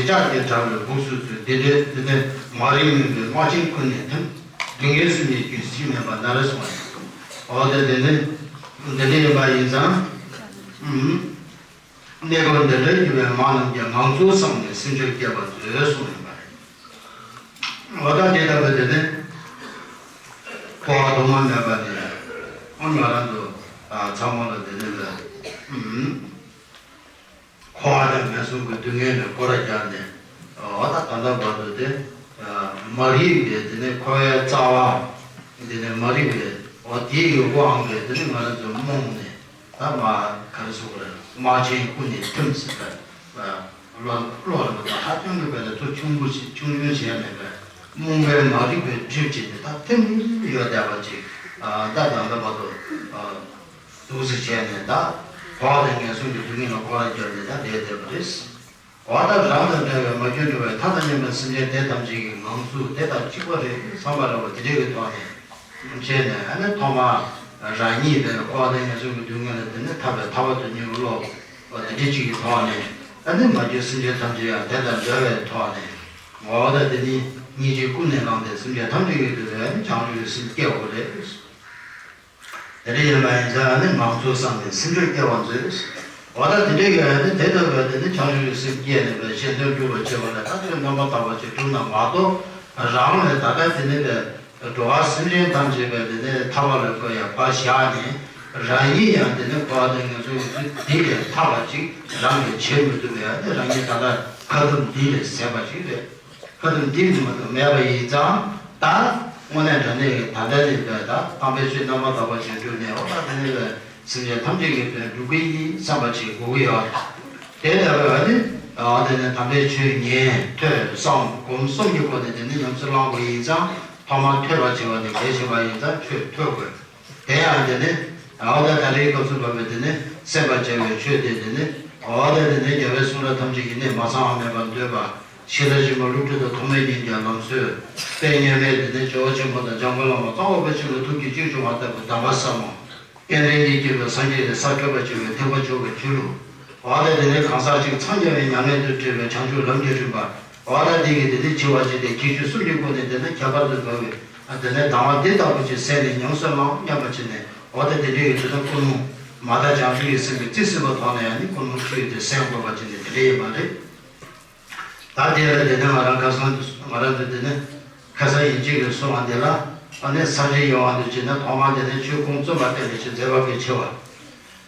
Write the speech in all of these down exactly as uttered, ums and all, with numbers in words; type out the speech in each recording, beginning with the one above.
ལྕགས་ཀྱི་དྲ་བའི་སྦུབས་སུ་ཚུད། དེ་འདྲའི་དེ་ནས་མ་རིག་མུན་པའི་རྨ་ཆེན་ཀུན་ནས་ཐིམ། སྡུག་བསྔལ་གསུམ་གྱི་རྒྱུན་གཞི་མེད་པ་ན་རེ་སོང་བ་ཡིན། འོ་དེ་དེ་ནས་འདི་འདྲ་ཡིན་པ་ཡིན་ཙང་། ཨུམ། གནས་སྐབས་འདི་འདྲར་གྱུར་པའི་མ་རྣམས་ཀྱིས་ངང་ཚུལ་བསྲངས་ནས་སེམས་ཆོས་བསྐྱེད་པར་མཛོད་གསུངས་ཡོད་པ་རེད། འོ་ད་དེ་ལྟ་བུ་དེ་ནི་འཁོར་བ་ཐོག་མ་མེད་པ་ནས་ཨ་ང་རང་ཚོ་ཚང་མ་ལ་དེ་ནི་ལ་འཁོར་བ་དང་ངན་སོང་གི་སྡུག་བསྔལ་ནས་སྐོར་ར་རྒྱག་ནས། འོ་ད་ད་ལྟ་བར་དུ་དེ་མ་རིག་པའི་དེ་ནི་འཁོར་བའི་རྩ་བ། དེ་ནི་མ་རིག་པའི་འོ་དེའི་ཡུལ་དབང་གིས་དེ་ནི་ང་རང་ཚོ་རྨོངས་ནས། ད་མ་ག་རེ་ཟེར་དགོས་རེད། རྨ་ཆེན་ཀུན་ནས་ཐིམ་ཟེར་བའི་བློ་བློ་རེད་པ། ད་ཧ་ཅང་གི་བས་ལ་ཚུར་ཆུང་ངུ་ཞིག་ཆུང་ཆུང་བྱས་མེད་པས། རྨོངས་པའི་མ་རིག་པའི་སྒྲིབ་བྱས་ནས་ད་ཐིམ་ཡོད་བསྡད་པ་ཅིག་ད་ད་ལྟ་བར་དུ་འདུག་སེ་བྱས་ནས་ད་འཁོར་བ་དང་ངན་སོང་གི་སྡུག་བསྔལ་ལ་སྐོར་ར་རྒྱབ་ནས་ད་བསྡད་བསྡད་པ་རེད། འོ་ད་རང་དང་འདྲ་བའི་མ་གྱུར་འགྲོ་བའི་མཐའ་དང་མཉམ་པའི་སེམས་ཅན་དེ་ཐམས་ཅད་ཀྱི་ངང་ཚུལ་དེ་དང་གཅིག་པ་རེད་བསམ་པ་འདྲ་བོ་དེ་འདྲའི་གི་ཐོག་ནས་བྱས་ནས། ཨ་ནི་ཐོག་མར་རང་ཉིད་དེ་ལ་འཁོར་བ་དང་ངན་སོང་གི་སྡུག་བསྔལ་ལ་དེ་ནི་ཐར་པའི་ཐར་པ་དང་མྱུར་བའི་བློ་དེ་འདྲ་གཅིག་གི་ཐོག་ནས། ཨ་ནི་མ་གྱུར་སེམས་ཅན་ཐམས་ཅད་ཡང་དེ་དང་འདྲ་བའི་ཐོག་ནས། འོ་ད་དེ་ནི་སྙིང་རྗེ་ཀུན་ནས་བསླངས་ཏེ་སེམས་ཅན་ཐམས་ཅད་ཀྱི་དོན་ལ་ཨ་ནི་བྱང་ཆུབ་ཀྱི་སེམས་བསྐྱེད་དགོས་རེད། དེ་འདྲ་ཡིན་པ་ཡིན་ཙང་ནི་ངང་ཚུལ་བསྲངས་ནས་སེམས་ཆོས་བསྐྱེད་པར་མཛོད། འོ་ད་དེ་འདྲའི་ཡོད་ནི་དེ་ལྟ་བུའི་དེ་ནི་བྱང་ཆུབ་ཀྱི་སེམས་བསྐྱེད་ནས་པའི་གཞན་དོན་སྒྲུབ་པར་བྱེད་པ་ལ་ད་ཆོས་རྣམ་པར་དག་པ་ཅིག་སྒྲུབ་ན་མ་གཏོགས། རང་ལས་ད་ལྟ་དེ་ནི་པའི་འགྲོ་བ་སེམས་ཅན་ཐམས་ཅད་པའི་དེ་ནི་ཐར་པ་ལ་བཀོད་ཡ་ཕར་བཞག་ནས། རང་ཉིད་ཡང་དེ་ནི་འཁོར་བ་དང་ངན་སོང་གི་འདི་ལས་ཐར་བ་ཅིག་རང་གིས་བྱེད་མི་ཐུབ་པའི་དེ་རང་ཉིད་ད་ལྟ་ཁ་ཐུམ་འདི་ལས་ཟད་པ་ཅིག་རེད། ཁ་ཐུམ་འདི་ནི་མ་གཏོགས་མེད་པ་ཡིན་ཙང་། ད་དངོས་གནས་དྲང་གནས་ཀྱི་ད་ལྟ་ནས་བས་ད་དམ་པའི་ཆོས་རྣམ་པར་དག་པ་ཅིག་བསྒྲུབས་ནས། འོ་ད་དེ་ནས་བས་སེམས་ཅན་ཐམས་ཅད་ཀྱི་དོན་སྒྲུབ་ཀྱི་ཡིན་བསམ་པ་ཅིག་དགོས་ཀྱི་ཡོད། དེ་ལྟ་བས་ཨ་ནི་འོ་དེ་ནས་དམ་པའི་ཆོས་ཉན་ཐོས་བསམ་སྒོམ་གསུམ་གྱི་སྒོ་ནས་དེ་ནི་ཉམས་སུ་བླང་དགོས་ཡིན་ཙང་། ཐོག་མར་ཐོས་པ་བྱེད་པ་ནི་གལ་ཆེན་པོ་ཡིན་ཙང་ཆོས་ཐོས་དགོས། དེ་ཡང་དེ་ནི་འོ་ད་ད་རེས་སྐབས་སུ་བབ་པའི་དེ་ནི་སེམས་པར་བྱ་བའི་ཆོས་དེ། དེ་ནི་འོ་ད་དེ་ནི་རྒྱལ་བའི་གསུང་རབ་ཐམས་ཅད་ཀྱི་གནད་མ་ཚང་བ་མེད་པར་འདོད་པ། ཤེས་རབ་ཆེན་པོ་བསླུ་བྲིད་དང་ཐོགས་མེད་ཉིད་ཀྱི་ལམ་སྲོལ། དཔེ་སྙན་པའི་དེ་ནི་ཇོ་བོ་ཆེན་པོ་དང་འཇམ་མགོན་བླ་མ་ཙོང་ཁ་པ་ཆེན་པོའི་ཐུགས་ཀྱི་བཅུད་འབྱུང་བ་ལྟ་བུའི་གདམས་པ་ཟབ་མོ། རྟེན་འབྲེལ་གྱིས་སྐྱེས་པའི་སངས་རྒྱས་ཀྱི་ས་ཁྱབ་པར་བྱེད་པའི་ཐེག་པ་མཆོག་གི་ཆོས་ལུགས། འོ་ད་དེ་ནི་གང་ཟག་གཅིག་འཚང་རྒྱ་བའི་མྱ་ངན་དུ་བཀྲི་བའི་བྱང་ཆུབ་ལམ་གྱི་རིམ་པ། འོ་ད་དེ་གི་དེ་ནི་འཆི་བ་བྱས་ཏེ་ཁྱད་ཆོས་གསུམ་གྱི་སྒོ་ནས་དེ་ནི་ཁྱད་པར་དུ་འགྲོ་བའི་དེ་ནི་གདམས་པ་འདི་ལྟ་བུ་ཅིག་གསན་ནས་ཉམས་སུ་བླང་སྙམ་པ་བྱས་ནས། འོ་ད་དེ་འདྲའི་ཡོད་དེ་ནི་ཀུན་སློང་མ་དག་བྱང་ཆུབ་ཀྱི་སེམས་ཀྱི་རྩིས་ཟིན་པ་ཐོག་ནས་ཡང་ནི་ཀུན་སློང་ཆུད་དེ་གསན་དགོས་པ་ཅིག་ནི་དེ་འདྲ་ཡིན་པ་རེད། ད་དེ་ལ་དེ་ནི་ང་རང་ཁ་སང་ང་རང་ཚོ་དེ་ནི་ཁ་སང་ཡིན་གཅིག་གི་གསུང་བ་འདི་ལ་ཨ་ནི་ས་བཅད་ཡོང་བ་འདུག་ཅེ་ན། ཐོག་མར་དེ་ནི་ཆོས་ཁུངས་བཙུན་པ་བསྟན་པའི་ཕྱིར་མཛད་པ་གི་ཆེ་བ།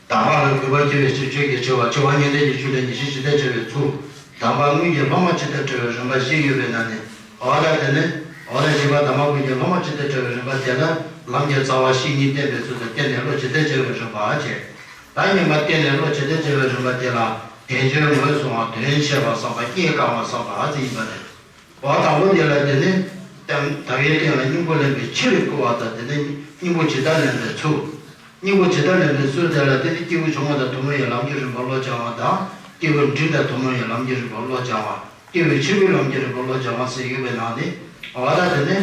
དམ་པ་ལ་གུས་པ་སྐྱེ་བའི་ཕྱིར་ཆོས་ཀྱི་ཆེ་བ། ཆེ་བ་ཉན་ཐོས་ཀྱི་ཆོས་ལས་ཉེར་ཞི་ཇི་ལྟར་བྱ་བའི་ཚུལ། དམ་པ་དངོས་ཀྱི་སློབ་མ་ཇི་ལྟར་བྱ་བའི་རིམ་པ་བཞི་ཡོད་པའི་ནང་ནས། འོ་ད་དེ་ནི་འོ་ད་བཞི་པ་དམ་པ་དངོས་ཀྱི་སློབ་མ་ཇི་ལྟར་བྱ་བའི་རིམ་པ་དེ་ལ་ལམ་གྱི་རྩ་བ་བཤེས་གཉེན་བསྟེན་པའི་ཚུལ་དང་། བསྟེན་ནས་བློ་ཇི་ལྟར་བྱ་བའི་རིམ་པ་བྱས། ད་གཉིས་པ་བསྟེན་ནས་བློ་ཇི་ལྟར་བྱ་བའི་རིམ་པ་དེ་ལ་དལ་འབྱོར་ངོས་བཟུང་བ། དོན་འཆད་པ་བསམ་པ། རྐྱེན་བསྐང་བ་བསམ་པ་ཨ་ཙི་ཡིན་པ་རེད། འོ་དང་པོ་དེ་ལ་དེ་ནི་དམ་པའི་རྟེན་ལ་སྙིང་པོ་ལེན་པའི་ཕྱིར་བསྐུལ་བ་དང་། དེ་ནི་སྙིང་པོ་ཇི་ལྟར་ལེན་པའི་ཚུལ། སྙིང་པོ་ཇི་ལྟར་ལེན་པའི་ཚུལ་དེ་ལ་དེ་ནི་སྐྱེས་བུ་ཆུང་ངུ་དང་ཐུན་མོང་བའི་ལམ་གྱི་རིམ་པ་བློ་སྦྱང་བ་དང་། སྐྱེས་བུ་འབྲིང་དང་ཐུན་མོང་བའི་ལམ་གྱི་རིམ་པ་བློ་སྦྱང་བ། སྐྱེས་བུ་ཆེན་པོའི་ལམ་གྱི་རིམ་པ་བློ་སྦྱང་བ་ཟེར་ཡོད་པའི་ནང་ནས། འོ་ད་དེ་ནི་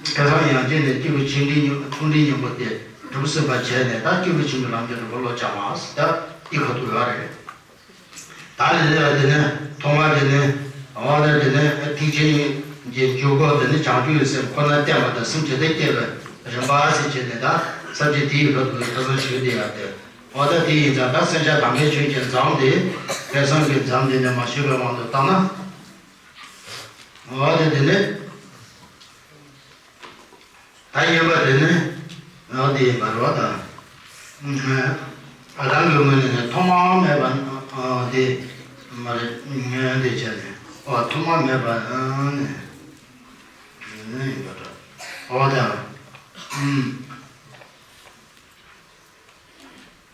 ཁ་སང་ཡང་ཅིན་ནས་སྐྱེས་བུ་ཆེ་འབྲིང་ཆུང་འབྲིང་གཉེན་པོ་དེ་གྲུབ་ཟིན་པ་བྱས་ནས། ད་སྐྱེས་བུ་ཆེན་པོའི་ལམ་གྱི་རིམ་པ་བློ་སྦྱང་བ་ཟེར་ད་འདི་ཁ་ཐུག་ཡོད་རེད། ད་ནི་འདི་ལ་དེ་ནི་ཐོག་མར་དེ་ནི་འོ་ད་དེ་ནི་ཐེག་ཆེན་གྱི་འཇུག་སྒོ་དེ་ནི་བྱང་ཆུབ་ཀྱི་སེམས་ཁོ་ན་བསྟེན་པ་དང་སེམས་ཇི་ལྟར་བསྐྱེད་པའི་རིམ་པ་ཟེར་བྱས་ནས། ད་ས་བཅད་དེ་ཡི་བར་དུ་ཁ་སང་ཞུས་བསྡད་ཡག་དེ། འོ་ད་དེ་ཡིན་ཙང་ད་སེམས་ཅན་དམ་པའི་ཆོས་ཀྱི་འཛམ་དེ་དཔེ་བཟང་གི་འཛམ་དེ་ནས་མ་ཞུས་པའི་དབང་དུ་བཏང་ན། འོ་ད་དེ་ནི། ད་ཡིན་པ་དེ་ནི་ཨ་དེ་ཡིན་པ་རེད་པ། ད་རང་གི་ངོས་ནས་ནི་ཐོག་མ་མེད་པ་ཨ་དེ་མ་རེད། ངས་དེ་བྱས་ནས་ཨོ་ཐོག་མ་མེད་པ་ཨ་ནི་ཡིན་པ་འདྲ། ཨོ་ད་ཨུམ།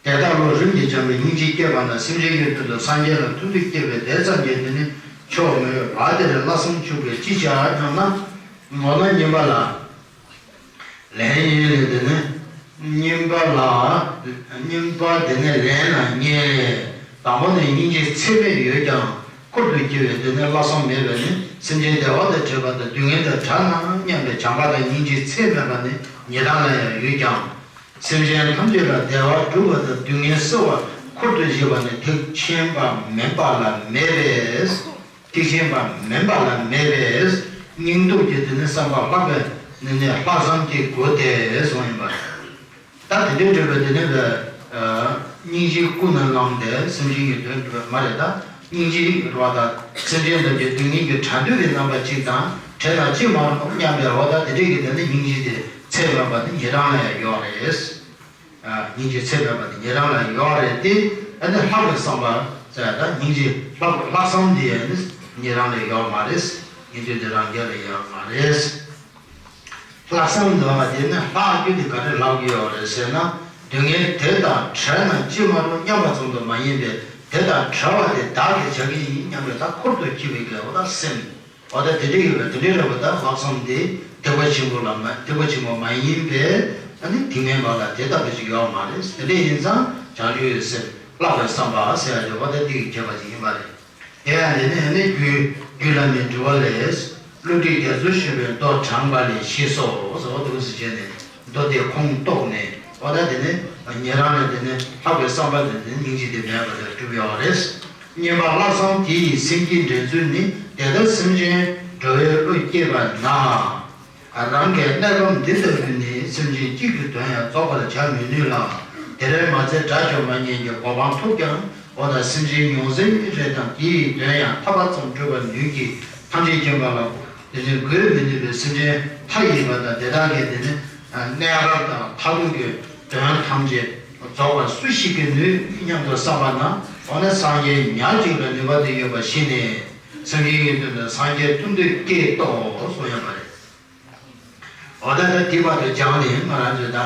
དེ་ལྟར་བློ་རིམ་གྱིས་སྦྱངས་པའི་སྙིང་རྗེ་བསྐྱེད་པ་དང་། སེམས་ཅན་ཀུན་དོན་དུ་སངས་རྒྱས་ལ་མཐུན་འདུས་བསྐྱེད་པའི་དེ་ཙམ་གྱིས་དེ་ནི་ཆོག་མི་འོས་པ། དེར་བླ་བསམ་འཆུགས་པས་ཅི་བྱ་སྙམ་ན། འོ་ན་སྙིམ་པ་ལ་ལན་གཉིས་ལས། དེ་ནི་སྙིམ་པ་ལ་སྙིམ་པ་དེ་ནི་ལན་ལ་གཉིས་ལས། དང་པོ་ནི་སྙིང་རྗེ་ཚད་མེད་ཡོད་ཀྱང་ཁུར་དུ་འཁྱེར་བའི་དེ་ནི་བླ་བསམ་མེད་པས་ནི། སེམས་ཅན་བདེ་བ་དང་འཕྲད་པ་དང་སྡུག་བསྔལ་དང་བྲལ་ན་སྙམ་པའི་བྱམས་པ་དང་སྙིང་རྗེ་ཚད་མེད་པ་ནི་ཉི་ཟླ་ལ་ཡང་ཡོད་ཀྱང་། སེམས་ཅན་ཐམས་ཅད་ལ་བདེ་བ་སྒྲུབ་པ་དང་སྡུག་བསྔལ་སེལ་བ་ཁུར་དུ་བཞེས་པ་ནི་ཐེག་ཆེན་པ་མིན་པ་ལ་མེད་པས། ཐེག་ཆེན་པ་མིན་པ་ལ་མེད་པའི་སྙིང་སྟོབས་ཀྱི་དེ་ནི་བསམ་པ་ལྷག་པའི་ནི་ནི་ལྷག་བསམ་དེ་དགོས་ཏེ་གསུངས་ཡིན་པ་རེད། ད་དེ་འདྲའི་འདྲ་བའི་དེ་ནི་སྙིང་རྗེ་ཀུན་ནས་བསླངས་ཏེ་སེམས་ཅན་གྱི་དོན་སྒྲུབ་པ་མ་རེད། ད་སྙིང་རྗེ་རེད་བ། ད་སེམས་ཅན་རྣམས་ཀྱི་སྡུག་བསྔལ་གྱི་གྲོགས་འདོད་ཀྱི་རྣམ་པ་གཅིག་དང་བྲལ་དང་ཅི་མ་རུང་སྙམ་པའི་འོ་ད་དེ་འདྲའི་གི་དེ་ནི་སྙིང་རྗེ་དེ་ཚད་མེད་པ་དེ་ཉན་རང་ལ་ཡང་ཡོད་རེད། སྙིང་རྗེ་ཚད་མེད་པ་དེ་ཉན་རང་ལ་ཡོད་རེད་དེ། ཨ་ནི་ལྷག་པའི་བསམ་པ་ཟེར་ཡ་ད་སྙིང་རྗེ་ལྷག་ལྷག་བསམ་དེ་ཨ་ནི་ཉན་རང་ལ་ཡོད་མ་རེད། ཉན་དུས་དེ་རང་རྒྱལ་ལ་ཡོད་མ་རེད། ལྷག་བསམ་འདྲ་བ་དེ་ནི་ལྷག་རྒྱུ་དེ་ག་རེ་ལབ་ཀྱི་ཡོད་རེད་ཟེར་ན། སྡུག་བསྔལ་དེ་དང་བྲལ་ན་ཅི་མ་རུང་སྙམ་པ་ཙམ་དུ་མ་ཡིན་པས་དེ་དང་བྲལ་བ་དེ་བདག་གིས་བྱ་གི་ཡིན་སྙམ་པའི་ད་ཁུར་དུ་འཁྱེར་བའི་གི་འོ་ད་སེམས། འོ་ད་དེ་འདྲ་ཡོད་པ་དེ་འདྲའི་རེད་པ། ད་ལྷག་བསམ་དེ་ཐེག་པ་ཆེན་པོ་ལ་མ་ཐེག་པ་ཆེན་པོ་མ་ཡིན་པས་ཨ་ནི་ཐེག་དམན་པ་ལ་དེ་ལྟ་བུ་ཞིག་ཡོད་མ་རེད། དེ་འདྲ་ཡིན་ཙང་བྱང་ཆུབ་ཀྱི་སེམས་ལྷག་པའི་བསམ་པ་ཟེར་ཡ་དེ་འོ་ད་དེ་གི་ཁྱད་པར་ཅིག་ཡིན་པ་རེད། དེ་ཡང་དེ་ནི་ཨ་ནི་རྒྱུད་རྒྱུད་བླ་མའི་དྲི་བ་ལས། བསླུ་བྲིད་རྒྱ་མཚོར་ཞུགས་པའི་མདོ་དྲངས་པ་ལས་ཤེས་སོ་ཟེར་བ་འདུག་ཟེར་བྱས་ནས་མདོ་དེ་ཁུངས་གཏུགས་ནས་འོ་ད་དེ་ནི་ཉན་རང་ལས་དེ་ནི་ལྷག་པའི་བསམ་པ་དེ་ནི་སྙིང་རྗེ་དེ་མེད་པ་ལས་གྲུབ་ཡོད་རེད། བསྙེན་པ་ལྷག་བསམ་དེ་ཡི་སེམས་ཀྱི་འགྲན་ཚུལ་ནི། དེ་ལྟར་སེམས་ཅན་འགྲོ་བའི་བློ་སྐྱེས་པ་ན། རང་གི་གནས་སྐབས་འདི་ལྟ་བུ་ནི་སེམས་ཅན་གཅིག་གི་དོན་ཡང་རྫོགས་པར་བྱ་མི་ནུས་ལ། དེར་མ་ཚད་དགྲ་བཅོམ་པ་ཉིད་ཀྱི་གོ་འཕང་ཐོབ་ཀྱང་འོ་ན་སེམས་ཅན་ཉུང་ཟད་རེ་དང་དེ་ཡི་དོན་ཡང་ཐར་པ་ཙམ་སྒྲུབ་པར་ནུས་ཀྱི་ཐམས་ཅད་མཁྱེན་པ་ལ་དེ་ནི་འགོད་མི་ནུས་པའི་སེམས་ཅན་མཐའ་ཡས་པ་དང་དེ་དག་གི་དེ་ནི་གནས་སྐབས་དང་མཐར་ཐུག་གི་དོན་ཐམས་ཅད་རྫོགས་པར་སུ་ཞིག་གིས་ནུས་སྙམ་དུ་བསམ་པ་ན། འོ་ན་སངས་རྒྱས་ཉག་གཅིག་ལ་ནུས་པ་དེ་ཡོད་པ་ཤེས་ནས་སེམས་ཅན་གྱི་དོན་དུ་སངས་རྒྱས་ཐུབ་འདོད་སྐྱེས་ཏོ་གསུངས་ཡོད་པ་རེད། འོ་ད་ལྟ་དེ་བར་དུ་སྦྱངས་ནས་ང་རང་ཚོས་ད་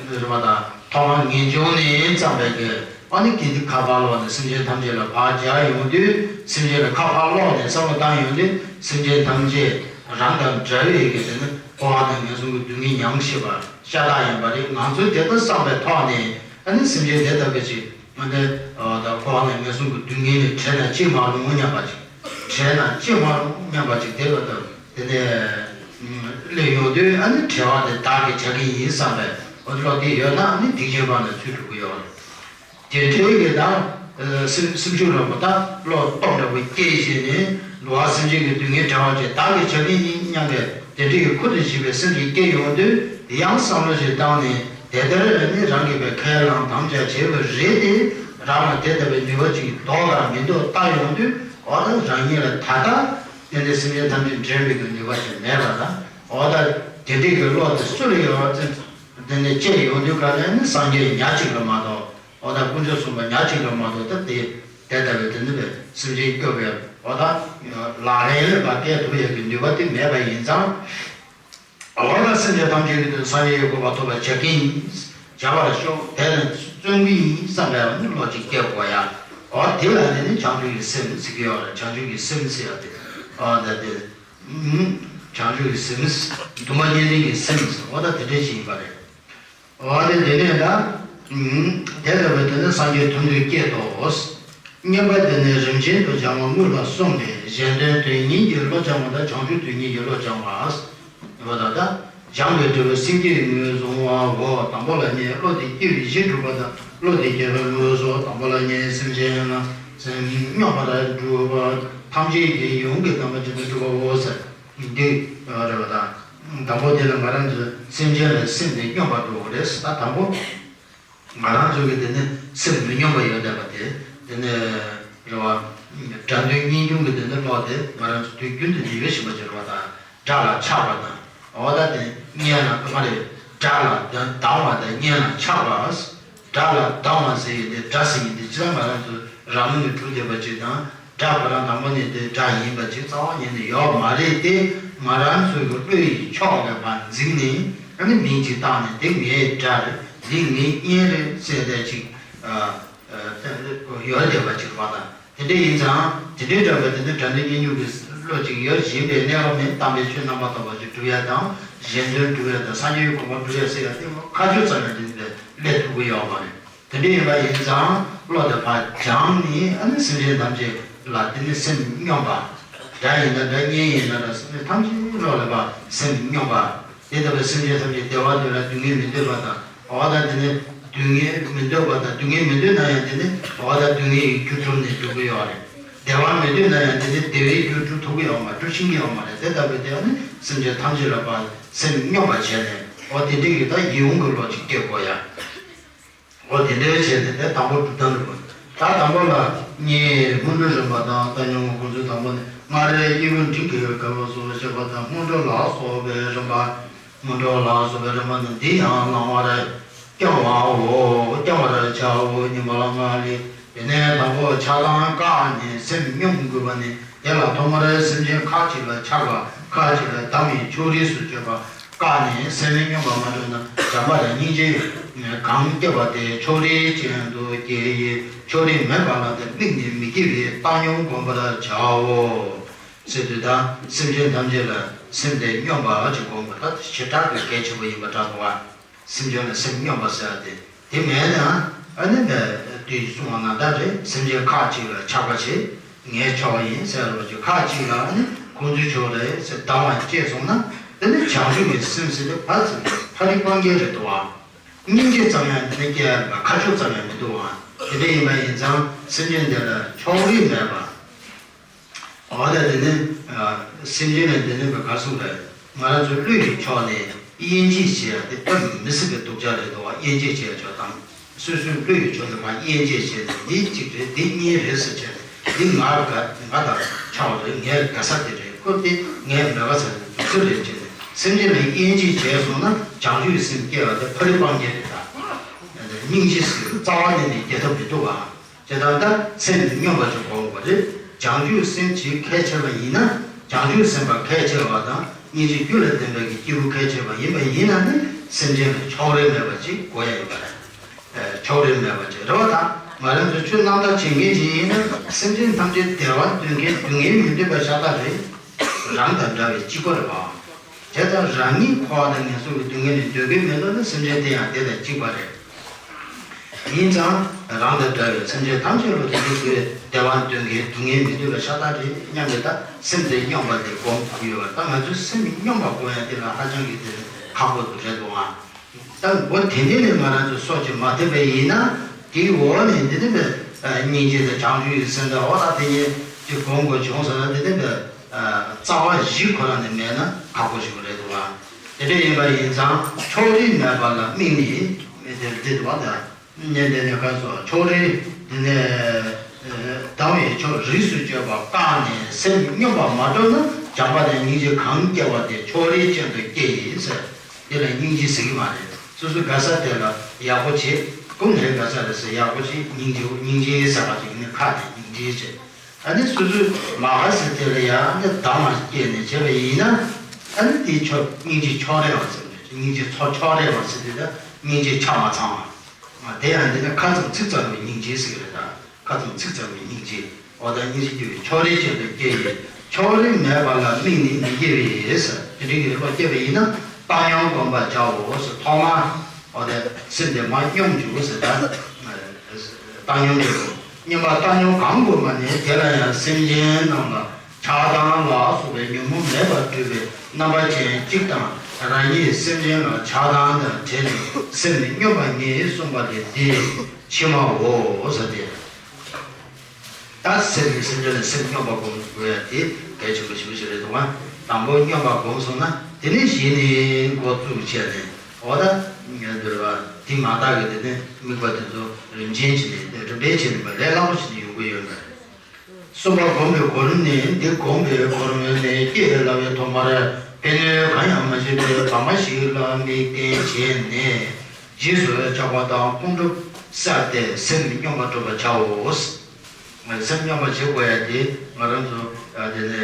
རེད་པ། ད་ཐོག་མར་ངེས་འབྱུང་ནས་བརྩམས་པའི་གི་ཨ་ནི་དེ་དེ་ཁ་ཕར་ལོག་ནས་སེམས་ཅན་ཐམས་ཅད་ལ་ཕར་སྦྱར་ཡོང་དུས་སེམས་ཅན་ལ་ཁ་ཕར་ལོག་ནས་བསམ་བློ་བཏང་ཡོང་དུས་སེམས་ཅན་ཐམས་ཅད་རང་དང་འདྲ་བའི་གི་དེ་ནི་འཁོར་བ་དང་ངན་སོང་གི་སྡུག་བསྔལ་མྱང་ཤེས་པ་ཤ་སྟག་ཡིན་པ་རེད། ང་ཚོས་དེ་ལྟར་བསམ་པའི་ཐོག་ནས་ཨ་ནི་སེམས་ཅན་དེ་ལྟ་བུ་ཅིག་ང་ཚོས་ད་འཁོར་བ་དང་ངན་སོང་གི་སྡུག་བསྔལ་ནས་བྲལ་ན་ཅི་མ་རུང་སྙམ་པ་ཅིག་བྲལ་ན་ཅི་མ་རུང་སྙམ་པ་ཅིག་དེ་ལ་ད་དེ་ནས་སླེབས་ཡོང་དུས་ཨ་ནི་བྲལ་བ་དེ་བདག་གིས་བྱ་གི་ཡིན་བསམ་པའི་འོ་བློ་དེ་ཡོད་ན་ཨ་ནི་སྡིག་ཅན་པ་ལ་ཚུད་འགྲོ་གི་ཡོད་རེད། དེ་འདྲའི་གི་ད་སེམས་སེམས་ཤུགས་འདྲ་པོ་ད་བློ་སྟོབས་འདྲ་པོ་སྐྱེས་བྱས་ནས་འགྲོ་བ་སེམས་ཅན་གྱི་སྡུག་བསྔལ་བྲལ་བ་ཅིག་བདག་གིས་བྱ་གི་ཡིན་སྙམ་པའི་དེ་འདྲའི་གི་ཁུར་དུ་བྱེད་པའི་སེམས་ཅིག་སྐྱེས་ཡོང་དུས་ཡང་བསམ་བློ་ཞིག་བཏང་ནས་དེ་ལྟར་ནི་རང་གིས་པའི་ཁས་བླངས་དམ་བཅའ་བྱས་པ་རེད་དེ། རང་ལ་དེ་ལྟ་བུའི་ནུས་པ་ཅིག་འདུག་གམ་མི་འདུག་བལྟ་ཡོང་དུས་འོ་ད་རང་ཉིད་ལ་ད་ལྟ་དེ་འདྲའི་སེམས་ཅན་ཐམས་ཅད་འདྲེན་པའི་གི་ནུས་པ་ཅིག་མེད་པ་དང་། འོ་ད་དེ་འདྲའི་གི་བློ་དེ་སུ་ལ་ཡོད་ཚེ་དེ་ནས་སྐྱེས་ཡོང་དུས་ག་ལ་ནི་སངས་རྒྱས་ཉག་གཅིག་ལ་མ་གཏོགས། འོ་ད་དཀོན་མཆོག་གསུམ་པ་ཉག་གཅིག་ལ་མ་གཏོགས་ད་དེ་དེ་ལྟ་བུའི་དེ་འདྲ་བའི་སེམས་ཅན་སྐྱོབ་པའི་འོ་ད་ལག་ལེན་ལ་ཕར་བསྟན་ཐུབ་ཡག་གི་ནུས་པ་དེ་མེད་པ་ཡིན་ཙང་། འོ་ན་སེམས་ཅན་ཐམས་ཅད་ཀྱི་དོན་སངས་རྒྱས་ཀྱི་གོ་འཕང་ཐོབ་པར་བྱ་གི་ཡིན། བྱ་བར་ཤོག་དེ་ལ་བརྩོན་གྱི་ཡིན་བསམ་པའི་ནི་བློ་ཅིག་སྐྱེ་དགོས་ཡ། འོ་དེ་ལ་ནི་ནི་བྱང་ཆུབ་ཀྱི་སེམས་ཟེར་གྱི་ཡོད་རེད། བྱང་ཆུབ་ཀྱི་སེམས་ཟེར་ཡ་དེ། འོ་ད་དེ། བྱང་ཆུབ་ཀྱི་སེམས། སྡུག་བསྔལ་གཉིས་ཀྱི་སེམས། འོ་ད་དེ་འདྲ་ཞིག་ཡིན་པ་རེད། འོ་དེ་དེ་ནས་ད། དེ་ལྟ་བུའི་དེ་ནི་སངས་རྒྱས་ཐུབ་འདོད་སྐྱེས་ཏོ། བསྙེན་པ་དེ་ནི་རིམ་བྱོན་དུ་སྦྱང་བ་སྨོས་ལ་གསུངས་ཏེ་གཞན་དོན་དོན་གཉེར་གྱི་བློ་སྦྱང་བ་དང་བྱང་ཆུབ་དོན་གཉེར་གྱི་བློ་སྦྱང་བ། འོ་ད་ད། སྦྱངས་པའི་འབྲས་བུ་སེམས་བསྐྱེད་ངོས་བཟུང་བའོ། དང་པོ་ལ་ནི་བློ་དེ་སྐྱེ་བའི་གཞི་སྒྲུབ་པ་དང་བློ་དེ་སྐྱེ་བའི་ངོས་སུ་དང་པོ་ལ་ནི་སེམས་ཅན་ལ་སེམས་སྙོམས་པར་སྒྲུབ་པ་ཐམས་ཅད་ཀྱི་ཡོངས་ཀྱི་དམ་པ་ཇི་ལྟར་སྒྲུབ་པའོ་ཟེར། འདི་རེད་པ་ད། དང་པོ་དེ་ལ་ང་རང་ཚོས་སེམས་ཅན་ལ་སེམས་དེ་སྙོམས་པར་འགྲོ་དགོས་རེད། ད་དང་པོ་ང་རང་ཚོ་གི་དེ་ནི་སེམས་མི་སྙོམས་པ་ཡོད་བསྡད་པ་དེ་དེ་ནི་རེད་པ། དགྲ་འདུལ་གཉེན་སྐྱོང་གི་དེ་ནི་བློ་དེ་ང་རང་ཚོ་དུས་རྒྱུན་དུ་ནི་ཡོད་བཞིན་པ་ཅིག་རེད་པ་ད། དགྲ་ལ་ཆགས་པ་དང་། འོ་ད་དེ་གཉེན་ལ་མ་རེད། དགྲ་ལ་སྡང་བ་དང་གཉེན་ལ་ཆགས་པ། དགྲ་ལ་སྡང་བ་ཟེར་ཡས་དེ་དགྲ་ཟེར་ཡས་དེ་ཅི་ལ་ང་རང་ཚོ་རང་ངོས་ནས་གྲུབ་བསྡད་པ་ཅིག་དང་། དགྲ་ཁོ་རང་དང་པོ་ནས་དེ་དགྲ་ཡིན་པ་ཅིག་རྩ་བ་ཉིད་ནས་ཡོད་མ་རེད་དེ། ང་རང་ཚོའི་གི་བློ་ཡི་ཕྱོགས་ལ་ཕར་འཛིངས་ནས་ཨ་ནི་མིང་ཅིག་བཏགས་ནས་དེ་ངའི་དགྲ་རེད། འདི་ངའི་གཉེན་རེད་ཟེར་བསྡད་ཅིག་ཡོད་བསྡད་པ་ཅིག་རེད་པ་ད། དེ་འདྲ་ཡིན་ཙང་དེ་འདྲའི་འདྲ་བའི་དེ་ནི་དགྲ་འདུལ་གཉེན་སྐྱོང་གི་བློ་ཅིག་ཡོད་བཞིན་པའི་གནས་སྐབས་ནས་དམ་པའི་ཆོས་རྣམ་པར་དག་པ་ཅིག་སྒྲུབ་ཡ་དང་གཞན་དོན་སྒྲུབ་ཡ་དང་སངས་རྒྱས་ཀྱི་གོ་འཕང་སྒྲུབ་ཡ་ཟེར་ཡ་དེ་ཁ་ཆོས་ཙམ་ཡང་དེ་འདྲ་སླེབས་ཐུབ་ཀྱི་ཡོད་མ་རེད། དེ་འདྲ་ཡིན་པ་ཡིན་ཙང་བློ་དེ་ཕར་སྦྱངས་ནས་ཨ་ནི་སེམས་ཅན་ཐམས་ཅད་ལ་དེ་ནི་སེམས་སྙོམས་པ། དགྲ་ཡིན་ན་འདྲ་གཉེན་ཡིན་ན་འདྲ་སེམས་ཅན་ཐམས་ཅད་བློ་ལ་ཕར་སེམས་སྙོམས་པ། དེ་ལྟ་བུའི་སེམས་ཅན་ཐམས་ཅད་བདེ་བ་འདོད་ལ་སྡུག་བསྔལ་མི་འདོད་པ་དང་། འོ་ད་དེ་ནི་སྡུག་བསྔལ་མི་འདོད་པ་དང་སྡུག་བསྔལ་མི་འདོད་ན་ཡང་དེ་ནི་འོ་ད་སྡུག་བསྔལ་ཡི་རྒྱུ་སྒྲུབ་ནས་འགྲོ་གི་ཡོད་རེད། བདེ་བ་མེད་དུས་ན་ཡང་དེ་ནི་བདེ་བའི་རྒྱུ་སྒྲུབ་ཐུབ་ཀྱི་ཡོད་མ་རེད། སྒྲུབ་ཤེས་ཀྱི་ཡོད་མ་རེད། དེ་ལྟ་བུའི་དེ་ནི་སེམས་ཅན་ཐམས་ཅད་ལ་ཕར་སེམས་སྙོམས་པར་བྱས་ནས། འོ་དེ་འདྲ་གི་ད་ཡིད་འོང་གི་བློ་ཅིག་སྐྱེ་དགོས་ཡ། འོ་དེ་འདྲའི་བྱས་ནས་དེ་དང་པོ་སྒྲུབ་སྟངས་རེད་པ། ད་དང་པོ་ལ་གཉིས་སྔོན་འགྲོའི་རིམ་པ་དང་བཏང་སྙོམས་ཁོང་ཚོའི་དང་པོ་ནི་སྔར་གཡས་བུ་འབྲིང་གི་དཀའ་བ་སོགས་བཤད་པ་དང་སྔོན་འགྲོ་ལ་སོགས་པའི་རིམ་པ། སྔོན་འགྲོ་ལ་སོགས་པའི་རིམ་པ་ནི་འདི་ཡང་བླང་བར་བསྐྱང་བའོ། བསྐྱང་བར་བྱའོ། སྙིང་པོ་ལ་ལྔ་ལས། དེ་ནས་དང་པོ་ཆགས་སྡང་བཀག་ནས་སེམས་སྙོམས་དགོས་པ་ནི། དེ་ལ་ཐོག་མར་སེམས་ཅན་ཁ་ཅིག་ལ་ཆགས་པ། ཁ་ཅིག་ལ་བདག་མེད་ཕྱོགས་རིས་སུ་གྱུར་པ་བཀག་ནས་སེམས་སྙོམས་པར་མ་འགྲོ་ན། བྱམས་པ་དང་སྙིང་རྗེ་གང་སྐྱེ་བ་དེ་ཕྱོགས་རིས་ཅན་དུ་སྐྱེ་ཡི། ཕྱོགས་རིས་མེད་པ་ལ་དེ་དམིགས་ནས་མི་སྐྱེ་བའི་བཏང་སྙོམས་བསྒོམ་པར་བྱའོ། ཟེར་དུས་ད་སེམས་ཅན་ཐམས་ཅད་ལ་སེམས་དེ་སྙོམས་པ་ཅིག་བསྒོམ་པ་ད་བྱེ་བྲག་གི་གལ་ཆེན་པོ་ཡིན་པ་འདྲ་འདུག་བ། སེམས་ཅན་ལ་སེམས་སྙོམས་པ་ཟེར་བ་དེ་དེ་མེད་ན། ཨ་ནི་ནས་དུས་གསུང་བ་ནང་ལྟར་རེད། སེམས་ཅན་ཁ་ཅིག་ལ་ཆགས་པ་བྱེད། ངའི་ཕྱོགས་ཡིན་ཟེར་བ་ཅིག་ཁ་ཅིག་ལ་ཨ་ནི་ཁོང་ཚོའི་ཕྱོགས་རེད་ཟེར་སྡང་བ་སྐྱེས་སོང་ན། དེ་ནི་བྱང་ཆུབ་ཀྱི་སེམས་ཟེར་དེ་ཕར་ཚུར་ཕ་རི་སྤང་རྒྱན་རེད་འདུག་བ། སྙིང་རྗེ་ཙམ་ཡང་དེ་ནི་སྐྱེ་ཡ་མེད་པ། ཁ་ཕྱོགས་ཙམ་ཡང་མི་འདུག་བ། དེ་འདྲ་ཡིན་པ་ཡིན་ཙང་སེམས་ཅན་དེ་ལ་ཕྱོགས་རིས་མེད་པ། འོ་ད་དེ་ནི་སེམས་ཅན་ལ་དེ་ནི་ག་གསུངས་རེད། ང་རང་ཚོ་བློ་ཡི་ཕྱོགས་ནས་དབྱེ་འབྱེད་བྱེད་ཡ་དེ་སྟབས་མི་སྲིད་པའི་སྡུག་ཅག་རེད་འདུག་བ། དབྱེ་འབྱེད་བྱེད་ཡ་ཕྱོགས་དང་། སོ་སོའི་བློ་ཡི་ཕྱོགས་ནས་མར་དབྱེ་འབྱེད་བྱས་ནས་འདི་གཅིག་རེད། འདི་གཉིས་རེད་ཟེར་བྱས་ནས། འདི་ང་དགའ་ང་དང་ཆགས་པ་རེད། ངའི་དགའ་ས་དེ་རེད། ཁོ་དེ་ངའི་མོས་པ་ཚ་ནས་སྡུག་ཚོད་རེད་བྱས་ནས་སེམས་ཅན་ལ་དབྱེ་འབྱེད་བྱས་སོང་ན་བྱང་ཆུབ་ཀྱི་སེམས་སྐྱེ་བ་དེ་ཕ་རི་སྤང་རྒྱན་རེད་ད། སྙིང་རྗེ་ཟེར་རྩ་བ་ནས་ནས་སྐྱེ་ཐབས་མི་འདུག་བ། དེ་དང་ད་སེམས་སྙོམས་པ་ཅིག་དགོས་པ་རེད། བྱང་ཆུབ་སེམས་ཅིག་ཁས་འཆེ་བ་ཡིན་ན། བྱང་ཆུབ་སེམས་དཔའ་ཁས་འཆེ་བ་དང་སྙིང་རྗེ་རྒྱུད་ལ་ལྡན་པའི་གི་སྐྱེས་བུ་ཁས་འཆེ་བ་ཡིན་པ་ཡིན་ན་ནི་སེམས་ཅན་ལ་ཕྱོགས་རིས་མེད་པ་ཅིག་དགོས་ཡ་ཡིན་པ་རེད། ཨེ་ཕྱོགས་རིས་མེད་པ་ཅིག་རེད་བ། ད་ང་རང་ཚོ་ཆོས་རྣམ་དག་བྱེད་མཁན་ཅིག་ཡིན་ན་སེམས་ཅན་ཐམས་ཅད་བདེ་བ་འདོད་མཁན་སྡུག་བསྔལ་མི་འདོད་པ་ཤ་སྟག་རེད། རང་དང་འདྲ་བའི་གཅིག་པ་རེད་བ། དེ་ལྟར་རང་ཉིད་འཁོར་བ་དང་ངན་སོང་གི་སྡུག་བསྔལ་ནི་འདོད་ཀྱི་མེད་ལ་ནི་སེམས་ཅན་དེ་ཡང་དེ་དང་གཅིག་པ་རེད། ཡིན་ཙང་རང་དང་འདྲ་བའི་སེམས་ཅན་ཐམས་ཅད་ལ་དེ་ནི་བདེ་བ་འདོད་མཁན་སྡུག་བསྔལ་མི་འདོད་པ་ཤ་སྟག་རེད་སྙམ་པའི་ད་སེམས་དེ་སྙོམས་པ་དེ་སྒོམ་དགོས་ཡོད་པ། ད་ང་ཚོས་སེམས་སྙོམས་པ་སྒོམ་ཡ་དེ་ལ་ཧ་ཅང་གི་དེ་ཁག་པོ་དེ་རེད་འདུག་ཨང་། ད་འོ་དེ་འདྲ་ནས་ང་རང་ཚོ་སྲོག་གཅོད་མ་ཐེབས་པ་ཡིན་ན། དེའི་འོག་ནས་འདི་ནི་སྙིང་རྗེ་དང་བྱང་ཆུབ་ཀྱི་སེམས་དང་། འོ་ད་དེ་གཉིས་ཀྱི་སྒོམ་དགོས་བྱུང་ཟེར་ན་འདི་ནི་རྩ་བ་བཞི་ཁོ་རང་ནས་མེད་ན་ཁག་པོ་ཞིག་རེད་འདུག་བ། དེ་འདྲ་ཡིན་པ་ཡིན་ཙང་ཕྱོགས་རིས་མེད་པ་ལ་དམིགས་ནས་མི་དེར་འདི་འདུག་བ། ད་ནས་འདི་ནས་ག་སོ་ཕྱོགས་རིས་འདི་ནས་སྡང་བའི་ཕྱོགས་རིས་སུ་གཅོད་པ་བཀག་ནས་སེམས་སྙོམས་པར་མ་འགྲོ་ན། བྱམས་པ་དང་སྙིང་རྗེ་གང་སྐྱེ་བ་དེ་ཕྱོགས་རིས་ཅན་དུ་སྐྱེ་ཡི་ཟེར། དེ་ལ་སྙིང་རྗེ་ཟེར་གྱི་མ་རེད། སོ་སོ་དགའ་ས་དེ་ལ་ཡག་པོ་བྱེད། ཀུན་ལས་དགའ་ས་རེད་ཟེར་ཡག་པོ་བྱེད། སྙིང་རྗེ་སྙིང་རྗེ་ཟེར་བ་ཅིག་ནི་ཁ་ནས་སྙིང་རྗེ་བྱེད། ཨ་ནི་སོ་སོའི་མ་དགའ་ས་དེ་ལ་ཡང་ནི་སྡང་བ་སྐྱེས་ནས་བྱས་པ་ཡིན་ན། ཨ་ནི་དེའི་ཕྱོགས་སྙིང་རྗེ་ཕྱོགས་རེ་བ་ཟེར་བ་ཅིག་སྙིང་རྗེ་ཚོ་ཕྱོགས་རེ་བ་ཟེར་དུས་ད་སྙིང་རྗེ་ཆ་མ་ཚང་བ། དེ་ཡང་འདི་ནི་ཁ་ཙམ་ཚིག་ཙམ་གྱི་སྙིང་རྗེ་ཟེར་གྱི་རེད་ད། ཁ་ཙམ་ཚིག་ཙམ་གྱི་སྙིང་རྗེ། འོ་ད་སྙིང་རྗེ་སྐྱེ་བའི་ཕྱོགས་རིས་ཅན་དུ་སྐྱེ་ཡི། ཕྱོགས་རིས་མེད་པ་ལ་དམིགས་ནས་མི་སྐྱེ་བས་ཟེར། དེ་འདྲའི་གི་བློ་སྐྱེ་བ་ཡིན་ན་བཏང་སྙོམས་བསྒོམ་པར་བྱའོ་ཟེར། ཐོག་མར་འོ་ད་སེམས་དེ་མར་སྙོམས་འཇུག་ཟེར། ད་བཏང་སྙོམས་འཇུག་སྙོམས་པ་བཏང་སྙོམས་གང་བསྒོམ་པ་ནས་དེ་ལ་ཡང་སེམས་ཅན་རྣམས་ལ་ཆགས་སྡང་ལ་སོགས་པའི་ཉོན་མོངས་མེད་པར་སྤྲུལ་པའི་རྣམ་པ་ཅན་གཅིག་དང་། རང་ཉིད་སེམས་ཅན་ལ་ཆགས་སྡང་དང་བྲལ་ནས་སེམས་ནི་སྙོམས་པར་ངེས་གསུངས་པ་ལས་འདི་ཕྱི་མའོ་ཟེར་ཏེ། ད་སེམས་ནི་སེམས་ཅན་ལ་སེམས་སྙོམས་པར་སྒོམ་དགོས་ཡ་དེ་གལ་ཆེན་པོ་ཞེ་པོ་ཞིག་རེད་འདུག་ག་དང་པོ་སྙོམས་པར་སྒོམ་སོང་ན་དེ་ནས་གཞི་ནས་འགོ་བཙུགས་བྱས་ནས། འོ་ད་ངས་འདོད་པ་དེ་མ་དག་གི་དེ་ནས་དམིགས་པ་དེ་ཚོ་རིམ་ཅན་བྱས་ནས་རིམ་པས་བྱས་ནས་ལས་སླ་པོ་ཞིག་ནས་ཡོང་གི་ཡོད་མ་རེད། གསུམ་པ་སྒོམ་པའི་གོ་རིམ་ནི། འདི་སྒོམ་པའི་གོ་རིམ་ནི་སྐྱེས་ལ་བའི་ཐོག་མར་ཕན་གནོད་གང་ཡང་མ་ཤེས་པའི་བར་མ་ཞིག་ལ་དམིགས་རྟེན་བྱས་ནས། རྗེས་སུ་ཆགས་པ་དང་ཁོང་ཁྲོ་བསལ་ཏེ་སེམས་སྙོམས་པར་སྒྲུབ་པར་བྱའོ། སེམས་སྙོམས་པར་བྱེད་དགོས་ཡ་དེ་ང་རང་ཚོ་དེ་ནས་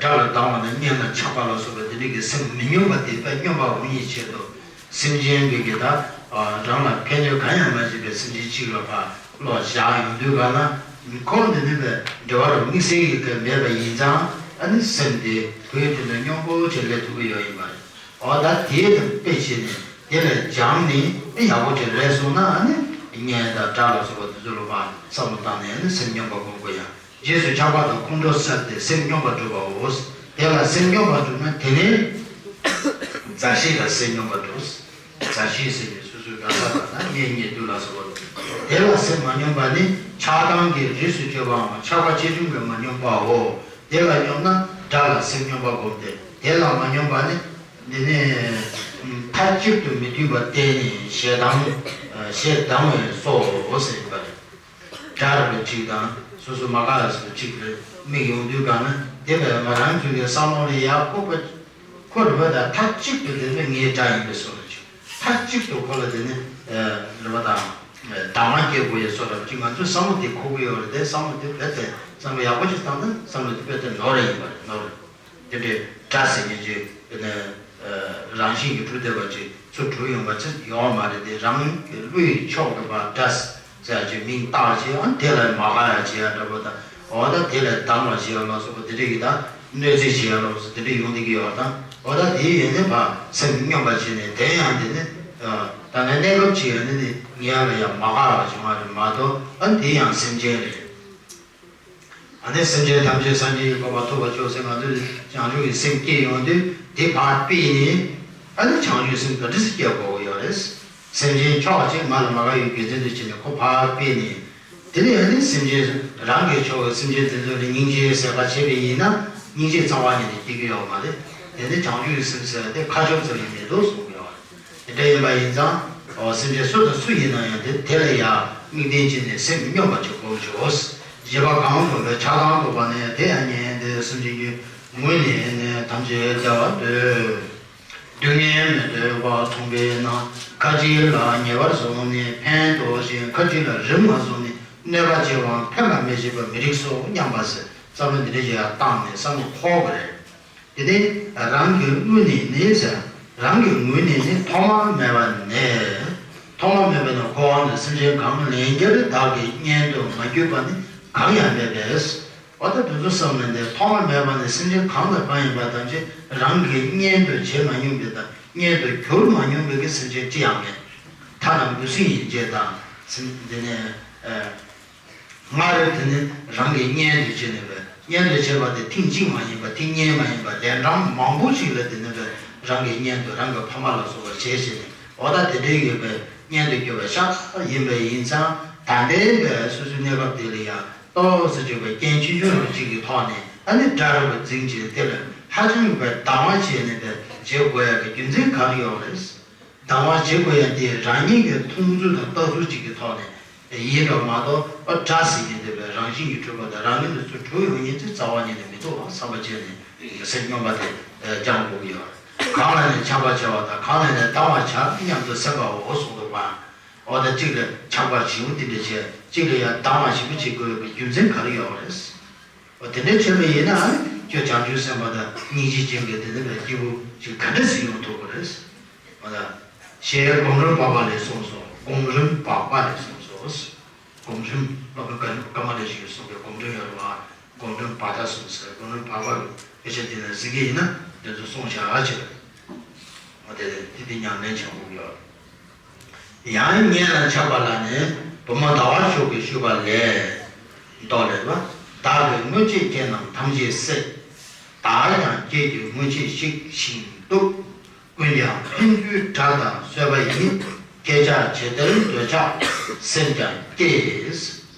དགྲ་ལ་སྡང་བ་དང་གཉེན་ལ་ཆགས་པ་ལ་སོགས་པའི་དེ་འདྲ་གི་སེམས་མི་སྙོམས་པ་དེ་དཔེ་སྙོམས་པར་འོང་བའི་ཆེད་དུ། སེམས་ཅན་གྱི་གི་ད་རང་ལ་ཕན་གནོད་གང་ཡང་མ་བྱེད་པའི་སེམས་ཅན་གཅིག་ལ་ཕར་བློ་བཞག་ཡོང་དུས་ག་ན། ཁོང་འདི་ནི་བའི་འབྲེལ་བ་རུ་དམིགས་བསལ་གྱི་གི་མེད་པ་ཡིན་ཙང་། ཨ་ནི་སེམས་དེ་དུས་དུས་ན་སྙོམས་པོ་བྱས་ལས་ཐུབ་ཀྱི་ཡོད་ཡིན་པ་རེད། འོ་ད་དེ་དང་དཔེ་བྱས་ནས་དེ་ལས་སྦྱངས་ནས་དེ་ཡག་པོ་བྱས་ལས་སོང་ན། ཨ་ནི་གཉེན་དང་དགྲ་ལ་སོགས་པ་དེ་ཚོ་ལ་ཕར་བསམ་བློ་བཏང་ནས་ཨ་ནི་སེམས་སྙོམས་པར་སྒོམ་དགོས་ཡ། རྗེས་སུ་ཆགས་པ་དང་ཁོང་ཁྲོ་བསལ་ཏེ་སེམས་སྙོམས་པར་སྒྲུབ་པའོ། དེ་ལ་སེམས་སྙོམས་པར་སྒྲུབ་ན་དེ་ནས་མཛའ་བཤེས་ལ་སེམས་སྙོམས་པར་སྒྲུབ། མཛའ་བཤེས་ཟེར་ནས་སོ་སོའི་དགའ་ས་དང་ན་གཉེན་ཉེ་དུ་ལ་སོགས་པ་ དེ་ལ་སེམས་མ་སྙོམས་པ་ནི་ཆགས་སྡང་གི་རིས་སུ་གཅོད་པའམ་ཆགས་པ་ཆེ་ཆུང་གིས་མ་སྙོམས་པའོ། དེ་ལ་སྙོམས་ན་དགྲ་ལ་སེམས་སྙོམས་པ་བསྒོམ་སྟེ། དེ་ལ་མ་སྙོམས་པ་ནི། འདི་ནི་མཐའ་གཅིག་ཏུ་མི་མཐུན་པ་བསྟན་ནས་ཞེ་སྡང་། ཞེ་སྡང་བས་སོ་ཟེར་བ་རེད། དགྲ་རེད་པའི་གཅིག་དང་སོ་སོ་མ་དགའ་བ་ཟེར་བའི་གཅིག་རེད། དམིགས་ཡོང་དུས་གང་ན་དེ་ལ་ང་རང་ཚོའི་བསམ་བློ་ལ་ཡག་པོ་པ། ཁོ་རེད་པ་དང་མཐའ་གཅིག་ཏུ་དེ་ནི་ངའི་དགྲ་ཡིན་པའི་བཟོ་འདྲ་ཅིག་མཐའ་གཅིག་ཏུ་ཁོ་ལ་དེ་ནི་རེད་པ་དང་སྡང་བ་སྐྱེ་དགོས་ཡའི་བཟོ་འདྲ་ཅིག་ང་ཚོའི་བསམ་བློ་དེ་འཁོར་གི་ཡོད་རེད་དེ། བསམ་བློ་དེ་རྦད་དེ་བསམ་བློ་ཡག་པོ་ཅིག་བཏང་ན་བསམ་བློ་དེ་རྦད་དེ་ནོར་རེ་ཡིན་པ་རེད། ནོར་རེད། དེ་འདྲའི་དགྲ་ཟེར་མཁན་ཅིག་དེ་ནི་རང་བཞིན་གྱིས་གྲུབ་བསྡད་པ་ཅིག་ཚུར་གྲུབ་ཡོང་བ་ཅིག་ཡོད་མ་རེད་དེ། རང་གི་བློའི་ཕྱོགས་ཀྱི་བར་དགྲ་ཟེར་ཡ་ཅིག་མིང་བཏགས་བྱས། ཨ་དེ་ལ་མ་དགའ་ཡ་བྱེད་ཡ་འདྲ་པོ་དང་། འོ་ད་དེ་ལ་སྡང་བ་བྱེད་ཡ་ལ་སོགས་པ་དེ་འདྲ་གི་དང་གནོད་འཚེ་བྱེད་ཡ་ལ་སོགས་དེ་འདྲ་ཡོང་བསྡད་ཀྱི་ཡོད་དང་། འོ་ད་དེ་ཡིན་ནི་བ་སེམས་སྙོམས་པ་བྱས་ནས་དེ་ཡང་དེ་ནི་ད་ནི་གནས་སྐབས་ཅིག་ཡོད་ནི་ནི་ངས་ཡ་ལ་ཡ་མ་དགའ་བ་བྱུང་བ་རེད་མ་གཏོགས། ཨ་དེ་ཡང་སེམས་ཅན་རེད། ཨ་ནི་སེམས་ཅན་ཐམས་ཅད་སངས་རྒྱས་ཀྱི་གོ་འཕང་ཐོབ་པར་ཤོག་ཟེར་ང་ཚོས་བྱང་ཆུབ་ཀྱི་སེམས་བསྐྱེད་ཡོང་དུས་དེ་ཕར་ཕུད་ནས། ཨ་ནི་བྱང་ཆུབ་སེམས་ག་འདྲ་སེ་སྐྱེ་དགོས་ཀྱི་ཡོད་རེད། སེམས་ཅན་ཕྱོགས་གཅིག་ང་ལ་མ་དགའ་བའི་རྒྱུ་མཚན་དུ་བྱས་ནས་ཁོ་ཕར་ཕུད་ནས། དེ་ནས་ཨ་ནི་སེམས་ཅན་རང་གི་ཕྱོགས་ཀྱི་སེམས་ཅན་དེ་ཚོ་ལ་སྙིང་རྗེའི་བསམ་པ་བྱས་པ་ཡིན་ན་སྙིང་རྗེ་རྩ་བ་ཉིད་ནས་སྐྱེ་གི་ཡོད་མ་རེད། དེ་ནི་བྱང་ཆུབ་ཀྱི་སེམས་ཟེར་བ་དེ་ཁ་ཕྱོགས་ཙམ་ཡིན་མི་འདུག་གསུངས་ཀྱི་ཡོད་རེད། དེ་འདྲ་ཡིན་པ་ཡིན་ཙང་། འོ་སེམས་ཅན་སུ་དང་སུ་ཡིན་ན་ཡང་དེ་དེ་ལ་ཡང་དམིགས་རྟེན་བྱས་ནས་སེམས་སྙོམས་པ་ཅིག་སྒོམ་ཆོག་བཞི་པ་གང་བསྒོམ་པའི་ཆགས་སྡང་བསྒོམ་པ་ནི་དེ་ཡང་ཉན་ཏེ་སེམས་ཅན་གྱི་ངུ་ནས་ནི་ཐམས་ཅད་བདེ་བ་འདོད། སྡུག་བསྔལ་མི་འདོད་པ་མཚུངས་པས་ན། ཁ་ཅིག་ལ་ཉེ་བར་བཟུང་ནས་ཕན་འདོགས་ཤིང་ཁ་ཅིག་ལ་རིམ་མ་བཟུང་ནས་གནོད་པ་བྱེད་པའང་ཕན་པ་མི་བྱེད་པ་མི་རིགས་སོ་སྙམ་པ་ཟེར་བསམ་བློ་འདི་འདྲ་ཞིག་ཡང་བཏང་ནས་བསམ་བློ་འཁོར་དགོས་རེད། དེ་ནས་རང་གི་དངོས་ནས་ནི་ཟེར། རང་གི་ངོས་ནས་ནི་ཐོག་མ་མེད་པ་ནས། ཐོག་མ་མེད་པ་ནས་འཁོར་བ་ནི་སེམས་ཅན་གང་ལན་བརྒྱར་བདག་གི་གཉེན་དུ་མ་གྱུར་པ་ནི་གང་ཡང་མེད་པས། འོ་ད་དེ་ཚོ་བསམ་ན་འདི་ཐོག་མ་མེད་པ་ནས་སེམས་ཅན་གང་དང་གང་ཡིན་པ་ཐམས་ཅད་རང་གི་གཉེན་དུ་བྱེད་མ་མྱོང་པའི་དང་གཉེན་དུ་གྱུར་མ་མྱོང་པའི་གི་སེམས་ཅན་ཅི་ཡང་མེད། ཐ་ན་འབུ་སྲིན་ཡན་ཆད་དང་སེམས་འདི་ནས། སྔར་དེ་ནི་རང་གི་གཉེན་དུ་བྱས་ནས་པས། གཉེན་དུ་བྱས་པ་དེ་ཐེངས་གཅིག་མ་ཡིན་པ་ཐེངས་གཉིས་མ་ཡིན་པ་ལན་གྲངས་མང་པོ་ཞིག་ལ་དེ་ནི་པས་རང་གི་གཉེན་དུ་རང་གི་ཕ་མ་ལ་སོགས་པ་བྱས་བྱས་ནས། འོ་ད་དེ་འདྲའི་ཡོད་པའི་གཉེན་དུ་གྱུར་པ་ཤ་སྟག་ཡིན་པས་ཡིན་ཙང་། ད་ལྟའི་པས་སོ་སོའི་གནས་སྐབས་དེ་ལ་ཡང་ཏོག་ཙམ་ཅིག་པའི་རྐྱེན་ཆུང་ཆུང་རུ་གཅིག་གི་ཐོག་ནས་ཨ་ནི་དགྲ་རུ་འཛིན་བྱས་དེ་ལ་ཧ་ཅང་གི་པའི་སྡང་བ་བྱས་ནས་པས་བྱེད་དགོས་ཡག་གི་རྒྱུ་མཚན་ག་རེ་ཡོད་རེད། སྡང་བ་བྱེད་དགོས་ཡ་དེ་རང་ཉིད་ཀྱི་མཐོང་ཚུལ་དང་ལྟ་ཚུལ་གཅིག་གི་ཐོག་ནས་ཡིན་འགྲོ་མ་གཏོགས། ཨ་དགྲ་ཟེར་མཁན་དེ་བས་རང་བཞིན་གྱིས་གྲུབ་པ་དང་རང་ཉིད་དུ་ཚུར་གྲུབ་ཡོང་མཁན་ཅིག་རྩ་བ་ཉིད་ནས་མི་འདུག་བསམ་པ་བྱས་ནས་སེམས་སྙོམས་པ་དེ་སྦྱང་དགོས་ཀྱི་ཡོད། གང་ལ་ནི་ཆགས་པ་བྱ་བ་དང་། གང་ལ་ནི་སྡང་བ་བྱ་སྙམ་དུ་སེམས་པའོ་གསུངས་འདུག་པ། འོ་ད་གཅིག་ལ་ཆགས་པ་ཞེ་པོ་དེ་འདྲ་བྱས། གཅིག་ལ་ཡང་སྡང་བ་ཞེ་པོ་བྱེད་དགོས་པའི་རྒྱུ་མཚན་ག་རེ་ཡོད་རེད། འོ་དེ་འདྲའི་ཆོས་པ་ཡིན་ན་ཁྱོད་བྱང་ཆུབ་སེམས་དཔའ་དང་སྙིང་རྗེ་ཅན་གྱི་དེ་འདྲ་བའི་སྐྱེས་བུ་ཞིག་ག་འདྲ་ཞིག་ཡོང་ཐུབ་ཀྱི་རེད། འོ་ད་ཞེས་སྒོམ་རིམ་བག་པ་ལས་གསུངས་སོ། སྒོམ་རིམ་བག་པ་ལས་གསུངས་སོ། སྒོམ་རིམ་སློབ་དཔོན་ཀ་ཀ་མ་ལ་ཤཱི་ཡིས་གསུངས་པའི་སྒོམ་རིམ་ཡོད་རེད་བ། སྒོམ་རིམ་བར་ཐག་གསུངས་ཟེར། སྒོམ་རིམ་བག་པ་ལ་དཔེ་ཆ་འདི་ན་གཟིགས་ཀྱི་ཡིན་ན་དེ་ཚོ་གསུངས་བཞག་ཅེས། འོ་དེ་དེ་དེ་ཉམས་ལེན་བྱེད་དགོས་ཀྱི་ཡོད། ཡང་གཉེན་ལ་ཆགས་པ་ལ་ནི་བུ་མོ་ཟླ་བ་མཆོག་གིས་ཞུས་པ་ལས། མདོ་ལས་པ། བདག་གིས་སྔོན་ཆད་རྐྱེན་རྣམས་ཐམས་ཅད་བསྲེགས། བདག་ཀྱང་རྐྱེན་གྱིས་སྔོན་ཆད་ཞིག་ཞིང་གཏུབས། ཀུན་ཀྱང་ཕན་ཚུན་དགྲ་དང་གསོད་པ་ཡིན། ཁྱེད་ཅག་ཇི་ལྟར་འདོད་ཆགས་སེམས་ཀྱང་སྐྱེས།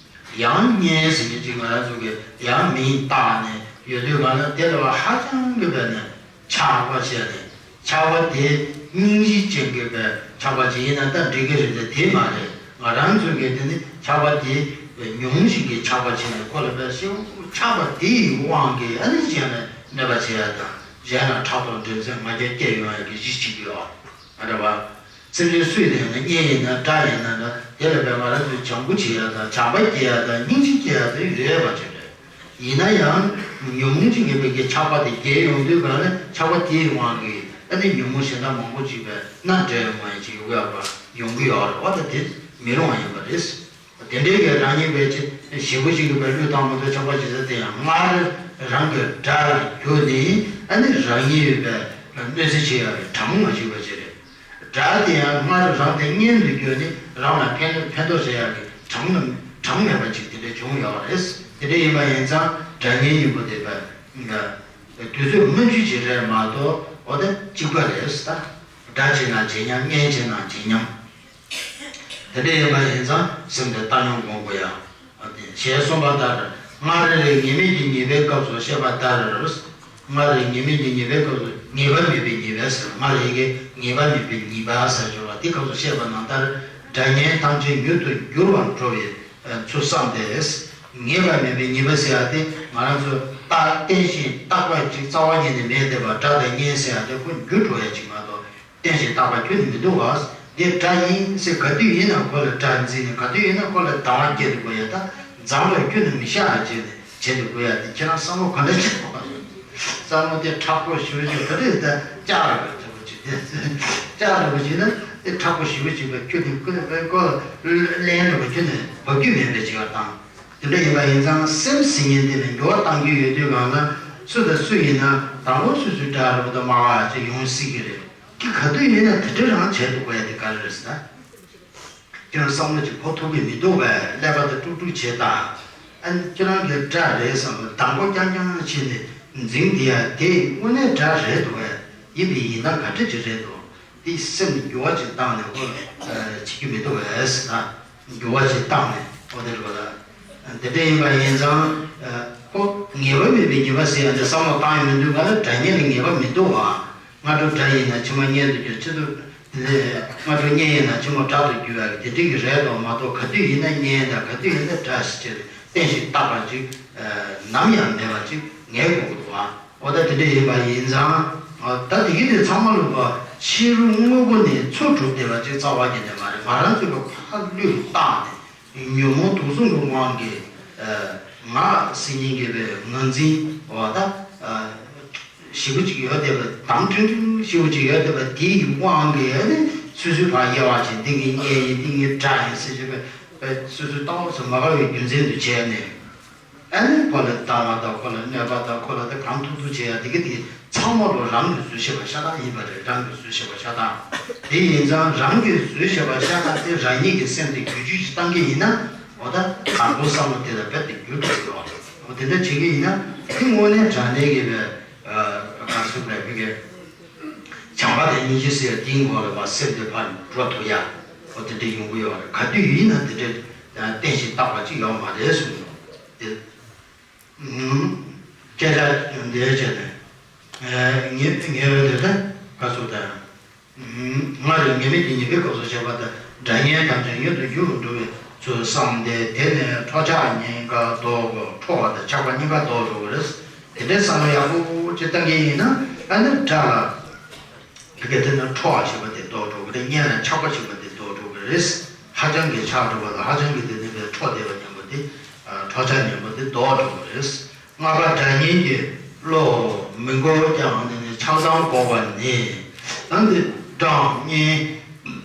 ཡང་གཉེན་ཟེར་མཁན་ཅིག་ང་རང་ཚོ་གིས་ཡང་མིང་བཏགས་ནས་ཡོད་དུས་གང་ལ་དེ་ལ་བ་ཧ་ཅང་གི་བས་ནས། ཆགས་པ་བྱས་ནས། ཆགས་པ་དེ་སྙིང་རྗེ་ཅན་གྱི་བའི་ཆགས་པ་ཅིག་ཡིན་ན་ད་འགྲིག་གི་རེད་དེ། དེ་མ་རེད། ང་རང་ཚོའི་གི་དེ་ནི་ཆགས་པ་དེ་མྱོང་བཞིན་གྱི་ཆགས་པ་བྱས་ནས་ཁོ་ལ་བའི་ཤེས་ཆགས་པ་དེ་ཡི་དབང་གིས་ཨ་ནི་གཞན་ལ་གནོད་པ་བྱེད་ཡ་དང་། གཞན་ལ་ཕྲག་དོག་འགྲན་སེམས་ང་རྒྱལ་སྐྱེ་ཡོང་ཡ་གི་གཞི་གཅིག་ཡོད། ཨ་རེད་བ། སེམས་ཅན་སུ་ཡིན་ན་གཉེན་ཡིན་ན་དགྲ་ཡིན་ན་འདྲ། དེ་ལ་བས་ང་རང་ཚོས་བྱམས་པོ་བྱེད་ཡ་དང་། བྱམས་པ་སྐྱེ་ཡ་དང་། སྙིང་རྗེ་སྐྱེ་ཡ་དེ་ཡོད་པ་ཅིག་རེད། ཡིན་ན་ཡང་ཉོན་མོངས་ཀྱི་ངན་པའི་གི་ཆགས་པ་དེ་རྒྱས་ཡོང་དུས་གང་ལ་ཆགས་པ་དེའི་དབང་གིས་ཨ་ནི་ཉོན་མོངས་གཞན་དག་མང་པོ་ཅིག་བས་ན་འདྲ་ཡོང་བ་ཡིན་ཅིག་ཡོང་གི་ཡོད་པ་ཡོང་གི་ཡོད་རེད་བ། ད་དེ་མི་རུང་བ་ཡིན་པ་རེད། དེ་འདྲའི་གི་རང་ཉིད་བས་ཅི་ཞེ་པོ་ཅིག་གི་བས་བློས་བཏང་མ་ཐུབ་ཆགས་པ་ཅིག་ཟེར་དེ་ཡང་སྔར་རང་གི་དགྲ་ལ་གྱུར་ནས་ཨ་ནི་རང་ཉིད་ཡོད་པའི་གནོད་འཚེ་བྱེད་ཡ་རེད། གྲངས་མ་ཞིག་པ་ཅིག་རེད། དགྲ་དེ་ཡང་སྔར་རང་དེ་གཉེན་དུ་གྱུར་ནས་རང་ལ་ཕན་ཕན་ཐོགས་བྱེད་ཡག་གི་གྲངས་ལ་གྲངས་མེད་པ་ཅིག་དེ་འདྲ་བྱུང་ཡོད་རེད། དེ་འདྲ་ཡིན་པ་ཡིན་ཙང་དགྲ་གཉེན་གཉིས་པོ་དེ་བས་དུས་ཚོད་སྔོན་འཇུག་ཅིག་རེད་མ་གཏོགས། འོ་ད་གཅིག་པ་རེད་ད། དགྲ་བྱེད་ན་བྱེད་མཉམ། གཉེན་བྱེད་ན་བྱེད་མཉམ། དེ་འདྲ་ཡིན་པ་ཡིན་ཙང་སེམས་དེ་བཏང་སྙོམས་སྒོམ་དགོས་ཡ། ཞེས་གསུངས་པ་ལྟར། སྔར་རེ་རེ་ངེས་མེད་ཀྱི་ངེས་པའི་སྐབས་སུ་བཤད་པ་ལྟར། སྔར་རེ་ངེས་མེད་ཀྱི་ངེས་པའི་སྐབས་སུ་ངེས་པ་མེད་པའི་ངེས་པ་ཟེར། སྔར་རེ་གི་ངེས་པ་མེད་པའི་ངེས་པ་ཟེར་ཞོར་བ་དེ་སྐབས་སུ་བཤད་པ་ནང་ལྟར། སྒྲ་བརྙན་ཐམས་ཅད་མྱུར་དུ་འགྱུར་བར་འགྲོ་བའི་ཚུལ་བསམ་སྟེ། ངེས་པ་མེད་པའི་ངེས་པ་ཟེར་ཡ་དེ་ང་རང་ཚོ་རྟག་བརྟན་ཞིང་རྟག་པ་ཅིག་རྩ་བ་ཉིད་ནས་མེད་བསྡད་པ། སྒྲ་དང་བརྙན་ཟེར་ཡ་དེ་ཁོ་འགྱུར་འགྲོ་ཡ་ཅིག་མ་གཏོགས། བརྟན་ཞིང་རྟག་པ་ཁྱོན་ནས་མི་འདུག་བ། འདི་སྒྲ་ཡིན་ཟེར་ག་དུས་ཡིན་ན་ཁོ་ལ་སྒྲ་འཛིན་ནས། ག་དུས་ཡིན་ན་ཁོ་ལ་སྒྲ་བར་སྐྱེ་འདུག་གོ་ཡ། ད་འཛམ་བུ་ཁྱོན་ནས་མི་ཤར་བ་བྱས་ནས་བྱེད་འདུག་གོ་ཡ། དེ་ཁྱེད་རང་བསམ་བློ་ག་འདྲ་བྱེད་དགོས་པ། བསམ་བློ་དེ་མཁྲེགས་པོ་ཞེ་པོ་ཅིག་ག་དུས་ད་ལྕགས་རེད་པ་ཆེན་པོ་ཅིག་དེ། ལྕགས་རེད་པ་ཅིག་ན་དེ་མཁྲེགས་པོ་ཞེ་པོ་ཅིག་པ་ཁྱོད་དེ་ཁོ་ཁོ་ལན་རེད་པ་ཁྱོད་ནས་འབབ་རྒྱུ་མེད་པའི་བྱེད་པ་དང་། དེ་འདྲ་ཡིན་པ་ཡིན་ཙང་སེམས་ཟེར་མཁན་དེ་ལ་འགྱུར་བ་གཏང་རྒྱུ་ཡོད་དུས་གང་ལ། སུ་དང་སུ་ཡིན་ན་དང་པོ་སོ་སོའི་སྒྲ་རེད་པ་དང་སྨྲ་བ་ཅིག་ཡོང་སྲིད་ཀྱི་རེད། དེ་ག་དུས་ཡིན་ན་དེ་འདྲ་རང་བྱེད་ཐུབ་དགོས་ཡ་དེ་ག་རེ་རེད་ཟེར་ན། ཁྱེད་རང་བསམ་བློ་ཅིག་འཁོར་ཐུབ་ཀྱི་མི་འདུག་པས། ཀླད་པ་དེ་དཀྲུག་དཀྲུག་བྱེད་དང་། ཨ་ནི་ཁྱེད་རང་གི་སྒྲ་རེད་བསམ་པ་དང་པོ་རྐྱང་རྐྱང་བྱས་ནས་འཛིན་བསྡད་ཡ་དེ་དངོས་གནས་སྒྲ་རེད་འདུག་པས། ཡིན་པའི་ཡིན་སྟངས་ག་འདྲ་ཅིག་རེད་འདུག་དེ་སེམས་འགྱུར་བ་ཅིག་བཏང་ནས་ཁོ་བྱེད་རྒྱུ་མི་འདུག་པས་ཟེར་ན། འགྱུར་བ་ཅིག་བཏང་ནས་ཨོ་དེ་རེད་པ་ལ། དེ་འདྲ་ཡིན་པ་ཡིན་ཙང་ཁོ་ངེས་པ་མེད་པའི་ངེས་པ་ཟེར་ཡ་འདི་བསམ་བློ་བཏང་ཡོང་དུས་ག་ལ་སྒྲ་བརྙན་ལ་ངེས་པ་མི་འདུག་བ། སྔ་དྲོ་སྒྲ་ཡིན་ན་ཕྱི་མ་བརྙན་དུ་གྱུར། ཕྱི་དྲོ་དེ་ལས་སྔ་དྲོ་བརྙན་ཡིན་ན་ཕྱི་མ་སྒྲ་དུ་འགྱུར་བ་དེ་འདྲ་གི་རེད་དོ་མ་གཏོགས། ག་དུས་ཡིན་ན་བརྙན་དང་ག་དུས་ཡིན་ན་སྒྲ་ཞིག་བྱས་ཏེ་བརྟན་ཞིང་རྟག་པ་ཅིག་ནམ་ཡང་མེད་པ་ཅིག་ངེས་དགོས་ཀྱི་འདུག་བ། འོ་ད་དེ་འདྲ་ཡིན་པ་ཡིན་ཙང་། ད་དེ་གི་དེ་ཚང་མ་ལུག་པ་ཕྱི་རོལ་དངོས་པོ་ནས་འཚོ་གྲུབ་བསྡད་པ་ཅིག་རྩ་བ་ཉིད་ནས་མ་རེད། ང་རང་ཚོའི་ཕར་བློས་བཏང་ནས་ཉོན་མོངས་དུག་གསུམ་གྱི་དབང་གིས་ང་ཟེར་མཁན་གྱི་བའི་ངར་འཛིན་འོ་ད་ཞེ་པོ་ཅིག་ཡོད་བསྡད་པ། དམ་ཕྲིན་ཕྲིན་ཞེ་པོ་ཅིག་ཡོད་བསྡད་པ་དེའི་དབང་གིས་ནི་སོ་སོའི་ཕར་དབྱེ་བ་ཕྱེ། འདི་ངའི་བརྙན་ཡིན། འདི་ངའི་སྒྲ་ཡིན་ཟེར་བྱས་པའི་སོ་སོའི་ལྟ་བ་ཚོ་མ་དགའ་བའི་རྒྱུ་མཚན་དུ་བྱས་ནས། ཨ་ནི་ཁོ་ལ་སྡང་བ་དང་། ཁོ་ལ་གནོད་པ་དང་། ཁོ་ལ་དེ་གང་ཐུབ་ཐུབ་བྱེད་ཡ་དེ་གི་དེ་ཚང་མ་ལོ་རང་གི་བཟོས་བྱས་པ་ཤ་སྟག་ཡིན་པ་རེད། རང་གི་བཟོས་བྱས་པ་ཤ་སྟག་དེ་ཡིན་ཙང་རང་གི་བཟོས་བྱས་པ་ཤ་སྟག་དེ་རང་ཉིད་ཀྱི་སེམས་དེ་བསྒྱུར་བཅོས་ཅིག་བཏང་གི་ཡིན་ན། འོ་ད་དང་པོ་བསམ་བློ་དེ་ལ་རྦད་དེ་འགྱུར་འགྲོ་གི་ཡོད་རེད། འོ་དེ་འདྲ་བྱེད་ཀྱི་ཡིན་ན་དེ་དངོས་གནས་དྲང་གནས་ཀྱི་བའི་ག་ཟེར་དགོས་རེད། བྱམས་པ་དང་སྙིང་རྗེ་ཟེར་ཡ་དེའི་ངོ་ལ་བ་སེམས་དེ་ཕར་འགྲོ་ཐུབ་ཡ། འོ་དེ་འདྲ་ཡོང་གི་ཡོད་རེད། ག་དུས་ཡིན་ན་དེ་འདྲ་བརྟན་ཞིང་རྟག་པ་ཅིག་ཡོད་མ་རེད་གསུངས་ཡོད་དེ། སྐད་ཆ་འདི་བྱས་ནས། ངས་ངས་འོས་འདོད་དེ་ག་ཚོད་དང་། སྔར་ངེས་མེད་ཀྱི་ཉེས་པའི་སྐབས་སུ་བྱས་པ་དང་། སྒྲ་བརྙན་ཐམས་ཅད་མྱུར་དུ་འགྱུར་རུ་འགྲོ་བའི་ཚུལ་བསམ་སྟེ། དེ་ནས་འཕྲོག་བྱ་གཉིས་ཀ་ལྡོག་གོ། འཕྲོག་པ་དང་ཆགས་པ་གཉིས་ཀ་ལྡོག་འགྲོ་གི་རེད། དེ་འདྲའི་བསམ་བློ་ཡག་པོ་ཅིག་བཏང་གི་ཡིན་ན། ཨ་ནི་སྒྲ་ལ། དེ་ག་དེ་ན་འཕྲོག་པ་ཞེས་པ་དེ་ལྡོག་འགྲོ་གི་རེད། བརྙན་ལ་ཆགས་པ་ཞེས་པ་དེ་ལྡོག་འགྲོ་གི་རེད། ཧ་ཅང་གི་ཆགས་འགྲོ་བ་དང་། ཧ་ཅང་གི་དེ་ནི་བའི་འཕྲོག་བསྡད་པ་ཉམས་པོ་དེ། འཕྲོག་བྱ་ཉམས་པོ་དེ་ལྡོག་འགྲོ་གི་རེད། ལྔ་པ་སྒྲ་བརྙན་གྱི་བློ་མི་འགོར་ཀྱང་། དེ་ནི་ཆགས་སྡང་འགོག་པ་ནི། ད་འདི་སྒྲ་བརྙན་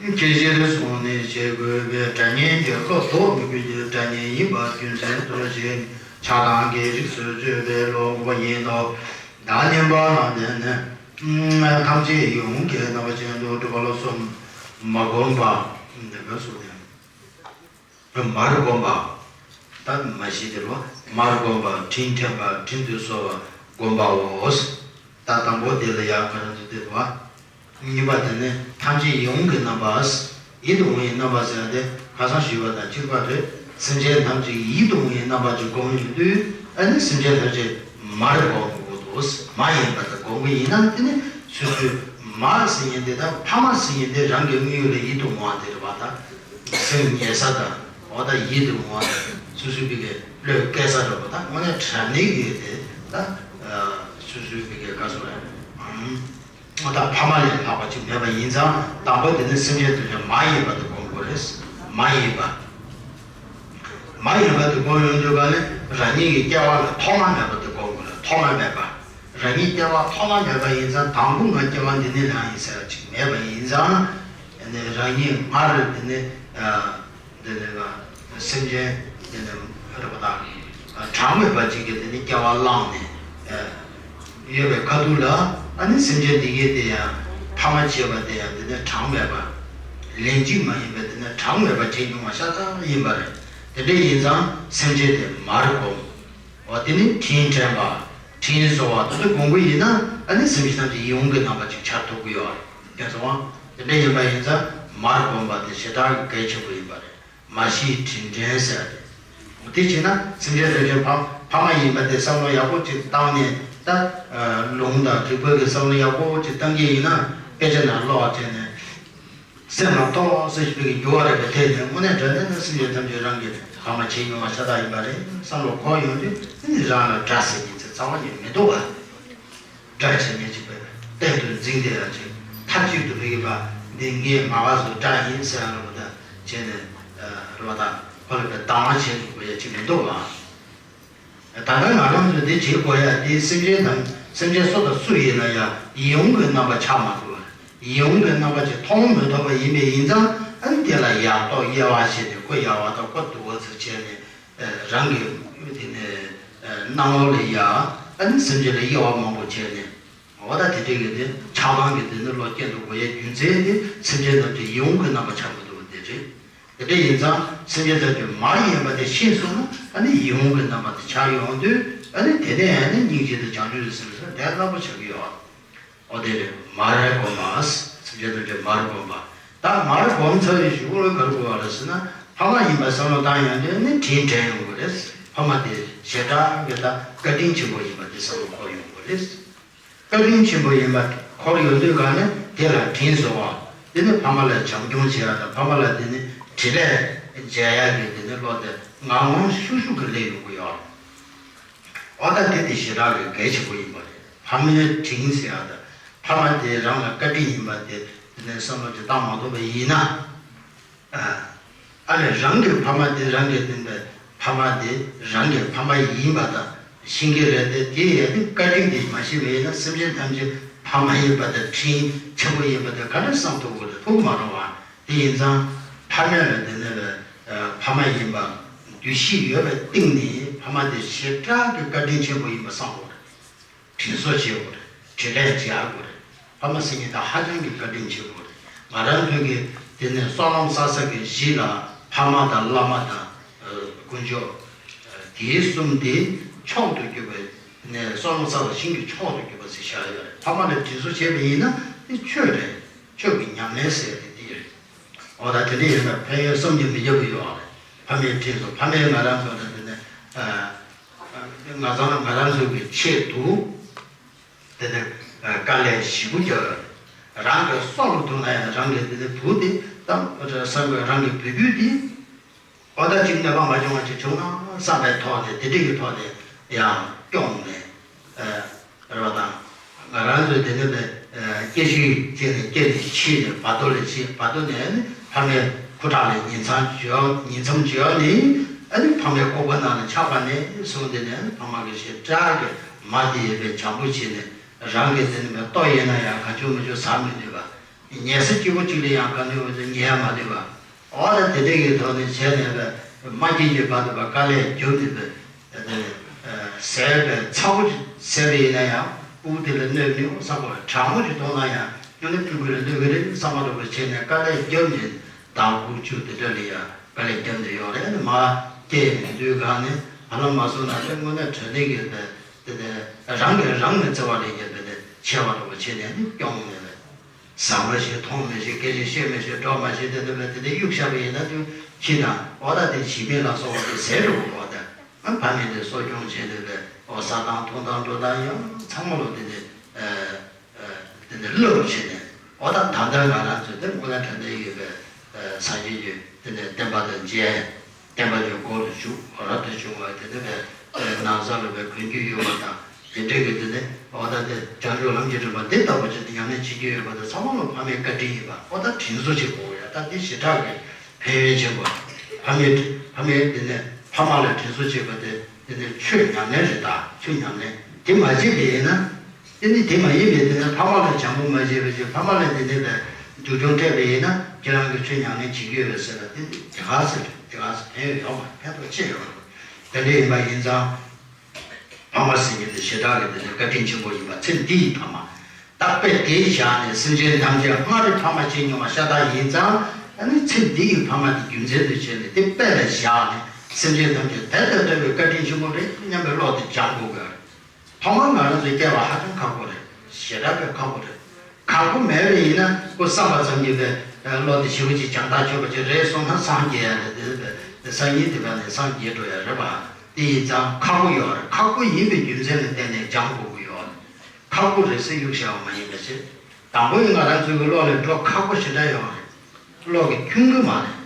ཁྱད་གཞིར་བཟུང་ནས་བྱེད་དགོས་པའི། སྒྲ་བརྙན་གྱི་བློ་ལྡོག་མི་དགོས་ཀྱི་སྒྲ་བརྙན་ཡིན་པ་རྒྱུ་མཚན་དུ་བྱས་ནས། ཆགས་སྡང་གི་རིགས་སུ་གཅོད་པའི་བློ་འགོག་པ་ཡིན་ནོ། བདག་ཉན་པ་ལ་བརྟེན་ནས་ཐམས་ཅད་ཡིད་འོང་གི་རྣམ་པ་ཅན་དུ་གྲུབ་པ་ལ་སོགས་མ་བསྒོམ་པ། འདི་ག་སུ་དེ་མར་བསྒོམ་པ། ད་མ་གཞི་དེ་ལོ་མར་བསྒོམ་པ། དྲིན་དྲན་པ། དྲིན་དུ་གཟོ་བ་བསྒོམ་པའོ། ད་དང་པོ་དེ་ལ་ཡང་ག་རེ་འདུག་སྟེ་བ། གཉིས་པ་དེ་ནི་ཐམས་ཅད་ཡིད་འོང་གི་རྣམ་པ། ཡིད་དུ་འོང་བའི་རྣམ་པ་ཟེར་ཏེ་ཁ་སང་ཞུས་པ་དང་གཅིག་པ་རེད། སེམས་ཅན་ཐམས་ཅད་ཡིད་དུ་འོང་བའི་རྣམ་པ་ཅིག་བསྒོམ་ཡོང་དུས། ཨ་ནི་སེམས་ཅན་ཐམས་ཅད་མར་བསྒོམ་དགོས་འདུག་མ་ཡིན་པ་དེ་བསྒོམ་གྱི་ཡིན་ན། དེ་ནི་སོ་སོའི་མ་ཟེར་མཁན་དེ་དང་ཕ་མ་ཟེར་མཁན་དེ་རང་གི་དངོས་ཡོད་ལ་ཡིད་དུ་འོང་བ་དེ་རེད་པ། ད་སེམས་ཉལ་ས་དང་། འོ་ད་ཡིད་དུ་འོང་བ་དང་། སོ་སོའི་བི་གའི་བློས་བཀལ་ས་རེད་པ། ད་དངོས་གནས་དྲང་གནས་ཀྱི་དེ་ད་སོ་སོའི་བི་གའི་ག་སོ་རེད། ཨ་ད་ཕ་མ་ལས་ལྷག་པ་ཅིག་མེད་པ་ཡིན་ཙང་། དང་པོ་དེ་ནི་སེམས་ཅན་ཐམས་ཅད་མ་ཡིན་པ་དེ་སྒོམ་དགོས་རེད། མ་ཡིན་པ། མ་ཡིན་པ་དེ་སྒོམ་ཡོང་དུས་ག་ནི་རང་ཉིད་ཀྱི་སྐྱེ་བ་ལ་ཐོག་མ་མེད་པ་དེ་སྒོམ་དགོས་རེད། ཐོག་མ་མེད་པ། རང་ཉིད་སྐྱེ་བ་ཐོག་མ་མེད་པ་ཡིན་ཙང་། དང་པོ་ང་སྐྱེ་བ་འདི་ནས་ལངས་ཡིན་ཟེར་བ་ཅིག་མེད་པ་ཡིན་ཙང་། ཨ་ནི་རང་ཉིད་སྔར་དེ་ནི། འདི་ནི་སེམས་ཅན་འདི་ནི་རེད་པ། ད་གྲངས་མེད་པ་ཅིག་གིས་འདི་ནི་སྐྱེ་བ་བླངས་ནས་ཡོད་པའི་ཁ་ཐུག་ལ། ཨ་ནི་སེམས་ཅན་འདི་གའི་དེ་ཡང་ཕ་མ་བྱས་པ་དེ་ཡང་འདི་ནི་གྲངས་མེད་པ། ལན་གཅིག་མ་ཡིན་པའི་འདི་ནི་གྲངས་མེད་པ་བྱས་མྱོང་བ་ཤ་སྟག་ཡིན་པ་རེད། དེ་འདྲ་ཡིན་ཙང་སེམས་ཅན་དེ་མར་བསྒོམ། འོ་དེ་ནི་དྲིན་དྲན་པ། དྲིན་གཟོ་བ། དེ་ཚོ་སྒོམ་གྱི་ཡིན་ན། ཨ་ནི་སེམས་ཅན་ཐམས་ཅད་ཡིད་འོང་གི་རྣམ་པ་ཅིག་འཆར་ཐུབ་ཀྱི་ཡོད་རེད། དེ་ཚོ་དེ་འདྲ་ཡིན་པ་ཡིན་ཙང་ མར་བསྒོམ་པ་དེ་ཞེ་དྲག་གི་གལ་ཆེན་པོ་ཡིན་པ་རེད། མ་ཤི་དྲིན་དྲན་ཟེར་ཡ་དེ། དེ་བྱས་ན་སེམས་ཅན་ཐམས་ཅད་ཕ་ཕ་མ་ཡིན་པ་དེ་བསམ་བློ་ཡག་པོ་ཅིག་བཏང་ནས་ད་ལུང་དང་རིགས་པ་གི་བསམ་བློ་ཡག་པོ་ཅིག་བཏང་གི་ཡིན་ན། དཔེ་ཆ་ནང་ཀློག་བྱས་ནས་སེམས་ལ་ཏོག་ཙམ་ཞིག་གི་འགྱུར་བ་རེ་བ་ཐེབས་ནས། དངོས་གནས་དྲང་གནས་ན་སེམས་ཅན་ཐམས་ཅད་རང་གི་ཕ་མ་ཆེས་ཉུང་བ་ཤ་སྟག་ཡིན་པ་རེད་བསམ་བློ་འཁོར་ཡོང་དུས། ཨ་ནི་རང་ལ་དགྲ་ཟེར་མཁན་ཚོ་རྩ་བ་ཉིད་མི་འདུག་བ། དགྲ་བྱེད་མི་བྱེད་པའི་སྟེང་དུ་འཛིང་སྟེ་ཡང་ཅིག་མཐའ་གཅིག་ཏུ་བོད་ཀྱི་བ་འདི་ངའི་མ་བ་སུ་དགྲ་ཡིན་ཟེར་ཡང་རོ་ད་བྱས་ནས་རོ་ད་ཁོ་ལ་བའི་སྡང་བ་བྱེད་དགོས་ཡ་ཅིག་མི་འདུག་བ། ད་ལྟ་ང་རང་ཚོས་འདི་བྱེད་དགོས་ཡ་དེ་སེམས་ཅན་དང་སེམས་ཅན་སུ་དང་སུ་ཡིན་ན་ཡང་ཡིད་འོང་གི་རྣམ་པ་ཆགས་མ་ཐུབ་པ། ཡིད་འོང་གི་རྣམ་པ་ཅིག་མཐོང་མི་ཐུབ་པ་ཡིན་པས་ཡིན་ཙང་། ཨ་ནི་དེ་ལ་ཡག་ཐོག་དབྱེ་བ་བྱས་ཏེ་ཁོ་ཡག་པ་དང་ཁོ་སྡུག་པ་ཚུར་བྱས་ནས། རང་གི་དེ་ནས་སྣང་བ་ལ་ཡ། ཨ་ནི་སེམས་ཅན་ལ་དབྱེ་བ་མང་པོ་བྱས་ནས། འོ་ད་དེ་འདྲའི་གི་དེ་ཆགས་སྡང་གི་དེ་ནི་བློ་སྐྱེ་འདུག་གོ་ཡའི་རྒྱུ་མཚན་དེ་སེམས་ཅན་ཐམས་ཅད་ཡིད་འོང་གི་རྣམ་པ་ཆགས་མི་འདུག་པ་དེ་རེད། དེ་འདྲ་ཡིན་ཙང་སེམས་ཅན་ཐམས་ཅད་མར་ཡིན་པ་དེ་ཤེས་སོང་ན། ཨ་ནི་ཡིད་འོང་གི་རྣམ་པ་དེ་ཆགས་ཡོང་དུས། ཨ་ནི་དེ་ནས་ཨ་ནི་སྙིང་རྗེ་དང་བྱང་ཆུབ་ཀྱི་སེམས་སུ་དེ་རྣམ་པ་ཆགས་ཀྱི་ཡོད། འོ་དེ་རེད། མར་བསྒོམ་པ། སེམས་ཅན་ཐམས་ཅད་མར་བསྒོམ་པ། ད་མར་བསྒོམ་ཚར་བའི་གཞུག་ལ་ག་རེ་དགོས་པ་རེད་ཟེར་ན། ཕ་མ་ཡིན་པ་བསམ་བློ་བཏང་ཡོང་དུས་ནི་དྲིན་དྲན་ཡོང་དགོས་རེད། ཕ་མ་དེ་ཞེ་དྲག་གི་ད་བཀའ་དྲིན་ཆེན་པོ་ཡིན་པ་དེ་བསམ་བློ་འཁོར་ཡོང་དགོས་རེད། བཀའ་དྲིན་ཆེན་པོ་ཡིན་པ་འཁོར་ཡོང་དུས་ག་ནས་དེ་ལ་དྲིན་གཟོ་བ། དེ་ནི་ཕ་མ་ལ་བྱམས་སྐྱོང་བྱེད་ཡ་དང་། ཕ་མ་ལ་དེ་ནི་དྲིན་ལན་འཇལ་ཡ་གི་དེ་ནི་བློ་དེ་ངང་ངམ་ཤུགས་ཤུགས་ཀྱིས་སླེབས་ཡོང་གི་ཡོད་རེད། འོ་ད་དེ་དེ་ཞེ་དྲག་གི་གལ་ཆེན་པོ་ཡིན་པ་རེད། ཕ་མའི་དྲིན་ཟེར་ཡ་ད་ཕ་མ་དེ་རང་ལ་བཀའ་དྲིན་ཡིན་པ་དེ་དེ་ནས་བསམ་བློ་ཅིག་བཏང་མ་ཐུབ་པ་ཡིན་ན། ཨ་ཨ་ལས་རང་གི་ཕ་མ་དེ། རང་གི་བསྟེན་པའི་ཕ་མ་དེ་རང་གི་ཕ་མ་ཡིན་པ་དང་ཤེས་ཀྱི་རེད་དེ། དེ་ཡང་དེ་བཀའ་དྲིན་དེ་མ་ཤེས་པ་ཡིན་ན། སེམས་ཅན་ཐམས་ཅད་ཕ་མ་ཡིན་པ་དང་དྲིན་ཆེན་པོ་ཡིན་པ་དེ་ག་འདྲ་བསམ་ཐུབ་དགོས་རེད། ཐུབ་མ་རུང་བ། དེ་ཡིན་ཙང་ཕ་མ་ལ་དེ་ནས་ལ་ཕ་མ་ཡིན་པ་འདུ་ཤེས་ཡོད་པའི་སྟེང་ནས་ཕ་མ་དེ་ཞེ་དྲག་གི་བཀའ་དྲིན་ཆེན་པོ་ཡིན་པ་བསམ་དགོས་རེད། དྲིན་གཟོ་བྱེད་དགོས་རེད། དྲིན་ལན་འཇལ་དགོས་རེད། ཕ་མ་ཟེར་མཁན་ད་ཧ་ཅང་གི་བཀའ་དྲིན་ཆེན་པོ་རེད། ང་རང་ཚོའི་གི་དེ་ནས་སྲོག་ལམ་བསགས་ས་གི་གཞི་ལ་ཕ་མ་དང་བླ་མ་དང་དཀོན་མཆོག་དེ་གསུམ་དེ་མཆོག་ཏུ་གྱུར་པའི་ནས་སྲོག་ལམ་བསགས་པ་ཞིང་གི་མཆོག་ཏུ་གྱུར་པ་ཟེར་བཞག་ཡོད་རེད། ཕ་མ་ལ་དྲིན་གཟོ་བྱས་པ་ཡིན་ན་དེ་ཆོས་རེད། ཆོས་ཀྱི་ཉམས་ལེན་ཟེར་ཡ་དེ་དེ་རེད། འོ་ད་དེ་འདྲ་ཡིན་ན་ཕན་ཡོན་བསམ་གྱིས་མི་ཁྱབ་པ་ཡོད་རེད། ཕ་མའི་དྲིན་གཟོ། ཕ་མས་ང་རང་ཚོ་ལ་དེ་ནས་ང་ཚང་ང་རང་ཚོ་གི་ཆེད་དུ་དེ་ནས་དཀའ་ལས་ཞེ་པོ་རྒྱག་ཡོད་རེད། རང་གི་སྲོག་ལ་ཐུག་ན་ཡང་རང་གི་དེ་ནས་བུ་དེ་དང་། བསམ་པའི་རང་གི་བུ་བུ་དེ། འོ་ད་ཅིག་གནོད་པ་མ་བྱུང་བ་ཅིག་བྱུང་ན་བསམ་པའི་ཐོག་ནས། དེ་འདྲ་གི་ཐོག་ནས་ཡང་སྐྱོང་ནས། ཨ་རེད་པ། དང་ང་རང་ཚོའི་དེ་ནས་ནས་སྐྱེ་ཤི་བྱས་ནས། སྐྱེ་ནས་འཆི་ནས་བར་དོ་ལ་འཆི། བར་དོ་ནས་ནི་ཕ་མའི་ཁུ་ཁྲག་ལ་ཉིང་མཚམས་སྦྱོར། ཉིང་མཚམས་སྦྱོར་ནས་ཨ་ནི་ཕ་མའི་ལྐུགས་པ་ནང་ལ་ཆགས་པ་ནས་བཟུང་སྟེ་ནས་ཕ་མ་གི་ཞེ་དྲག་གི་མ་དེ་ཡོད་པའི་བྱམས་པོ་བྱས་ནས། རང་གི་དེ་ནས་ལྟོ་ཡིན་ན་ཡང་གང་བྱུང་མང་བྱུང་ཟ་མི་ནུས་པ། ཉལ་ས་སྐྱིད་པོ་གཅིག་ལ་ཡང་ག་ནུས་པ་ཉལ་མ་ནུས་པ། འོ་ད་དེ་འདྲ་གི་ཐོག་ནས་བྱས་ནས་པས་མ་སྐྱེས་ཀྱི་བར་དུ་པས་དཀའ་ལས་བརྒྱབ་ནས་པས། ཟས་པས་ཚ་པོ་ཅིག་ཟས་པ་ཡིན་ན་ཡང་སྤུ་གུ་དེ་ལ་གནོད་མི་འོང་བསམ་པ། གྲང་མོ་ཅིག་འཐུང་ན་ཡང་སྨྱོ་ནད་ཕྲུ་གུ་ལ་གནོད་ཀྱི་རེད་བསམ་པ་འདྲ་པོ་བྱས་ནས་དཀའ་ལས་བརྒྱབ་ནས། ཟླ་དགུ་བཅུ་དེ་འདྲ་ལ་ཡང་དཀའ་ལས་བརྒྱབ་ནས་ཡོད་རེད། མ་སྐྱེས་མི་དུས་གང་ནས་ཧ་ལམ་མ་སོང་ན་དེ་དངོས་གནས་དྲང་གནས་ཀྱི་པས་དེ་དེ་རང་གིས་རང་ལ་བརྩེ་བ་ལེན་རྒྱུ་དེ་དེ་ཆེ་བ་འདྲ་པོ་བྱས་ནས་ནི་སྐྱོང་ནས་པས། ཟ་མ་ཤེས། འཐུང་མི་ཤེས། སྐད་ཆ་བཤད་མི་ཤེས། འགྲོ་མ་ཤེས། དེ་འདྲ་བས་དེ་འདྲ་གཡུག་བཞག་པ་ཡིན་ན་དུས་ཁྱི་དང་འོ་ད་དེ་བྱིས་པ་ལ་སོགས་པ་དེ་ཟས་འགྲོ་གི་འོ་ད། ཨ་ཕ་མས་དེ་གསོ་སྐྱོང་བྱས་ནས་པས། འོ་ཟ་སྟངས་འཐུང་སྟངས་འགྲོ་སྟངས་ཡང་ཚང་མ་ལོ་དེ་འདྲ་ཨ་ཨ་དེ་འདྲ་བསླབ་བྱས་ནས། འོ་ད་ད་ལྟ་ང་རང་ཚོས་དེ་དངོས་གནས་དྲང་གནས་ཡོད་པའི་ཨ་སངས་རྒྱས་ཀྱི་དེ་འདྲ་བསྟན་པ་དང་མཇལ། བསྟན་པ་དེ་སྒོ་ལ་ཞུགས། རབ་ཏུ་བྱུང་བ་དེ་ནི་པས་ནང་ས་ལ་པས་གོན་རྒྱུ་ཡོད་པ་དང་། དེ་འདྲ་གི་དེ་ནི་འོ་ད་དེ་བྱང་ཆུབ་ལམ་གྱི་རིམ་པ་འདི་ལྟ་བུ་ཅིག་ཉམས་ལེན་བྱེད་རྒྱུ་ཡོད་པ་དེ་ཚང་མ་ལ་ཕ་མའི་བཀའ་དྲིན་ཡིན་པ། འོ་ད་དྲིན་གཟོ་བྱེད་དགོས་ཡ། ད་དེ་ཞེ་དྲག་གི་ཕན་ཡོན་ཆེན་པོ། ཕ་མའི་ཕ་མའི་དེ་ནི་ཕ་མ་ལ་དྲིན་གཟོ་བྱེད་པ་དེ་དེ་ནི་ཆོས་ཉམས་ལེན་རེད། ད་ཆོས་ཉམས་ལེན་དེ་མ་བྱེད་པ་ཡིན་ན། དེ་ནི་དེ་མ་ཡིན་པའི་དེ་ནི་ཕ་མ་ལ་བྱམས་པོ་མ་བྱས་པ་ཞིག་ཕ་མ་ལ་དེ་ནི་པས་སྡུག་སྦྱོང་སྤྲད་པ་ཡིན་ན། ཁྱེད་རང་གིས་ཆོས་ཉམས་ལེན་བྱེད་ཀྱི་ཡོད་པས་ཟེར་ན། དེ་དེ་ག་ཟེར། དེ་ག་ཟེར། ཕན་ཡོན་ཡོད་མ་རེད། ཕན་ཐོགས་ཆེ་ཡོད་མ་རེད། དེ་འདྲ་ཡིན་པ་ཡིན་ཙང་ཕ་མ་ཟེར་མཁན་དེ་ཞེ་དྲག་གི་དེ་ནི་བཀའ་དྲིན་ཆེན་པོ་ཡིན་པ། ཚེ་འདི་ཡི་ཕ་མ། ད་དཔེ་དེ་བཞག་ནས་སེམས་ཅན་ཐམས་ཅད་སྔར་གྱི་ཕ་མ་ཆེས་ཉུང་བ་ཤ་སྟག་ཡིན་ཙང་། ཨ་ནི་ཚེ་འདི་ཡི་ཕ་མ་དེ་རྒྱུ་མཚན་དུ་བྱས་ནས་དེ་དཔེ་ལ་བཞག་ནས་སེམས་ཅན་ཐམས་ཅད་དེ་ལྟར་ལྟ་བའི་བཀའ་དྲིན་ཆེན་པོ་རེད་སྙམ་པའི་བློ་དེ་སྦྱང་དགོས་ཀྱི་རེད། ཐོག་མར་ང་རང་ཚོའི་སྐྱེ་བ་ཧ་ཅང་ཁག་པོ་རེད། ཞེ་དྲག་པའི་ཁག་པོ་རེད། ཁག་པོ་མེད་པ་ཡིན་ན་ཁོ་བསམ་པ་ཙམ་གྱིས་པས་ བློ་དེ་ཞེ་པོ་ཅིག་སྦྱང་ཐག་ཆོད་པ་ཅིག་རེད་སོང་ན་སངས་རྒྱས་ཡ་དེ་དེ་སང་ཉིན་དེ་བས་ནས་སངས་རྒྱས་འགྲོ་ཡ་རེད་པ། དེ་ཡིན་ཙང་ཁག་པོ་ཡོད་རེད། ཁག་པོ་ཡིན་པའི་རྒྱུ་མཚན་ལ་བརྟེན་ནས་སྦྱང་དགོས་ཀྱི་ཡོད་རེད། ཁག་པོ་རེད་ཟེར་གཡུག་བཞག་པ་མ་ཡིན་པ་བྱས། དང་པོ་ཡིན་ང་རང་ཚོའི་བློ་ལ་འགྲོ་ཁག་པོ་ཞེ་དྲག་ཡོད་རེད། བློ་གི་ཁྱོང་གི་མ་རེད།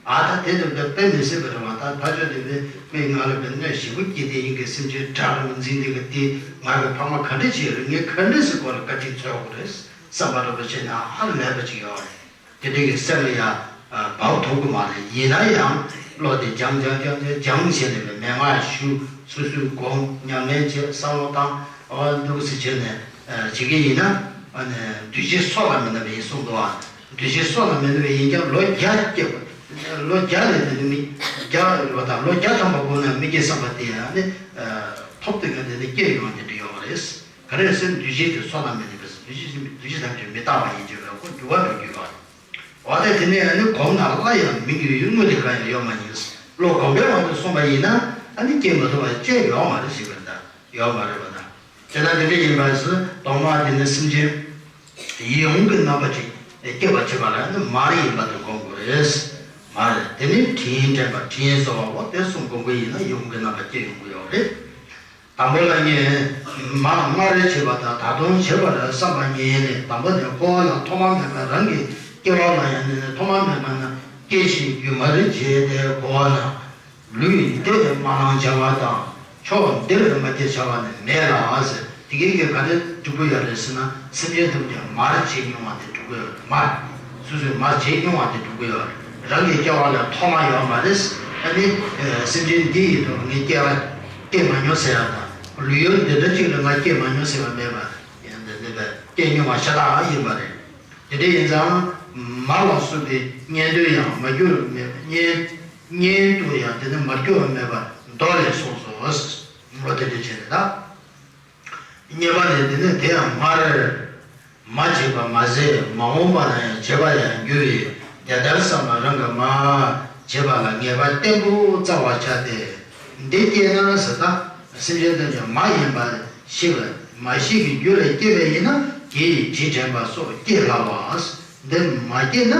ཨ་ད་དེ་དེ་དཔེ་མི་སྲིད་པ་རེད་བ། ད་ཕ་ཆོས་དེ་དཔེ་མི་ང་ལ་དཔེ་གནོད་ཞེ་པོ་སྐྱེལ་དེ་ཡིན་གི་སེམས་ཅན་དགྲ་རུ་འཛིན་དེ་གི་དེ་ང་གི་ཕ་མ་ག་འདྲ་བྱས་རེད། ངས་ག་འདྲ་སེ་ཁོ་ལ་བཀའ་དྲིན་འཚོལ་དགོས་རེད་བསམ་པ་འདྲ་པོ་བྱས་ན་ཧ་ལས་པ་ཅིག་ཡོད་རེད། དེ་འདྲའི་གི་སེམས་ལ་ཡ་བབ་ཐུབ་གི་མ་རེད། ཡིན་ན་ཡང་བློ་དེ་སྦྱང་སྦྱང་སྦྱང་སྦྱང་སྦྱང་བྱས་ནས་མན་ངག་ཞུ། སོ་སོའི་སྒོམ། ཉམས་ལེན་བྱེད། བསམ་བློ་བཏང་། འོ་འདུག་སེ་བྱས་ནས་བྱེད་ཀྱི་ཡིན་ན། འདུས་བྱས་སྲོག་ལ་མི་གནས་པ་ཡིན་གསུངས་འདུག་ཨ། འདུས་བྱས་སྲོག་ལ་མི་གནས་པ་ཡིན་ཀྱང་ལོ་བརྒྱ་སྐྱེས་པ། ལོ་བརྒྱ་ལས་དེ་ནི་མི་བརྒྱ་རེད་བ། ད་ལོ་བརྒྱ་ཐམ་པ་སྒོམ་ན་མི་སྐྱེ་བསམ་པ་དེ་ཡང་ནི་ཐོབ་ཐུབ་ཀྱང་དེ་ནི་སྐྱེ་ཡོང་བ་དེ་འདྲ་ཡོད་པ་རེད། ག་རེ་ཟེར་འདུས་བྱས་དེ་སྲོག་ལ་མི་གནས་པས། འདུས་བྱས་འདུས་བྱས་ཐམས་ཅད་མི་རྟག་པ་ཡིན་ཅེས་པས་ཁོ་འགྱུར་བ་འགྲོ་རྒྱུ་ཡོད་རེད། འོ་ད་དེ་ནས་ཨ་ནི་གོམས་ན་སླར་ཡང་མི་འགྱུར་ཡུལ་དངོས་དེ་གང་ཡང་ཡོད་མ་ཡིན། བློ་གོམས་པའི་དབང་དུ་སོང་བ་ཡིན་ན་ཨ་ནི་སྐྱེ་མ་ཐུབ་པ་ཅི་ཡང་ཡོད་མ་རེད་ཟེར་བ་འདྲ་ཡོད་མ་རེད་པ་ད། དེ་ལ་དེ་འདྲ་ཡིན་པ་ཟེར་གདོང་མ་དེ་ནི་སེམས་ཅན་ཡིད་འོང་གི་རྣམ་པ་ཅིག་སྐྱེ་བར་བྱེད་པ་ལ་ནི་མར་ཡིན་པ་དེ་སྒོམ་དགོས་རེད། མར་དེ་ནི་དྲིན་དྲན་པ། དྲིན་གཟོ་བ་འོ་དེ་གསུམ་སྒོམ་གི་ཡིན་ན་ཡིད་འོང་གི་རྣམ་པ་སྐྱེ་ཡོང་གི་ཡོད་རེད། དང་པོ་ལ་ངས་མ་སྔར་བྱས་པ་དང་ད་དུང་བྱེད་པར་བསམ་པ་ཉིད་ནི་དང་པོ་ནས་འཁོར་བ་ལ་ཐོག་མ་མེད་པར་རང་གི་སྐྱེ་བ་ལ་ཡང་ནི་ཐོག་མ་མེད་པ་ན་སྐྱེ་ཞིང་རྒྱུན་མར་བྱས་ཏེ་འཁོར་བ་ན་ལུས་འདིར་མ་བླངས་བྱ་བ་དང་ཕྱོགས་འདིར་མ་སྐྱེས་བྱ་བ་ནི་མེད་ལ་ཟེར། དེ་གའི་གི་ག་རེ་སྒྲུབ་ཀྱི་ཡོད་རེད་ཟེར་ན་སེམས་ཅན་ཐམས་ཅད་མར་བྱས་མྱོང་བ་དེ་སྒྲུབ་ཀྱི་ཡོད་རེད། མར་སོ་སོས་མར་བྱས་མྱོང་བ་དེ་སྒྲུབ་ཀྱི་ཡོད་རེད། རང་གི་སྐྱེ་བ་ལ་ཐོག་མ་ཡོད་མ་རེད། ཨ་ནི་སེམས་ཅན་འདི་ཡི་ཐོག་ངས་སྐྱེ་བ་སྐྱེས་མ་མྱོང་ཟེར་ཡ་དང་ལུས་ཡོད་འདི་འདྲ་ཅིག་ལ་ང་སྐྱེས་མ་མྱོང་ཟེར་བ་མེད་པ་ཡང་འདི་འདི་ལ་སྐྱེས་མྱོང་བ་ཤ་སྟག་ཡིན་པ་རེད། དེ་འདྲ་ཡིན་ཙང་མ་ལ་སོགས་པའི་གཉེན་དུ་ཡང་མ་གྱུར་མེད་པ་གཉེན་གཉེན་དུ་ཡང་དེ་ནི་མ་གྱུར་མེད་པ་མདོ་ལས་གསུངས་སོ། འོ་དེ་འདྲ་བྱས་ནས་ད། གཉིས་པ་ནི་དེ་ནི་དེ་ཡང་སྔར་མ་བྱས་པ་མ་ཟད་མ་འོངས་པ་ན་ཡང་བྱེད་པར་ཡང་འགྱུར་བས་དེ་ལྟར་བསམ་པ་རང་གིས་མ་བྱས་པ་ལ་ངེས་པ་བརྟན་པོ་བཙའ་བར་བྱ་སྟེ། འདི་སྐྱེས་ན་ཟེར་ད་སེམས་ཅན་ཐམས་ཅད་མ་ཡིན་པ་ཤེས་པ་མ་ཤེས་ཀྱི་རྒྱུ་ལས་སྐྱེས་པ་ཡིན་ན་དེ་ཡི་དྲིན་དྲན་པ་སོགས་སྐྱེ་སླ་བ། འདི་མ་སྐྱེས་ན་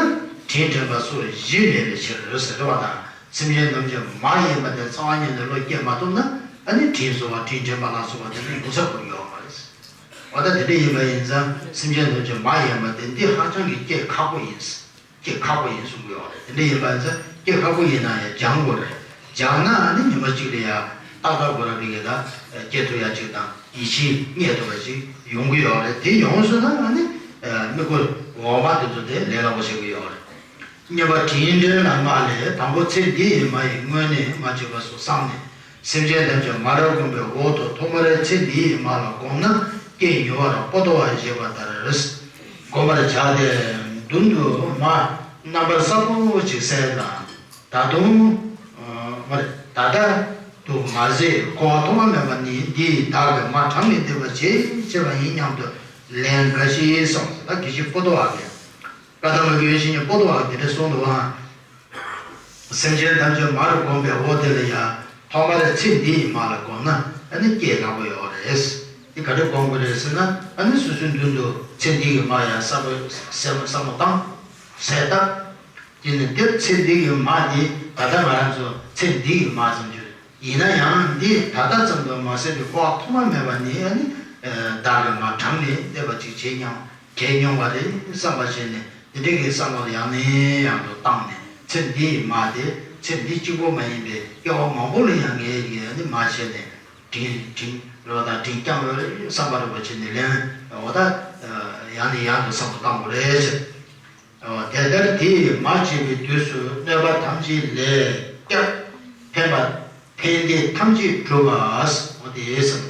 དྲིན་དྲན་པ་སོགས་གཞི་མེད་པའི་ཕྱིར་ཟེར་བ་དང་། སེམས་ཅན་ཐམས་ཅད་མ་ཡིན་པ་དེ་རྩ་བ་ཉིད་ནས་བློ་སྐྱེ་མ་ཐུབ་ན་ཨ་ནི་དྲིན་གཟོ་བ་དྲིན་དྲན་པ་ལ་སོགས་པ་དེ་ཚོ་ཡོང་ས་ཁོ་ཡོད་མ་རེད། འོ་ད་དེ་འདྲ་ཡིན་པ་ཡིན་ཙང་སེམས་ཅན་ཐམས་ཅད་མ་ཡིན་པ་དེ་འདི་ཧ་ཅང་གི་སྐྱེ་ཁག་པོ་ཡིན། སྐྱེ་ཁག་པོ་ཡིན་གསུང་གི་ཡོད་རེད། དེ་འདྲ་ཡིན་པ་ཡིན་ཙང་སྐྱེ་ཁག་པོ་ཡིན་ན་ཡང་སྦྱང་དགོས་རེད། སྦྱང་ན་ཨ་ནི་ཉི་མ་གཅིག་ལ་ཡང་ཏག་ཏག་ཁོ་རང་རིག་གི་ད་སྐྱེ་ཐུབ་ཡ་གཅིག་དང་ཡིད་ཆེས་རྙེད་ཐུབ་པ་ཞིག་ཡོང་གི་ཡོད་རེད། དེ་ཡོང་སོང་ན་ཨ་ནི་དམིགས་ཡུལ་འོག་མ་དེ་ཚོ་དེ་ལས་སླ་པོ་ཆགས་ཀྱི་ཡོད་རེད། གཉིས་པ་དྲིན་དྲན་ལ་སྔགས་ལས། དང་པོ་ཚེ་འདི་ཡི་མ་ཡིས་སྔོན་ནས་མ་བྱས་པ་སོགས་བསམས་ནས་སེམས་ཅན་ཐམས་ཅད་མར་བསྒོམས་པའི་འོག་ཏུ་ཐོག་མར་ཚེ་འདི་ཡི་མ་ལ་བསྒོམས་ན་སྐྱེ་མྱུར་བར་པོ་ཏོ་བ་བཞེས་པ་ལྟར་བསྒོམ་པར་བྱ་སྟེ། མདུན་དུ་མ་རྣམ་པར་གསལ་པོ་ཅིག་གསལ་ལ། ད་དུང་ཨ་མ་རེད། ད་ལྟ་དུ་མ་ཟད་འཁོར་བ་ཐོག་མ་མེད་པ་ནས་འདི་ཡི་བདག་གིས་མ་དྲངས་ནས་བསྟན་པ་ཇི་བཞིན་བྱས་པ་ཡིན་སྙམ་དུ་ལན་འགའ་ཞིག་གསུངས། ད་དགེ་བཤེས་པོ་ཏོ་བ་གིས། བཀའ་གདམས་པའི་དགེ་བཤེས་པོ་ཏོ་བ་འདི་འདྲ་གསུངས་འདུག་ཨང་། སེམས་ཅན་ཐམས་ཅད་མར་བསྒོམས་པའི་འོག་དེ་ལ་ཡང་ཐོག་མར་ཚེ་འདི་ཡི་མ་ལ་བསྒོམས་ན་ཨ་ནི་སྐྱེ་སླ་པོ་ཡོད་རེད། འདི་ག་འདྲ་བསྒོམ་དགོས་རེད་ཟེར་ན་ཨ་ནི་སོ་སོའི་མདུན་དུ་ཚེ་འདི་ཡི་མ་ཡང་གསལ་པོ་གསལ་པོ་བསམ་བློ་བཏང་། གསལ་བཏབ། དེ་ནི་འདིར་ཚེ་འདི་ཡི་མ་འདི་ད་ལྟ་ང་རང་ཚོ་ཚེ་འདི་ཡི་མ་ཙམ་གྱུར། ཡིན་ན་ཡང་འདི་ད་ལྟ་ཙམ་དུ་མ་ཟད་པའི་འཁོར་བ་ཐོག་མ་མེད་པ་ནས་ཨ་ནི་བདག་གིས་མ་དྲངས་ནས་བསྟན་པ་ཅིག་བྱས་མྱོང་བྱས་མྱོང་བ་རེད་བསམ་པ་བྱས་ནས་འདི་འདྲའི་གི་བསམ་བློ་ལ་ཡང་ནས་ཡང་དུ་བཏང་ནས་ཚེ་འདི་ཡི་མ་དེ་ཚེ་འདི་གཅིག་པོ་མ་ཡིན་པའི་སྐྱེ་བ་མང་པོ་ལ་ཡང་ངས་ཡི་ཨ་ནི་མ་བྱས་ནས་དྲིན་དྲིན་རོ་དང་དྲིན་བསྐྱངས་ཡོད་རེད་བསམ་པ་རེད་པ་བྱས་ནས་ལན་འོ་ད་ཡང་ནས་ཡང་དུ་བསམ་བློ་བཏང་དགོས་རེད་ཟེར། དེ་ལྟར་དེ་ཡིས་མ་བྱས་པའི་དུས་སུ་གནོད་པ་ཐམས་ཅད་ལས་སྐྱབས་ཕན་པ་ཕན་བདེ་ཐམས་ཅད་འགྲུབ་པ། འོ་དེ་གསུངས།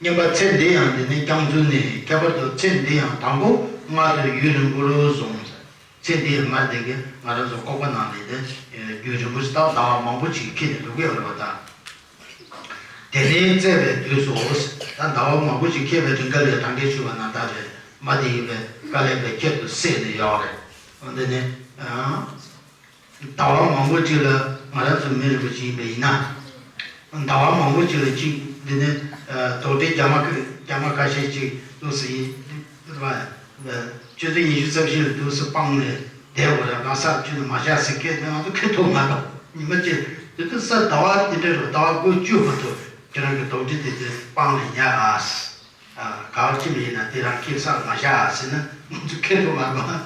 གཉིས་པ་ཚེ་འདི་ཡང་འདི་ནི་སྐྱོང་ཚུལ་ནི། ཁྱད་པར་དུ་ཚེ་འདི་ཡང་དང་པོ་མངལ་དུ་ཡུན་རིང་པོར་བཟུང་། ཚེ་འདི་ཡི་མ་དེ་གི་ང་རང་ཚོ་ལྐོག་པ་ནང་ལས་དེ་རྒྱུན་རིང་པོ་ཞིག་ད་ཟླ་བ་མང་པོ་ཞིག་འཁྱེར་ནས་འདུག་གི་ཡོད་རེད་པ་ད། དེ་ནས་བཙས་པའི་དུས་སུ། ད་ཟླ་བ་མང་པོ་ཅིག་འཁྱེར་བའི་རིང་ག་ལས་དང་གའི་ཆུ་བ་ན་ད་རེད་མ་དེ་ཡིན་པས་དཀའ་ལས་པའི་ཁྱད་དུ་བསད་ནས་ཡོད་རེད། འོན་ཏེ་ནི། ཟླ་བ་མང་པོ་ཅིག་ལ་ང་རང་ཚོ་མི་རིགས་པ་ཅིག་ཡིན་པ་ཡིན་ན། ཟླ་བ་མང་པོ་ཅིག་ལ་ཅིག་འདི་ནི་དོག་དྲི་རྒྱ་མ་རྒྱ་མ་ཁ་ཤས་ཅིག་འདུག་སེ་ཡིན་རེད་པ། ཆུ་ཚོད་ཉི་ཤུ་རྩ་བཞི་ལ་འདུག་སེ་སྤངས་ནས་ བསྡད་དགོས་རེད། ང་ས་བཅུ་ནས་མ་བཞག་ཟེར་མཁན་དེ་ང་ཚོ་ཁེ་ཐོག་མ་གཏོགས་ཉི་མ་གཅིག་དེ་དུས་ས་ཟླ་བ་དེ་འདྲ་རུ་ཟླ་བ་དགུ་བཅུ་བར་དུ་ཁྱེད་རང་གི་དོགས་འདྲི་དེ་དེ་སྤང་ནས་ཉར་ཨ། ག་བ་ཅི་མ་ཡིན་ན་དེ་རང་ཁྱེད་ས་མ་བཞག་ཟེར་ན་ང་ཚོ་ཁེ་ཐོག་མ་གཏོགས།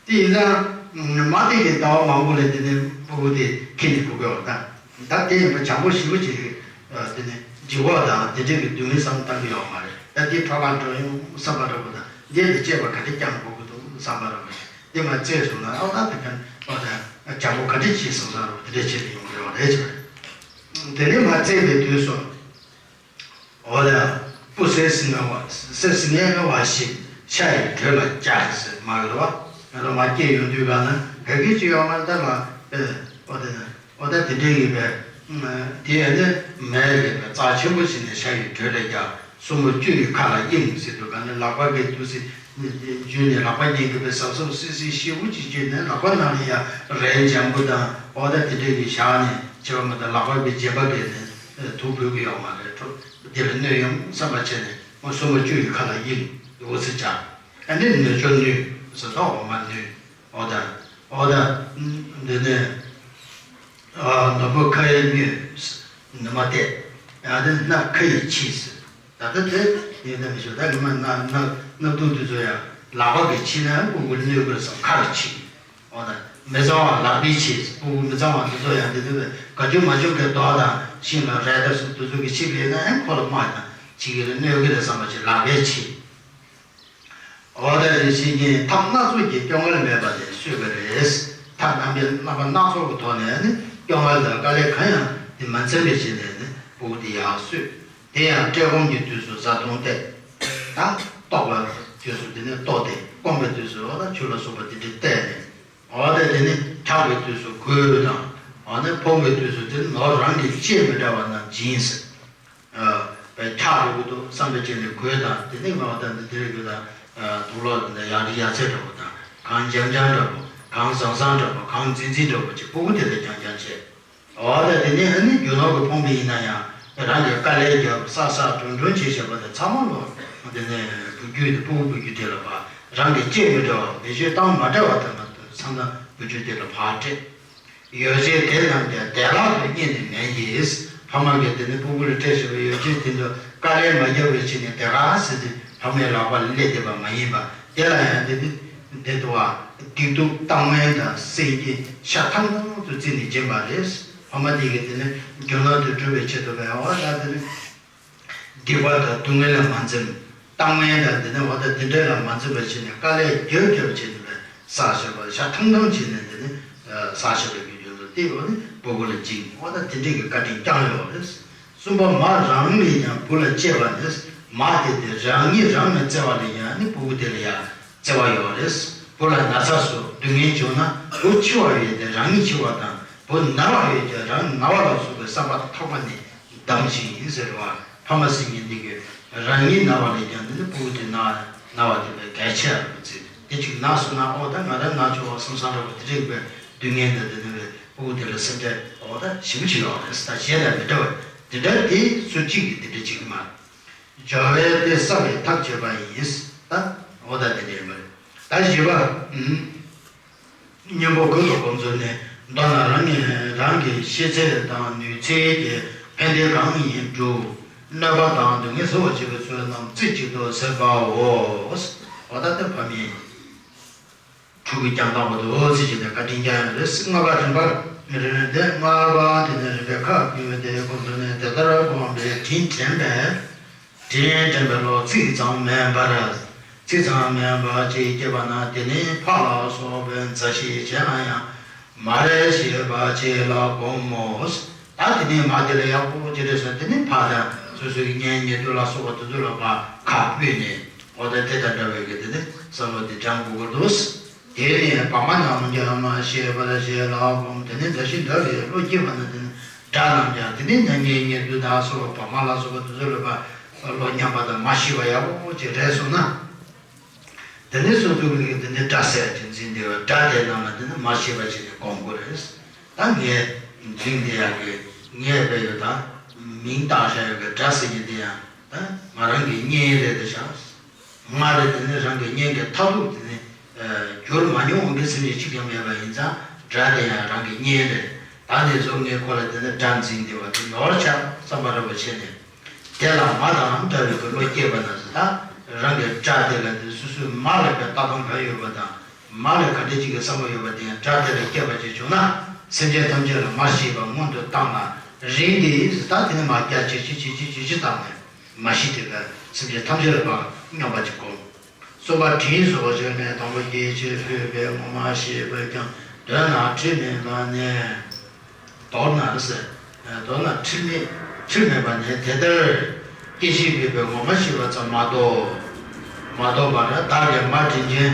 དེ་ཡིན་ཙང་མ་དེ་གི་ཟླ་བ་མང་པོ་ལས་དེ་ནས་ཕྲུ་གུ་དེ་ཁྱེར་ནས་འགྲོ་གི་ཡོད་ད། ད་དེ་ཡིན་པ་བྱང་པོ་ཞིབ་པོ་ཅིག་གི་དེ་ནས་འཇིགས་པ་དང་དེ་འདྲའི་གི་སྡུག་བསྔལ་བསམ་བཏང་གི་ཡོད་མ་རེད། ད་དེ་འཕྲོ་བརླག་འགྲོ་ཡོང་བསམ་པ་འདྲ་པོ་དང་འདི་ལ་དཔྱད་པ་ག་འདྲ་བསྐྱང་དགོས་ཀྱི་འདུག་བསམ་པ་འདྲ་པོ་དེ་མ་བཙལ་སོང་ན་ཨ་ད་དེ་ག་ཨ་ད་བྱང་པོ་ག་འདྲ་བྱས་སོང་ས་རུ་དེ་འདྲ་བྱས་ནས་ཡོང་གི་ཡོད་རེད་ཅེས། དེ་ནས་མ་བཙལ་བའི་དུས་སུ། འོ་ལ། སྤུ་སེར་སེར་ངེ་བ་སེར་སེར་ངེ་བ་ཞིག་ཤ་ཡི་དྲོད་ལ་བཅག་ཟེར་མ་ཡོད་རེད་བ། ང་ཚོ་མ་སྐྱེས་ཡོང་དུས་ག་ན་ག་གི་ཅི་ཡོད་མ་རེད་ད་མ། ཨོ་དེ་ཨོ་ད་དེ་འདྲའི་ཡིན་པས། དེ་ཡང་ནི་མེ་ཡིན་པས་རྩ་ཆེན་པོ་ཞིག་ནས་ཤ་ཡི་དྲོད་ལ་བཅག་སྲུ་མོ་བཅུ་ཡི་ཁ་ལ་གཡེངས་ཟེར་དུས་ག་ན་ལག་པ་གི་དུས་སུ་འཇུས་ནས་ལག་པ་གཡེང་གི་པའི་ཟབ་ཟབ་སི་སི་ཤི་བོ་ཅིག་བཅུས་ནས་ལག་པ་ནང་ལ་ཡང་རས་འཇམ་པོ་དང་ཨོ་ད་དེ་འདྲའི་གི་བཞག་ནས་བྱེད་པ་མ་གཏོགས་ལག་པ་གི་རྗེས་པ་གི་ནས་དུག་ཕོག་གི་ཡོད་མ་རེད། འདི་ལ་གནོད་ཡོང་བསམ་པ་བྱས་ནས་ང་སྲུ་མོ་བཅུ་ཡི་ཁ་ལ་གཡེངས་འོ་ཚེ་བྱ། ཨ་ནི་ནུ་ཅོ་ནུས་ཟེར་ཏོ་འོ་མ་ནུས་འོ་ད་འོ་ད་འདི་ནས་ནོར་བུ་ཁ་ཡི་ནུས་ནུ་མ་བལྟས་ཨ་ནི་སྣབས་ཁ་ཡི་ཕྱིས་ཟེར། ད་ལྟ་དེ་ཡིན་ན་མི་ཤོག་ད་ཉི་མ་ན་ན་སྣབས་དུག་དེ་ཚོ་ཡང་ལག་པ་གིས་ཕྱིས་ན་ཕྲུ་གུ་གནོད་དགོས་སམ་ཁ་གིས་ཕྱིས། འོ་ན་མི་གཙང་བ་ལག་པས་ཕྱིས། ཕྲུ་གུ་མི་གཙང་བ་དེ་ཚོ་ཡང་དེ་དུས་ག་ཅུང་མ་བྱུང་གི་རྡོ་དང་ཤིང་ལ་རས་དང་སོགས་དེ་ཚོ་གིས་ཕྱིས་པས་ན་ཡང་ཁོ་ལ་རྨ་དང་ཕྱི་གི་ལ་གནོད་གི་རེད་བསམ་པ་ཅིག་ལག་པས་ཕྱིས། འོ་ད་རེ་ཞིག་གིས་ཐབས་སྣ་ཚོགས་ཀྱིས་སྐྱོ་ངལ་མེད་པ་དེ་བཟོས་པ་རེད། ཐབས་རྣམ་པའི་རྣམ་པ་སྣ་ཚོགས་ཀྱི་ཐོག་ནས་ནི་སྐྱོ་ངལ་དང་དཀའ་ལས་གང་ཡང་དེ་མ་འཛེམ་པའི་ཆེད་ནས་ནི་ཕྲུ་གུ་དེ་ཡག་བཟོས། དེ་ཡང་བཀྲེས་སྐོམ་གྱི་དུས་སུ་བཟའ་བཏུང་སྟེར། ད་ལྟོགས་པའི་དུས་སུ་དེ་ནས་ལྟོ་སྟེར། སྐོམ་པའི་དུས་སུ་འོ་ད་ཆུ་ལ་སོགས་པ་དེ་འདྲ་སྟེར་ནས། འོ་ད་དེ་ནས་འཁྱག་པའི་དུས་སུ་གོས་དང་། འོ་ན་ཕོངས་པའི་དུས་སུ་དེ་ནོར་རང་གི་ལྕེ་མི་འདྲ་བ་རྣམས་སྦྱིན་ཟེར། པའི་འཁྱག་འགྲོ་གི་འདུག་བསམ་པའི་ཆེད་ནས་གོས་དང་དེ་ནས་ངག་དང་འདི་དེ་རིགས་ཀྱི་དང་དུག་ལོག་དེ་འདྲ་ཡག་རི་ཡག་ཚད་འདྲ་པོ་དང་གང་འཇམ་འཇམ་འདྲ་པོ་གང་ཟང་ཟང་འདྲ་པོ་གང་འཛིན་འཛིན་འདྲ་པོ་ཅིག་ཕྲུ་གུ་དེ་ལ་རྐྱང་རྐྱང་བྱས། འོ་ད་དེ་ནས་ཨ་ནི་རྒྱུ་ནོར་གྱིས་ཕོངས་པ་ཡིན་ན་ཡང་རང་གིས་དཀའ་ལས་རྒྱབ་བསགས་བསགས་གྲོན་གྲོན་བྱས་བྱས་པ་དེ་ཚང་མ་ལོ་དེ་ནས་བུ་རྒྱུད་དེ་ཕྲུ་གུ་བུ་རྒྱུད་དེ་ལ་བ་རང་གི་ལྕེ་མི་འདྲ་བ་བེད་སྤྱོད་བཏང་མ་འདྲ་བ་དེ་མ་ཚང་ན་བུ་རྒྱུད་དེ་ལ་བག་སྤྲད། ཡོ་བྱད་དེ་རྣམས་ཀྱང་བདེ་བླག་ཏུ་རྙེད་ནས་མེད་ཀྱི། ཕ་མ་གིས་དེ་ནི་ཕྲུ་གུ་ལ་སྤྲད་བཞག་པའི་ཡོ་བྱད་དེ་ཚོ་དཀའ་ལས་མ་བརྒྱབ་པའི་ཕྱིར་ནས་བདེ་ག་ཟེར་ཏེ་ཕ་མའི་ལག་པ་ལ་སླེབས་བསྡད་པ་མ་ཡིན་པ་དེ་ལ་ཡང་དེ་ནི་བདེ་དུ་བ་སྡིག་སྡུག་གཏམ་ངན་དང་སེམས་ཀྱི་ཤ་ཐང་ཐང་དུ་བརྩིས་ནས་སྦྱིན་པ་རེད། ཕ་མ་དེ་གིས་དེ་ནི་རྒྱུ་ནོར་དེ་སྒྲུབ་པའི་ཆེད་དུ་བས་འོ་ད་དེ་ནི། སྡིག་པ་དང་སྡུག་བསྔལ་ལ་མ་འཛེམ། གཏམ་ངན་དང་འདི་ནི་འོ་ད་འདི་འདྲ་ལ་མ་འཛེམ་པར་བྱས་ནས་དཀའ་ལས་རྒྱབ་རྒྱབ་བྱས་ནས་བསགས་བཞག་པ་ཤ་ཐང་ཐང་བྱས་ནས་འདི་ནི་བསགས་བཞག་པའི་རྒྱུ་ནོར་དེ་འོ་ནི་ཕྲུ་གུ་ལ་སྦྱིན་འོ་ད་དེ་འདྲའི་གི་བཀའ་དྲིན་བསྐྱངས་ཡོད་རེད། གསུམ་པ་མ་རང་ལས་ཀྱང་བུ་ལ་གཅེས་པ་ནི། མ་དེ་དེ་རང་ཉིད་རང་ལ་བརྩེ་བ་ལས་ཀྱང་ནི་ཕྲུ་གུ་དེ་ལ་ཡང་། བརྩེ་བ་ཡོད་རེད། བུ་ལ་ན་ཚ་སོགས་སྡུག་བསྔལ་བྱུང་ན་བུ་འཆི་བ་ཡོད་དེ་རང་ཉིད་འཆི་བ་དང་བུ་ན་བ་ཡོད་དེ་རང་ན་བ་ལ་སོགས་པའི་བསམ་པ་ཐག་པ་ནས་བསྡམས་ཤིང་ཡིན་ཟེར་བ། ཕ་མ་སེམས་ཉིད་འདི་གིས་རང་ཉིད་ན་བ་ལས་ཀྱང་འདི་ནི་ཕྲུ་གུ་དེ་ན་ན་བ་དེ་ལས་གལ་ཆེ་བར་བརྩི་དེ་གཅིག་ན་སོང་ན་ཨོ་ད་ང་རང་ན་ཆོག་བསམ་བསམ་ར་བ་དེ་རིགས་པའི་སྡུག་བསྔལ་འདི་དེ་ནི་བའི་ཕྲུ་གུ་དེ་ལ་སེམས་ཁྲལ་ཨོ་ད་ཞིམ་ཞིག་ཡོད་རེད་ད་གཞན་ལ་མི་འདྲ་བ་དེ་འདྲ་དེ་སུ་གཅིག་གིས་དེ་འདྲ་གཅིག་མ། སྦྱོར་བས་དེ་བསལ་བའི་ཐབས་བྱེད་པ་ཡིན། ད་འོ་ད་དེ་འདྲ་ཡིན་པ་རེད། ད་བཞི་པ། གཉེན་པོ་གུ་དང་གོམས་ཚུལ་ནི། མདོར་ན་རང་ཉིད་རང་གི་ཤེས་ཚད་དང་ནུས་ཚད་ཀྱིས་ཕན་བདེ་གང་ཡིན་སྒྲུབ། གནོད་པ་དང་སྡུག་བསྔལ་བཟོད་པར་བྱེད་པའི་ཚུལ་རྣམས་རྩེ་གཅིག་ཏུ་ཟིན་པའོ། འོ་ད་ལྟ་ཕ་མའི། ཕྲུ་གུ་བསྐྱངས་དང་བ་དུ་ཚིག་གཅིག་ནས་བཀའ་དྲིན་བསྐྱངས་ཡོད་རེད། ལྔ་པ་རིམ་པར་རིམ་པས་དེ་ལྔ་པ་དེ་ནས་རིམ་པས་ཁ་བསྒྱུར་ཏེ་གོམས་ཚུལ་ནི་དེ་ལྟར་བསྒོམས་པས་དྲིན་དྲན་པས། དྲིན་དྲན་པས་ལོ་ཚིག་ཙམ་མིན་པར། ཚིག་ཙམ་མིན་པར་ཅིག་སྐྱེས་པ་ན་དེ་ནི་ཕ་ལ་སོགས་པའི་མཛའ་བཤེས་བྱས་ན་ཡང་མ་རེད་ཞེས་པ་ཅིག་ལ་སྒོམ་མོ། ད་དེ་ནས་མ་དེ་ལ་ཡག་པོ་ཅི་རེད་ཟེར་དེ་ནི་ཕ་དང་སོ་སོའི་གཉེན་ཉེ་དུ་ལ་སོགས་པ་དེ་ཚོ་ལ་ཕ་ཁ་སྤུད་ནས་འོ་ད་དེ་དང་འདྲ་བའི་གི་དེ་ནི་བསམ་བློ་དེ་དྲན་དགོས་ཀྱི་འདུག་དེ་ནས་བག་མ་རྣམས་ཀྱང་མ་ཤེས་པར་ཞེས་ལ་སྒོམ། དེ་ནི་མཛའ་བཤེས་འདྲ་བའི་བློ་སྐྱེས་པ་ན་དེ་ནི་དགྲ་རྣམས་ཀྱང་དེ་ནི་ན་ངའི་ཉེ་དུ་དང་སོགས་པ་བག་མ་ལ་སོགས་པ་དེ་ཚོ་ལ་ཕ་བློ་མཉམ་པ་དང་མ་ཤེས་པ་ཡག་པོ་ཅིག་རེད་སོང་ན། དེ་ནས་སོ་སོ་གི་དེ་ནས་དགྲ་ཟེར་གྱི་འཛིན་བདེ་བ་དགྲ་དེ་རྣམས་ལ་དེ་ནས་མ་ཤེས་པ་བྱས་ནས་སྒོམ་དགོས་རེད། ད་ངས་འཛིན་བདེ་ཡག་གི་ངས་བས་ཡོད་ད་མིང་བཏགས་བཞག་ཡོད་གི་དགྲ་ཟེར་གྱི་དེ་ཡང་ད་ང་རང་གི་གཉེན་རེད་དེ་བཞག་ང་རེད་དེ་ནས་རང་གི་གཉེན་གྱི་མཐར་ཐུག་དེ་ནས་ གྱུར་མ་མྱོང་བའི་སེམས་ཅན་གཅིག་ཀྱང་མེད་པ་ཡིན་ཙང་། དགྲ་དེ་ཡང་རང་གི་གཉེན་རེད། ད་ནས་བཟུང་ངས་ཁོ་ལ་དེ་ནས་དགྲ་འཛིན་བསྡད་པ་དེ་ནོར་ཆགས་བསམ་པ་འདྲ་པོ་བྱས་ནས། དེ་ལ་མ་དང་འདྲ་བའི་བློ་སྐྱེས་པ་ན་ཟེར། ད་རང་གི་དགྲ་དེ་ལ་དེ་སོ་སོའི་མ་ལ་དཔེ་ལྟ་སྟངས་ག་ཡོད་པ་དང་། མ་ལ་ག་འདྲ་ཅིག་གི་བསམ་བློ་ཡོད་པ་དེ་ཡང་དགྲ་དེ་ལ་སྐྱེས་པ་ཅིག་བྱུང་ན། སེམས་ཅན་ཐམས་ཅད་ལ་མར་ཤེས་པ་སྔོན་དུ་བཏང་ན། རིང་དེ་ད་དེ་ནས་མར་རྒྱ་ཆེ་ཆེ་ཆེ་ཆེ་ཆེ་ཆེ་བཏང་ནས། མར་ཤེས་དེ་ལ་སེམས་ཅན་ཐམས་ཅད་ལ་ཕར་སྙོམས་པ་ཅིག་སྒོམ། གསུམ་པ་དྲིན་གཟོ་བར་བྱ་ནས། དང་པོ་སྐྱེ་འཆི་ལྷོད་པས་ངོ་མ་ཤེས་པས་ཀྱང་། མདོར་ན་འཁྲུལ་མེད་པ་ནས། མདོར་ན་ཟེར། མདོར་ན་འཁྲུལ་མེད་འཁྲུལ་མེད་པ་ནས་དེ་ལྟར། སྐྱེ་ཤི་འབད་པས་ངོ་མ་ཤེས་པ་ཙམ་མ་གཏོགས། མ་གཏོགས་པར་བདག་གི་མ་དྲིན་ཅན།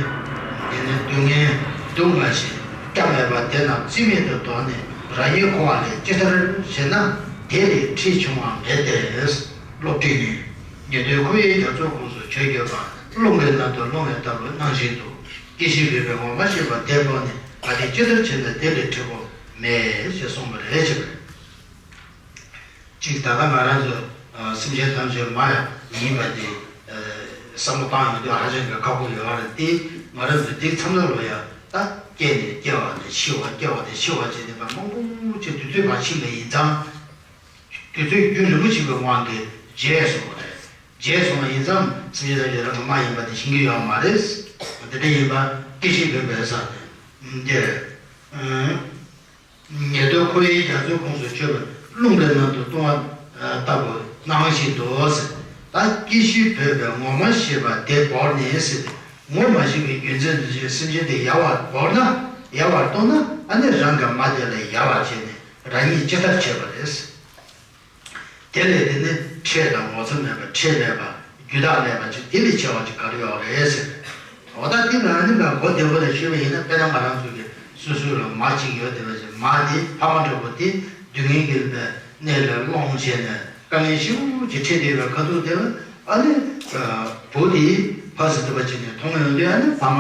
དེ་ནི་སྡུག་བསྔལ་སྡུག་བསྔལ་ཞིང་སྐྱབས་མེད་པ་དེ་རྣམས་རྩིས་མེད་དུ་དོར་ནས། རང་ཉིད་འཁོར་བ་ལས་ཅི་ལྟར་བྱེད་ན། དེ་ལས་འཕྲལ་བྱུང་བ་མེད་དེ། སློབ་ཁྲིད་ནི། ཉན་ཐོས་ཁོ་བོས་རྒྱ་མཚོའི་ཁོངས་སུ་ཆོས་བརྒྱབ་པ། རླུང་གིས་ནམ་དུ་ལྷུང་བ་ལྟ་བུ་ནང་བཞིན་དུ། སྐྱེ་ཤི་འབད་པས་ངོ་མ་ཤེས་པ་དེ་སྤངས་ནས། ང་དེ་ཅི་ལྟར་བྱས་ན་དེ་ལས་འཕྲལ་དགོས་མེད་ཅེས་གསུངས་པ་རེད་ཅེས་པ་རེད། གཅིག་ད་ལྟ་ང་རང་ཚོ་ཨ་སེམས་ཅན་ཐམས་ཅད་མ་ཡིན་པ་དེ་ཨ་བསམ་བློ་བཏང་ཡོང་དུས་ཧ་ཅང་གི་ཁག་པོ་ཡོད་རེད་དེ། ང་རང་ཚོ་དེ་མཚམས་ལ་ལོ་ཡ་ད་སྐྱེ་ནས་སྐྱེ་བ་ནས་ཤི་བ། སྐྱེ་བ་ནས་ཤི་བ་བྱས་ནས་ད་མང་པོ་ཅིག་དུས་ཚོད་ཕར་ཕྱིན་པ་ཡིན་ཙང་། དུས་ཚོད་རྒྱུན་རིང་པོ་ཞིག་པའི་དབང་གིས་བརྗེད་སོང་བ་རེད། བརྗེད་སོང་བ་ཡིན་ཙང་སེམས་ཅན་ཐམས་ཅད་རང་གི་མ་ཡིན་པ་དེ་ཤེས་ཀྱི་ཡོད་མ་རེད། དེ་འདྲ་ཡིན་པ་སྐྱེ་ཤི་འབད་པས་ཟེར་ཏེ། འདིར། ཉན་ཐོས་ཁོ་བོས་རྒྱ་མཚོའི་ཁོངས་སུ་ཆུད་པ། རླུང་གིས་ནམ་དུ་ལྷུང་བ་ལྟ་བུ་ནང་བཞིན་དུ་ཟེར། ད་སྐྱེ་ཤི་འབད་པས་ངོ་མ་ཤེས་པ་དེ་བོར་ནས་ཟེར་ཏེ། ངོ་མ་ཤེས་པའི་རྒྱུ་མཚན་དུ་བྱས་སེམས་ཅན་དེ་ཡལ་བར་བོར་ན། ཡལ་བར་གཏོང་ན། ཨ་ནི་རང་གི་མ་དེ་ལ་ཡལ་བར་བྱས་ནས་རང་ཉིད་ཅི་ལྟར་བྱེད་པ་རེད། དེ་ལས་དེ་ནི་ཁྲེལ་དང་ངོ་ཚ་མེད་པ། ཁྲེལ་མེད་པ། རྒྱུ་དག་མེད་པ་ཅིག་དེ་ལས་ཆེ་བ་ཅིག་ག་རེ་ཡོད་རེད་ཟེར། འོ་ད་དེ་ལ་ནི་ང་མགོ་བདེ་པོ་ལ་ཞུས་པ་ཡིན་ན། དཔེར་ན་ང་རང་ཚོ་གི་སོ་སོའི་ལ་མ་གཅིག་ཡོད་བསྡད་པ་ཅིག་མ་དེ་ཕ་མ་འདྲ་པོ་དེ་སྡུག་བསྔལ་གྱི་གནས་ལ་སློང་བྱས་ནས་དཀའ་ངལ་ཞེ་པོ་ཅིག་འཕྲད་བསྡད་པའི་ཁ་ཐུག་དེ་ལ། ཨ་ནི་བུ་དེ་ཕ་ཟེར་བསྡད་པ་ཅིག་ནས་མཐོང་ཡོང་དུས། ཨ་ནི་ཕ་མ་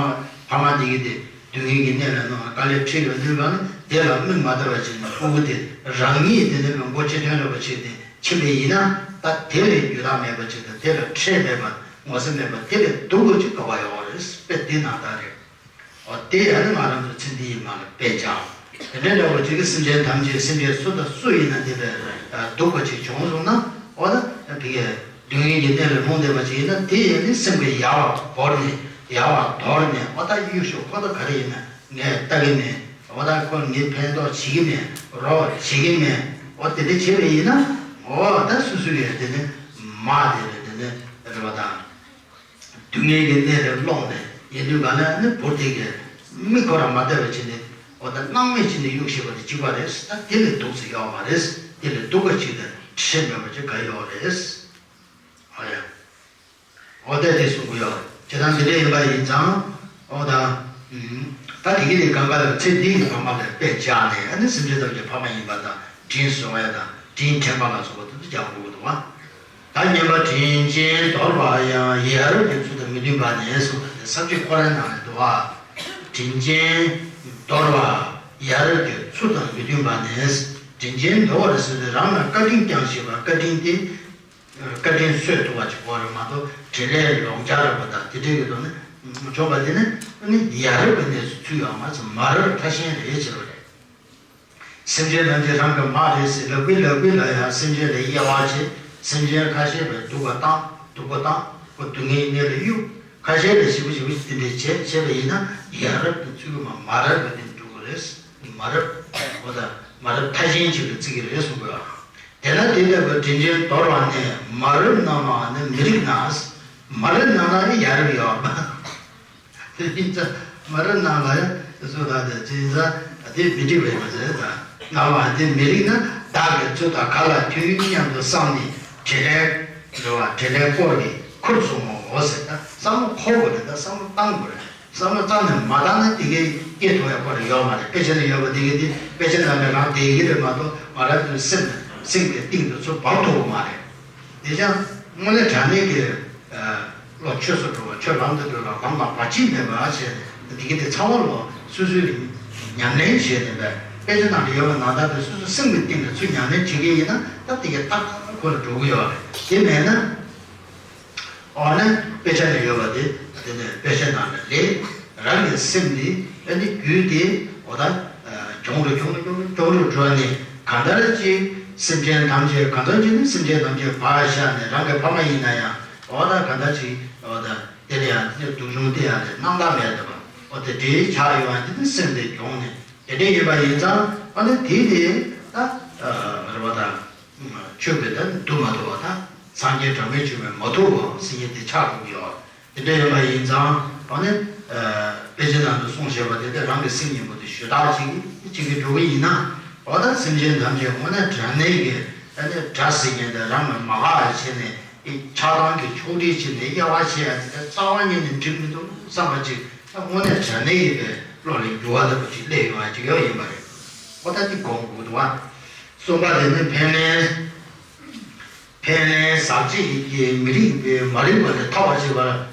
ཕ་མ་དེ་གི་དེ། སྡུག་བསྔལ་གྱི་གནས་ལ་སྣང་བ་དཀའ་ལས་འཕྲད་ཡོང་དུས་ལ་ནི། དེ་ལ་མིག་མ་བལྟ་བ་བྱས་ནས་ཕྲུ་གུ་དེ་རང་ཉིད་དེ་ནས་མགོ་ཆེ་ཐོན་འདྲ་པོ་བྱས་ཏེ་ཕྱིན་པ་ཡིན་ན། ད་དེ་ལས་རྒྱུ་དག་མེད་པ་ཅིག་དང་། དེ་ལ་ཁྲེལ་མེད་པ། ངོ་ཚ་མེད་པ། དེ་ལས་སྡུག་པོ་ཅིག་ག་པར་ཡོད་རེད། དཔེ་འདི་ནང་ལྟར་རེད། འོ་དེ་ཡང་ནི་ང་རང་ཚོ་ཚེ་འདི་ཡི་མ་ལ་དཔེ་བྱ། དེ་འདྲའི་འདྲ་པོ་ཅིག་གིས་སེམས་ཅན་ཐམས་ཅད། སེམས་ཅན་སུ་དང་སུ་ཡིན་ན་དེ་ལས་སྡུག་པོ་ཅིག་བྱུང་སོང་ན། འོ་ད་དེ་གའི་སྡུག་བསྔལ་གྱི་གནས་ལ་ལྷུང་བསྡད་པ་ཅིག་ཡིན་ན། དེ་ཡང་ནི་སེམས་ཀྱི་ཡལ་བར་བོར་ནས། ཡལ་བར་དོར་ནས། འོ་ད་གཡུག་ཞོག་ཁོ་ད་ག་རེ་ཡིན་ན་ངས་ལྟ་གི་མེད། འོ་ད་ཁོ་ངས་ཕན་ཐོགས་བྱེད་ཀྱི་མེད། རོགས་བྱེད་ཀྱི་མེད། འོ་དེ་འདྲ་བྱས་པ་ཡིན་ན། འོ་ད་སོ་སོ་ཡང་དེ་ནི་མ་དེ་རེད། དེ་ནི་རེད་པ་དང་། སྡུག་བསྔལ་གྱི་གནས་ལ་སློང་ནས་ཡིན་དུས་ག་ལ་ནི་བུ་དེ་གིས་མིག་ཁོ་རང་མ་བལྟ་བ་བྱས་ནས། འོ་ད་སྣང་མེད་བྱས་ནས་གཡུག་བཞག་པ་དེ་གཅིག་པ་རེད། ད་དེ་ལས་སྡུག་ཙམ་ཡོད་མ་རེད། དེ་ལས་སྡུག་པ་ཅིག་དང་ཁྲེལ་མེད་པ་ཅིག་ག་ཡོད་རེད། འོ་ཡ། འོ་ད་དེ་གསུང་གི་ཡོད་རེད། བྱས་ཙང་དེ་འདྲ་ཡིན་པ་ཡིན་ཙང་། འོ་ད། ཨུམ། ད་དེ་གི་ནི་གང་ག་ལ་ཚེ་འདི་ཡི་ཕ་མ་ལ་དཔེ་བཞག་ནས། ཨ་ནི་སེམས་ཅན་ཐམས་ཅད་ཕ་མ་ཡིན་པ་དང་། དྲིན་གཟོ་བ་དང་དྲིན་དྲན་པ་ལ་སོགས་པ་དེ་ཚོ་སྦྱང་དགོས་ཀྱི་འདུག་པ། ད་བསྙེན་པ་དྲིན་ཅན་དོར་བ་ཡང་། ཡ་རབས་ཀྱི་ཚུལ་དང་མི་མཐུན་པ་ནས་གསུངས་པ་དེ་ས་བཅད་ཁོ་རའི་ནང་ནས་འདུག་པ། དྲིན་ཅན་དོར་བ་ཡ་རབས་ཀྱི་ཚུལ་དང་མི་མཐུན་པ་ནས། དྲིན་ཅན་དོར་བ་ཟེར་དུས་རང་ལ་བཀའ་དྲིན་བསྐྱངས་བཞེས་པ། བཀའ་དྲིན་དེ། བཀའ་དྲིན་གསོས་ཐུབ་པ་ཅིག་དགོས་རེད་མ་གཏོགས། དྲིན་ལན་ལོག་འཇལ་རེད་པ་དང་དེ་འདྲའི་གི་ཐོག་ནས་བྱུང་བ་དེ་ནི། ཨ་ནི་ཡ་རབས་ཀྱི་གནས་སུ་ཚུད་ཡོད་མ་ཚད་མ་རབས་ཐ་ཤལ་རེད་ཟེར་བ་རེད། སེམས་ཅན་ཐམས་ཅད་རང་གི་མ་རེད་ཟེར་ལབ་ཀི་ལབ་ཀི་ལ་ཡང་སེམས་ཅན་ལ་དབྱེ་བ་བྱེད། སེམས་ཅན་ཁ་ཤས་པའི་སྡུག་པ་བཏང་། སྡུག་པོ་བཏང་། ཁོ་སྡུག་བསྔལ་གནས་ལ་གཡུག་ཁ་ཤས་ལ་ཞེ་པོ་ཞེ་པོ་ཞིག་དེ་འདྲའི་བྱས་བྱས་པ་ཡིན་ན། ཡ་རབས་ཀྱི་ཚུལ་གྱི་མ་མ་རབས་ཀྱི་དེ་འགྲོ་གི་རེད། མ་རབས། འོ་ད་མ་རབས་ཐ་ཤལ་ཅིག་ལ་བརྩི་གི་རེད་གསུང་དགོས་ཨ། དེས་ན་དེ་ལྟ་བུའི་དྲིན་ཅན་དོར་བ་ནི། མ་རབས་རྣམས་ལའང་ནི་མི་རིགས་ན། མ་རབས་རྣམས་ལ་ནི་ཡ་རབས་ཡོད་པ། དེ་ཡིན་ཙང་མ་རབས་རྣམས་ལ་ཡང་སུ་དང་དེ་ཅི་ཡིན་ཙང་དེ་མི་འགྲིག་པ་ཡིན་པ་ཟེར་ཙང་། རྣམས་ལ་དེ་མི་རིགས་ན། བདག་གི་ཚུལ་དང་ག་ལ་མཐུན་སྙམ་དུ་བསམས་ནས། དྲིན་ལན་འདྲི་བ། དྲིན་ལན་བསྐོར་གྱིས་ཁུར་སོང་ངོ་ཟེར། ད་བསམ་བློ་འཁོར་དགོས་རེད། ད་བསམ་བློ་བཏང་དགོས་རེད། བསམ་བློ་བཏང་ནས་མ་བཏང་ན་དེ་གས་སྐྱེ་ཐུབ་ཡག་པོ་རེད་ཡོད་མ་རེད། དཔེ་ཆ་ལ་ཡོད་པ་དེ་གས་དེ་དཔེ་ཆ་ནང་ནས་རང་བསྡད་ཀྱི་རེད་མ་གཏོགས། ང་རང་ཚོའི་སེམས་ནས་སེམས་ཀྱི་གཏིང་དུ་ཚུར་འབབ་ཐུབ་ཀྱི་མ་རེད། དེ་ཀྱང་དངོས་གནས་དྲང་གནས་ཀྱི་བློ་ཆོས་སུ་འགྲོ་བ། ཆོས་ལམ་དུ་འགྲོ་བ། ལམ་ལ་བར་ཆད་མེད་པ་བྱས་ནས་དེ་གས་དེ་ཚང་མ་ལོ་སོ་སོས་ཉམས་ལེན་བྱས་ནས་པས། དཔེ་ཆ་ནང་ལ་ཡོད་པ་ནང་ལྟར་དུ་སོ་སོའི་སེམས་ཀྱི་གཏིང་ལ་ཚུར་ཉམས་ལེན་བྱེད་མཁན་ཡིན་ན། ད་དེ་གས་ཏག་ཏག་ཁོ་ལ་འགྲོ་གི་ཡོད་རེད། དེ་མེད་ན། འོ་ན་དཔེ་ཆ་ལ་ཡོད་པ་དེ། དེ་ནས་དཔེ་ཆ་ནང་ལ་ལས། རང་གི་སེམས་དེ་ཨ་ནི་རྒྱུད་དེ་འོ་ད་གྱོང་རུ་གྱོང་རུ་གྱོང་རུ་གྱོང་རུ་འགྲོ་ནས། གང་ལྟར་ཅིག་སེམས་ཅན་ཐམས་ཅད་གང་ལྟར་ཅིག་ནི་སེམས་ཅན་ཐམས་ཅད་ཕར་བཞག་ནས་རང་གི་ཕ་མ་ཡིན་ན་ཡང་འོ་ད་གང་ལྟར་ཅིག་འོ་ད་དེ་ལ་ཡང་དེ་སྡུག་སྦྱོང་དེ་ཡང་ལས་རྣམ་དག་མེད་འདུག་པ། འོ་དེ་འདྲའི་ཆགས་ཡོང་བ་དེ་ནི་སེམས་དེ་གྱོང་ནས་དེ་འདྲ་ཡིན་པ་ཡིན་ཙང་ཨ་ནི་དེ་དེ་ད་རེ་བ་དང་། ཆོས་པའི་ད་འདུག་མ་ཐུབ་པ་དང་སངས་རྒྱས་གྲངས་མེད་བྱུང་བའི་མ་ཐུབ་པའམ་སེམས་ཉིད་དེ་ཆགས་ཐུབ་ཀྱི་ཡོད། དེ་འདྲ་ཡིན་པ་ཡིན་ཙང་ཨ་ནི་དཔེ་ཆའི་ནང་དུ་གསུངས་བཞག་པ་དེ་ལྟར་རང་གི་སེམས་གཉིས་པོ་དེ་ཞུ་དག་ཅིག་ཅིག་གིས་འགྲོ་གི་ཡིན་ན། འོ་ད་སེམས་ཅན་ཐམས་ཅད་དངོས་གནས་དྲང་གནས་ཀྱི་ཨ་ནི་དགྲ་ཟེར་མཁན་དེ་རང་ལ་མ་དགའ་བ་བྱས་ནས་ཆགས་སྡང་གི་ཕྱོགས་སྒྲིག་བྱས་ནས་དབྱེ་བ་ཕྱེ་ཡ་དེ་ལྟར་རྩ་བ་ཉིད་ནས་འགྲིག་མི་འདུག་བསམ་པ་ཅིག་ད་དངོས་གནས་དྲང་གནས་ཡིན་པའི་བློ་ལ་འགྱུར་བ་ལྟ་བུ་ཅིག་སླེབས་ཡོང་བ་ཅིག་ཡོད་ཡིན་པ་རེད། འོ་ད་དེ་སྒོམ་དགོས་འདུག་བ། གསུམ་པ་དེ་ནི་ཕན་ལན། ཕན་ལན་ཟག་བཅས་ཀྱི་མི་རིགས་པའི་མ་རིག་པ་ལས་ཐར་བར་བྱེད་པ།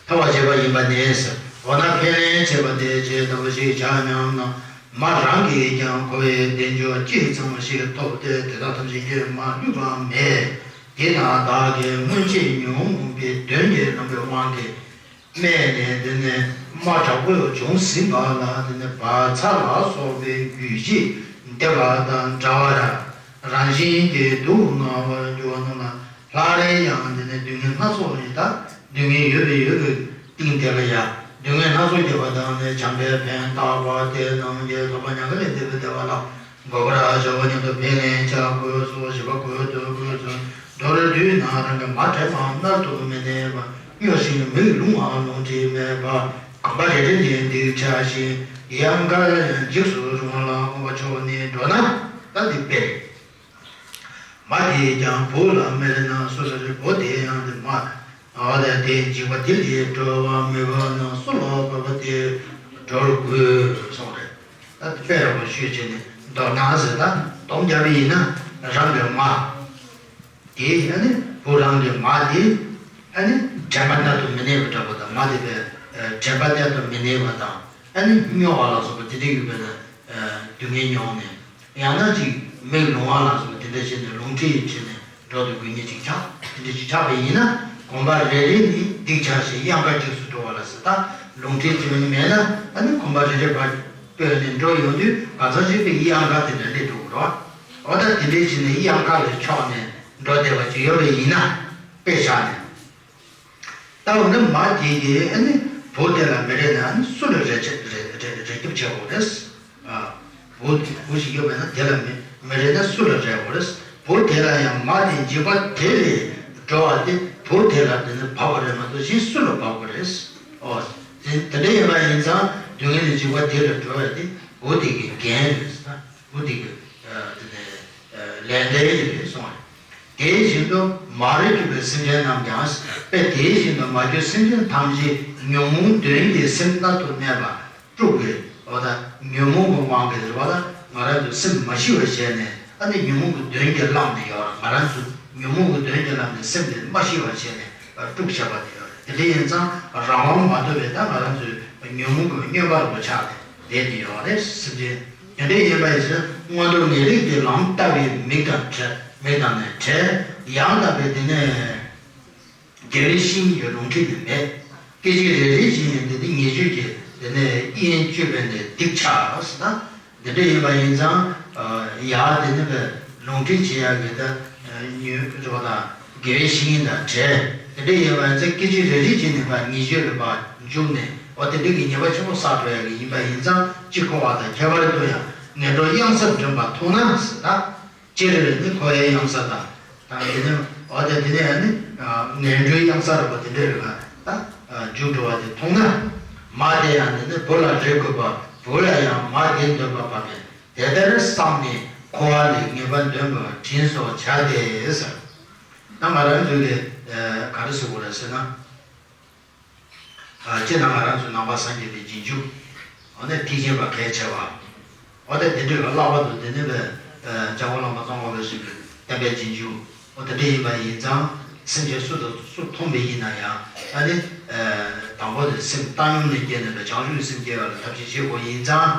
ཐར་བར་བྱེད་པ་ཡིན་པ་ནས། འོ་ན་ཕན་ལན་བྱེད་པ་དེ་ཇི་ལྟ་བུ་ཞིག་བྱ་སྙམ་ན། མ་རང་གིས་ཀྱང་ཁོ་བོའི་དལ་འབྱོར་ཅི་ཙམ་ཞིག་ཐོབ་སྟེ་དེ་དག་ཐམས་ཅད་ཀྱིས་མ་བསླུས་པ་མེད། དེས་ན་བདག་གིས་སྔོན་ཆད་ཉོན་མོངས་པའི་གདོན་གྱིས་བརྣངས་པའི་དབང་གིས། སྨད་ནས་དེ་ནས་རྨ་དྲག་པོས་བྱུང་ཟིན་པ་ལ་དེ་ནས་བག་ཚ་ལ་སོགས་པའི་རྒྱུད་ཀྱིས་འདེབས་པ་དང་འདྲ་བར་རང་བཞིན་གྱིས་སྡུག་བསྔལ་བར་འགྱུར་བ་རྣམས་ལ་སླར་ཡང་དེ་ནས་སྡུག་བསྔལ་སྣ་ཚོགས་ཡོད་ད། སྡུག་བསྔལ་ཡོད་པའི་ཡོད་པའི་སྟེང་དེ་ལ་ཡང་སྡུག་བསྔལ་སྣ་ཚོགས་བརྒྱབ་པ་དང་ནས་བྱམས་པའི་ཕན་བཏགས་པ་དེ་རྣམས་ཀྱི་ཐོབ་པ་མྱ་ངན་ལས་འདས་པའི་བདེ་བ་ལ། འགོད་པར་བྱ་བ་ཉིད་དུ་ཕན་ལན་བྱ་དགོས་སོ། བཞི་པ་དགོས་འདོད་དགོས་སོ། མདོར་བསྡུས་ན་རང་གི་མ་དྲན་པའམ་མནར་དུ་མི་གནས་པ་སྨྱོ་ཞིང་མིག་ལོང་བའམ་ལོང་འདྲིས་མེད་པ། གོམ་པ་རེ་རེ་ནས་སྡིག་ཆགས་ཤིང་ཡང་དག་ཡང་འཇིགས་སུ་རུང་བ་ལ་མངོན་པར་ཕྱོགས་ནས་འགྲོ་ན། ད་འདི་དཔེ་རེད། མ་དེས་ཀྱང་བུ་ལ་སྨྲས་ན་སུ་ལ་རེ། བུ་དེ་ཡང་དེ་མ། འོ་ད་དེ་འཇིགས་པ་དེ་ལས་སྒྲོལ་བར་མི་དགོས་ན་སུ་ལ་བབ་པ་དེ་སྒྲོལ་དགོས་གསུངས་རེད། ད་དཔེ་ར་བ་ཤོད་བྱས་ནས་མདོར་ན་ཟེར་ད་སྡོམ་རྒྱབ་པ་ཡིན་ན་རང་གི་མ། དེ་ཨ་ནི་བུ་རང་གི་མ་དེ་ཨ་ནི་དྲན་པ་མནར་དུ་མི་གནས་པ་འདྲ་པོ་དང་མ་དེ་པའི་དྲན་པ་མནར་དུ་མི་གནས་པ་དང་ཨ་ནི་སྨྱོ་བ་ལ་སོགས་པ་དེ་འདྲ་ཡོད་པའི་སྡུག་བསྔལ་མྱོང་ནས། ཡང་ན་ཅིག་མིག་ལོང་བ་ལ་སོགས་པ་དེ་འདྲ་བྱས་ནས་ལོང་འདྲིས་བྱས་ནས་འགྲོ་དུ་དགོས་ངེས་ཅིག་ཆགས། དེ་འདྲ་ཅིག་ཆགས་པ་ཡིན་ན་གོམ་པ་རེ་རེ་ནི་སྡིག་ཆགས་ཤིང་གཡང་དཀར་འཇིགས་སུ་འགྲོ་བ་ལ་ཟེར། ད་ལོང་འདྲིས་ཅིག་མེད་ན་ཨ་ནི་གོམ་པ་རེ་རེ་བར་སྤོས་ནས་འགྲོ་ཡོང་དུས་གང་ཟག་གཅིག་པའི་གཡང་དཀར་དེ་འདྲ་སླེབས་འགྲོ་གི་རེད་བ། འོ་ད་དེ་འདྲ་བྱས་ནས་གཡང་དཀར་ལ་ཕྱོགས་ནས་འགྲོ་བསྡད་པ་ཅིག་ཡོད་པ་ཡིན་ན་དཔེ་བཞག་ནས། ད་འོ་ན་མ་དེ་གིས་ཨ་ནི་བུ་དེ་ལ་མི་རེ་ན་ཨ་ནི་སུ་ལ་རེ་ཆེ་རེ་རེ་རེ་སྐྱོབ་བྱེད་དགོས་རེད། ཨ། བུ་བུ་ཞིག་ཡོད་པ་ན་དེ་ལ་མི་མི་རེ་ན་སུ་ལ་རེ་དགོས་རེད། བུ་དེ་ལ་ཡང་མ་དེ་འཇིགས་པ་དེ་ལས་སྒྲོལ་བ་དེ་བུ་དེ་ལ་དེ་ནི་བབ་པ་རེད་མ་གཏོགས་གཞན་སུ་ལ་བབ་དགོས་རེད། ཨོ། དེ་དེ་འདྲ་ཡིན་པ་ཡིན་ཙང་སྡུག་བསྔལ་ནི་འཇིགས་པ་དེ་ལ་སྒྲོལ་བ་དེ་བུ་དེ་གི་འགན་རེད། བུ་དེ་གི་ཨ་དེ་ནི་ལས་འབྲས་ཡིན་རེད་གསུངས་རེད། དེ་བཞིན་དུ་མ་རིག་གྱུར་པའི་སེམས་ཅན་རྣམས་ཀྱང་། དཔེ་དེ་བཞིན་དུ་མ་གྱུར་སེམས་ཅན་ཐམས་ཅད་ཉོན་མོངས་གདོན་གྱིས་སེམས་མནར་དུ་གནས་པ་དཀྲུགས་པའི་འོ་ད་ཉོན་མོངས་ཀྱི་དབང་གིས་རེད་བ། ད་ང་རང་ཚོ་སེམས་མ་ཞི་བར་བྱས་ནས་ཨ་ནི་ཉོན་མོངས་ཀྱི་གདོན་གྱིས་བསླངས་ནས་ཡོད། ང་རང་ཚོ་ཉོན་མོངས་ཀྱི་གདོན་གྱིས་བསླངས་ནས་སེམས་དེ་མ་ཞི་བར་བྱས་ནས་དཀྲུགས་བྱས་པ་དེ་ཡོད་རེད། དེ་འདྲ་ཡིན་ཙང་རང་དབང་མ་ཐོབ་པའི་ད་ང་རང་ཚོའི་ཉོན་མོངས་ཀྱི་སྨྱོན་པ་རུ་ཆགས་ནས་བསྡད་དེ་ཡོད་རེད་སེམས་ཅན། དེ་འདྲ་ཡིན་པ་ཡིན་ཕྱིར་སྔོན་དུ་ངེས་ལེགས་ཀྱི་ལམ་ལྟ་བུའི་མིག་དང་བྲལ། མིག་དང་ནི་བྲལ། ཡང་དག་པའི་དེ་ནས་དགེ་བའི་བཤེས་གཉེན་གྱི་ལོངས་སྤྱོད་ནི་མེད། སྐད་ཅིག་རེ་རེ་བཞིན་དེ་ནི་ཉེས་སྤྱོད་ཀྱི་དེ་ནས་དབྱེན་སྤྱོད་པའི་ནས་སྡིག་ཆགས་ཟེར་ན། དེ་འདྲ་ཡིན་པ་ཡིན་ཙང་ཡ་དེ་ནི་བས་ལོངས་སྤྱོད་བྱེད་ཡག་གི་ད་ཉོན་རེ་བ་དང་དགེ་བའི་བཤེས་གཉེན་དང་བྲལ། དེ་འདྲ་ཡིན་པ་ཡིན་ཙང་སྐད་ཅིག་རེ་རེ་བཞིན་ནི་བ་ཉེས་སྤྱོད་ལ་བ་འཇུག་ནས་འོ་དེ་འདྲ་གི་ཉེས་པ་ཆེན་པོ་བསགས་འགྲོ་ཡག་གི་ཡིན་པ་ཡིན་ཙང་། ཅི་འཁོར་བ་དང་ཁྱད་པར་དུ་ཡང་ངན་འགྲོ་གཡང་སར་འདྲེན་པ་མཐོང་ན་ཟེར་ད། ཅི་རེ་རེ་ནི་འཁོར་བའི་གཡང་ས་དང་། དང་དེ་ནས་འོ་དེ་དེ་ནས་ནི་ངན་འགྲོའི་གཡང་ས་རེད་པ། དེ་འདྲ་རེད་པ། ད་འཇུག་འགྲོ་བ་དེ་མཐོང་ན། མ་དེ་ཡང་དེ་ནི་བུ་ལ་རེ་དགོས་པ། བུ་ལ་ཡང་མ་དེ་འདོད་པ་བབ་པས། དེ་ལྟར་བསམས་ནས་འཁོར་བ་ལས་ངེས་པར་འདོན་པར་དྲིན་གཟོ་བྱ་སྟེ་ཟེར། ད་ང་རང་ཚོ་གི་ག་རེ་ཟེར་དགོས་རེད་ཟེར་ན། སྤྱིར་ན་ང་རང་ཚོ་ནང་པ་སངས་རྒྱས་པའི་རྗེས་འཇུག་འོ་ན་ཐེག་ཆེན་པ་གལ་ཆེ་བ། འོ་ན་དེ་འདྲའི་ལྷག་པར་དུ་དེ་ནི་བས་འཇམ་མགོན་བླ་མ་ཙོང་ཁ་པ་ཞིག་གི་བསྟན་པའི་རྗེས་འཇུག་འོ་དེ་འདྲ་ཡིན་པ་ཡིན་ཙང་སེམས་ཅན་སུ་དང་སུ་མཐོང་པ་ཡིན་ན་ཡང་ཨ་ནི་དང་པོ་དེ་སེམས་བཏང་སྙོམས་ནས་སྐྱེས་ནས་བྱང་ཆུབ་སེམས་སྐྱེ་བ་ལ་ཐབས་ཤེས་བྱེད་དགོས་ཡིན་ཙང་།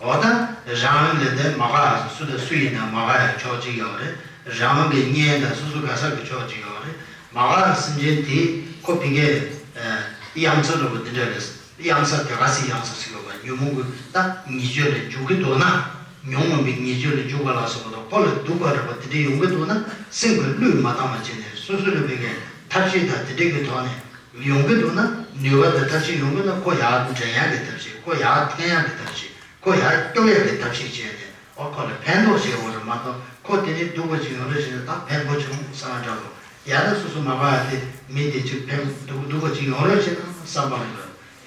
འོ་ད་རང་ལས་དེ་མ་དགའ་སུ་དང་སུ་ཡིན་ན་མ་དགའ་ཡ་ཕྱོགས་གཅིག་ཡོད་རེད། རང་གི་གཉེན་དང་སོ་སོ་ག་ས་གི་ཕྱོགས་གཅིག་ཡོད་རེད། མ་དགའ་སེམས་ཅན་དེ་ ཁོ་ཕ་གིའི་གཡང་ས་འདྲ་པོ་འདི་འདྲ་རེད། གཡང་ས་དེ་ག་སེ་གཡང་ས་ཟེར་གྱི་ཡོད་པ། ཉོན་མོངས་ཀྱི་ད་ཉེས་སྤྱོད་ལ་འཇུག་གི་འདུག་ན། ཉོན་མོངས་པའི་ཉེས་སྤྱོད་ལ་འཇུག་པ་ལ་སོགས་པ་དང་། ཁོ་ལ་སྡུག་པ་འདྲ་པོ་དེ་འདྲ་ཡོང་གི་འདུག་ན། སེམས་ཀྱི་བློས་མ་བཏང་བ་བྱས་ནས་སོ་སོ་ལ་ཕ་གིའི་ཐབས་ཤེས་དང་དེ་འདྲ་གི་ཐོག་ནས་ཡོང་གི་འདུག་ན། ནུས་པ་དང་ཐབས་ཤེས་ཡོང་གི་འདུག་ན། ཁོ་ཡར་འདྲེན་ཡག་གི་ཐབས་ཤེས། ཁོ་ཡར་འཐེན་ཡག་གི་ཐབས་ཤེས། ཁོ་ཡར་སྐྱོབ་ཡག་གི་ཐབས་ཤེས་བྱས་ནས། ཨོ་ཁོ་ལ་ཕན་ཐོགས་བྱེད་དགོས་རེད་མ་གཏོགས། ཁོ་དེ་ནས་སྡུག་པ་ཅིག་ཡོང་རེ་བྱས་ན་ད་ཕན་གོ་བྱུང་བསམ་པ་འདྲ་པོ། ཡང་ན་སོ་སོ་མ་དགའ་བ་དེ། མི་དེ་ཅིག་ཕན་སྡུག་སྡུག་པ་ཅིག་ཡོང་རེ་བྱས་ན་བསམ་པ་རེད།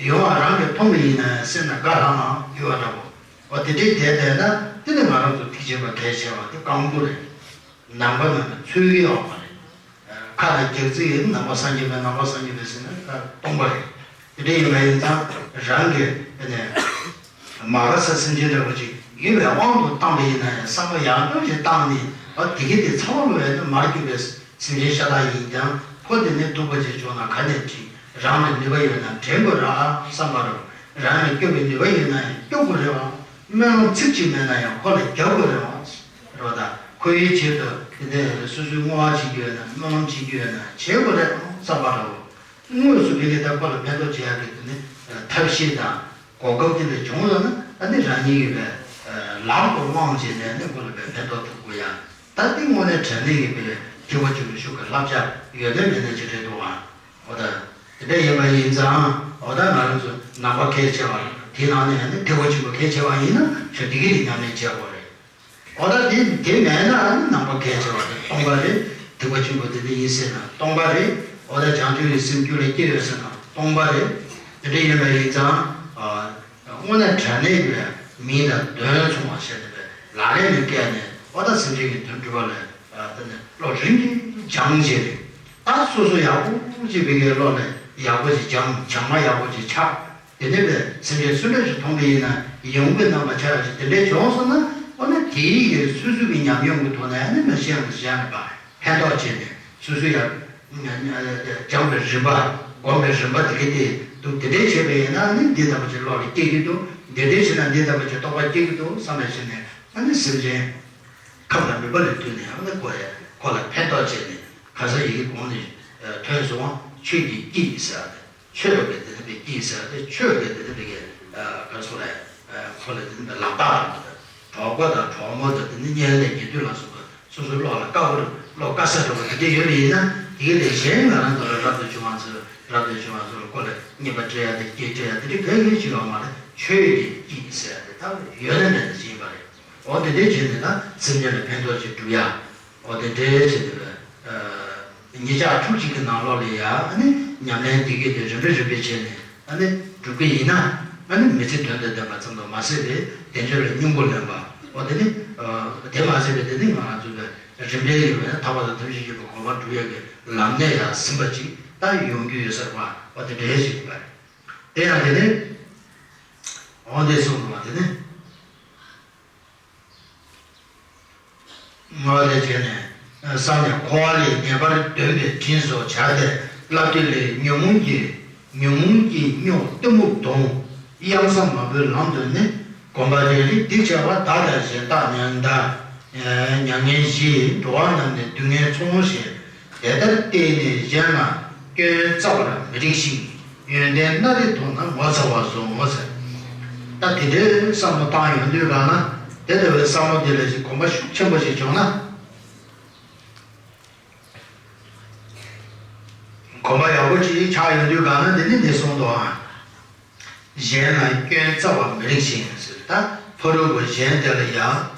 ཡོང་བ་རང་གིས་མཐོང་བ་ཡིན་ན་ཡང་སེམས་ན་དགའ་ལྷང་ལྷང་ཡོད་པ་འདྲ་པོ། ཨོ་དེ་འདྲའི་དེ་བསྡད་ན་དེ་ནི་ང་རང་ཚོ་ཐེག་ཆེན་པ་གལ་ཆེ་བ་དེ་རྐང་པ་རེད། ནང་པ་ནང་གི་ཚུལ་གྱི་ཡོད་པ་རེད། ཁ་ལ་རྒྱག་རྩིས་ཡིན། ནང་པ་སངས་རྒྱས་པའི། ནང་པ་སངས་རྒྱས་པའི་ཟེར་ན་ཁ་སྟོང་པ་རེད། དེ་འདྲ་ཡིན་པ་ཡིན་ཙང་རང་གི་ཨ་ནི་མ་དགའ་ས་སེམས་ཅན་འདྲ་པོ་ཅིག་ཡོད་པའི་དབང་དུ་བཏང་པ་ཡིན་ན་ཡང་། བསམ་བློ་ཡང་དག་ཅིག་བཏང་ནས། ཨ་དེ་གི་དེ་ཚང་མ་བས་ནི་མར་གྱུར་པའི་སེམས་ཅན་ཤ་སྟག་ཡིན་ཀྱང་། ཁོ་དེ་ནི་སྡུག་པ་ཅིག་བྱུང་ན་ག་ནས་འདྲེན། རང་ལ་ནུས་པ་ཡོད་ན་འདྲེན་དགོས་རེད་བསམ་པ་རེད། རང་ལ་སྐྱོབ་པའི་ནུས་པ་ཡོད་ན་ཡང་སྐྱོབ་དགོས་རེད་བ། སྨོན་ལམ་ཚིག་གཅིག་མེད་ན་ཡང་ཁོ་ལ་རྒྱག་དགོས་རེད་བ། རེད་བ། ད་ཁོ་ཡི་ཆེད་དུ་དེ་ནས་སོ་སོའི་བསྔོ་བ་བྱེད་རྒྱུ་ཡོད་ན། སྨོན་ལམ་བྱེད་རྒྱུ་ཡོད་ན་བྱེད་དགོས་རེད་བསམ་པ་རེད་བ། དངོས་སུ་དེ་ལས་ད་ཁོ་ལ་ཕན་ཐོགས་བྱེད་ཡག་གི་དེ་ནི་ཐབས་ཤེས་དང་གོ་སྐབས་དེ་འདྲ་བྱུང་སོང་ན། ཨ་ནི་རང་ཉིད་ཀྱི་བས་ལམ་དུ་བླངས་བྱས་ནས་ནི་ཁོ་ལ་བས་ཕན་ཐོགས་ཐུབ་དགོས་ཡ། ད་འདི་དངོས་གནས་དྲང་གནས་ཀྱི་བས་ཐེག་པ་ཆེན་པོའི་ཤུགས་ཀྱི་བསླབ་བྱ་ཡོད་ན་མེད་ན་ཅི་རེད་འདུག་ཨ། འོ་ད་དེ་འདྲ་ཡིན་པ་ཡིན་ཙང་། འོ་ད་ང་རང་ཚོ་ནང་པ་གལ་ཆེ་བ་རེད། དེའི་ནང་ནས་ནི་ཐེག་པ་ཆེན་པོ་གལ་ཆེ་བ་ཡིན་ན་ཆོས་དེ་གི་རིགས་ཉམས་ལེན་བྱེད་དགོས་རེད། འོ་ད་དེ་དེ་མེད་ན་ནང་པ་གལ་ཆེ་བ་དེ་སྟོང་པ་རེད། ཐེག་པ་ཆེན་པོ་དེ་འདྲ་ཡིན་ཟེར་ན་སྟོང་པ་རེད། འོ་ད་བྱང་ཆུབ་ཀྱི་སེམས་རྒྱུད་ལ་སྐྱེས་ཡོད་ཟེར་ན་སྟོང་པ་རེད། དེ་འདྲ་ཡིན་པ་ཡིན་ཙང་། ཨ་དངོས་གནས་དྲང་གནས་ཀྱི་མིང་དང་དོན་མཚུངས་པ་བྱས་ནས་ལག་ལེན་ལ་བཀལ་ནས། འོ་ད་སེམས་ཅན་གྱི་དོན་སྒྲུབ་པ་ལ་ཨ་དེ་ནས་བློ་རིམ་གྱིས་སྦྱངས་བྱས་ནས། ད་སོ་སོ་ཡག་པོ་ཅིག་བི་གའི་བློ་ལ་ཡག་པོ་ཅིག་སྦྱངས། སྦྱངས་མ་ཡག་པོ་ཅིག་ཆགས། དེ་ནས་བས་སེམས་ཅན་སུ་འདྲ་ཞིག་མཐོང་པ་ཡིན་ན། ཡིད་འོང་གི་རྣམ་པ་ཆགས་ཤིང་དེ་འདྲ་བྱུང་སོང་ན། འོ་ན་དེའི་གི་སོ་སོ་གི་ཉམས་མྱོང་གི་ཐོག་ནས་ཨ་ནི་མ་གཞི་ཡང་གཞན་ལ་ཕན་ཐོགས་བྱས་ནས། སོ་སོ་ཡང་སྦྱངས་པའི་རིམ་པ། སྒོམ་པའི་རིམ་པ་དེ་གི་དེ་འདུག་དེ་འདྲ་བྱས་པ་ཡིན་ན་ནི་འདི་ལྟ་བུ་ཅིག་བློ་ལ་སྐྱེ་གི་འདུག་འདི་འདྲ་བྱས་ན་འདི་ལྟ་བུ་ཅིག་རྟོགས་པ་སྐྱེ་གི་འདུག་བསམ་པ་བྱས་ནས། ཨ་ནི་སེམས་ཅན་ཁམས་དང་མུན་པ་ལས་བཏུལ་ནས། ཨ་ནི་ཁོ་ཡ་ཁོ་ལ་ཕན་ཐོགས་བྱས་ནས། ག་ས་ཡི་གེ་གོང་ནས་ཐོན་སོང་བ། ཆོས་ཀྱི་སྐྱིད་ཟེར་བ་དེ། ཆོས་ཀྱི་དེ་ནི་པའི་སྐྱིད་ཟེར་བ་དེ། ཆོས་ཀྱི་དེ་ནི་པའི་གི་ག་རེ་ཟེར་དགོས་རེད། ཁོ་ལ་དེ་ནི་པའི་ལག་རྟགས་དང་། གྲོགས་པོ་དང་གྲོགས་མོ་དང་། དེ་ནི་གཉེན་ལས་ཉེ་དུ་ལ་སོགས་པ། སོ་སོའི་བློ་ལ་དཀའ་བ། བློ་དཀའ་ས་འདྲ་བོ་དེ་འདྲ་ཡོད་པ་ཡིན་ན། དེ་གི་ལས་གཞན་ང་རང་ཚོ་ལ་རབ་ཏུ་བྱུང་བ་ཚོ། རབ་ཏུ་བྱུང་བ་ཚོ་ལ་ཁོ་ལ་བརྙས་པ་སྤྲད་ཡ་དང་སྐྱོན་སྤྲད་ཡ་དེ་འདྲ་གང་ཡང་ཞིག་ཡོད་མ་རེད། ཆོས་ཀྱི་སྐྱིད་ཟེར་ཡ་དེ་ད་ཡོད་ན་མེད་ན་ཅིག་ཡིན་པ་རེད། འོ་དེ་འདྲའི་བྱས་ནས་ད་སེམས་ཅན་ལ་ཕན་ཐོགས་ཅིག་སྒྲུབ་ཡ། འོ་དེ་འདྲའི་བྱས་ནས་ཉིན་ཞག་ཕྲུགས་གཅིག་གི་ནང་ལོགས་ལ་ཡ། ཨ་ནི་ཉམས་ལེན་འདི་གས་དེ་རིམ་པས་རིམ་པས་བྱས་ནས་ཨ་ནི་སྒྲུབ་ཀྱི་ཡིན་ན། ཨ་ནི་མི་ཚེ་དོན་དང་ལྡན་པ་ཙམ་དུ་མ་ཟད་པའི་བདེ་འབྱོར་ལ་སྙིང་པོ་ལེན་པ། འོ་དེ་ནི་དེ་མ་ཟད་པའི་དེ་ནི་ང་རང་ཚོ་གི་རིམ་པས་ཡོད་པའི་ཐར་པ་དང་ཐམས་ཅད་མཁྱེན་པའི་གོ་འཕང་སྒྲུབ་ཡག་གི་ལམ་སྣེ་ཡང་ཟིན་པ་ཅིག་ད་ཡོང་རྒྱུ་ཡོད་ས་རེད་པ། འོ་དེ་འདྲའི་ཞིག་ཡིན་པ་རེད། དེ་ཡང་དེ་ནི་འོ་དེ་གསུངས་འདུག་པ། དེ་ནི། ངོ་ལས་བྱས་ནས། ས་ནས་འཁོར་བ་ལས་ངེས་པར་འདོན་པའི་དྲིན་གཟོ་བྱ་སྟེ། བསླབ་བཏུས་ལས་ཉོན་མོངས་ཀྱི། ཉོན་མོངས་ཀྱི་སྨྱོ་གཏི་མུག་གདོན། གཡང་ས་མང་པོའི་ལམ་དུ་ནི། གོམས་པ་རེ་རེ་སྡིག་བྱ་བ་བདག་དང་གཞན་བདག་མྱང་འདའ། མྱ་ངན་བཞིས་འགྲོ་བ་རྣམས་ནི་སྡུག་བསྔལ་མཚོན་ཞེས། དེ་ལྟར་བལྟས་ནས་གཞན་ལ་སྐྱོན་རྩ་བར་མི་རིགས་ཤིང་། ཡོན་ཏན་སྣ་རེ་མཐོང་ན་ངོ་ཚ་བར་བཟུང་ངོ་ཟེར། ད་དེ་འདྲའི་བསམ་བློ་བཏང་ཡོང་དུས་གང་ན། དེ་ལྟ་བུའི་བསམ་བློ་དེ་ལ་ཞིག་གོམས་པ་ཤུགས་ཆེན་པོ་ཞིག་བྱུང་ན། གོམས་པ་ཡག་པོ་ཅིག་ཆགས་ཡོང་དུས་གང་ན། དེ་ནི་འདི་གསུངས་འདུག་ཨ། གཞན་ལ་སྐྱོན་རྩ་བར་མི་རིགས་ཤིང་ཟེར། ད་ཕ་རོལ་པོ་གཞན་དེ་ལ་ཡང་།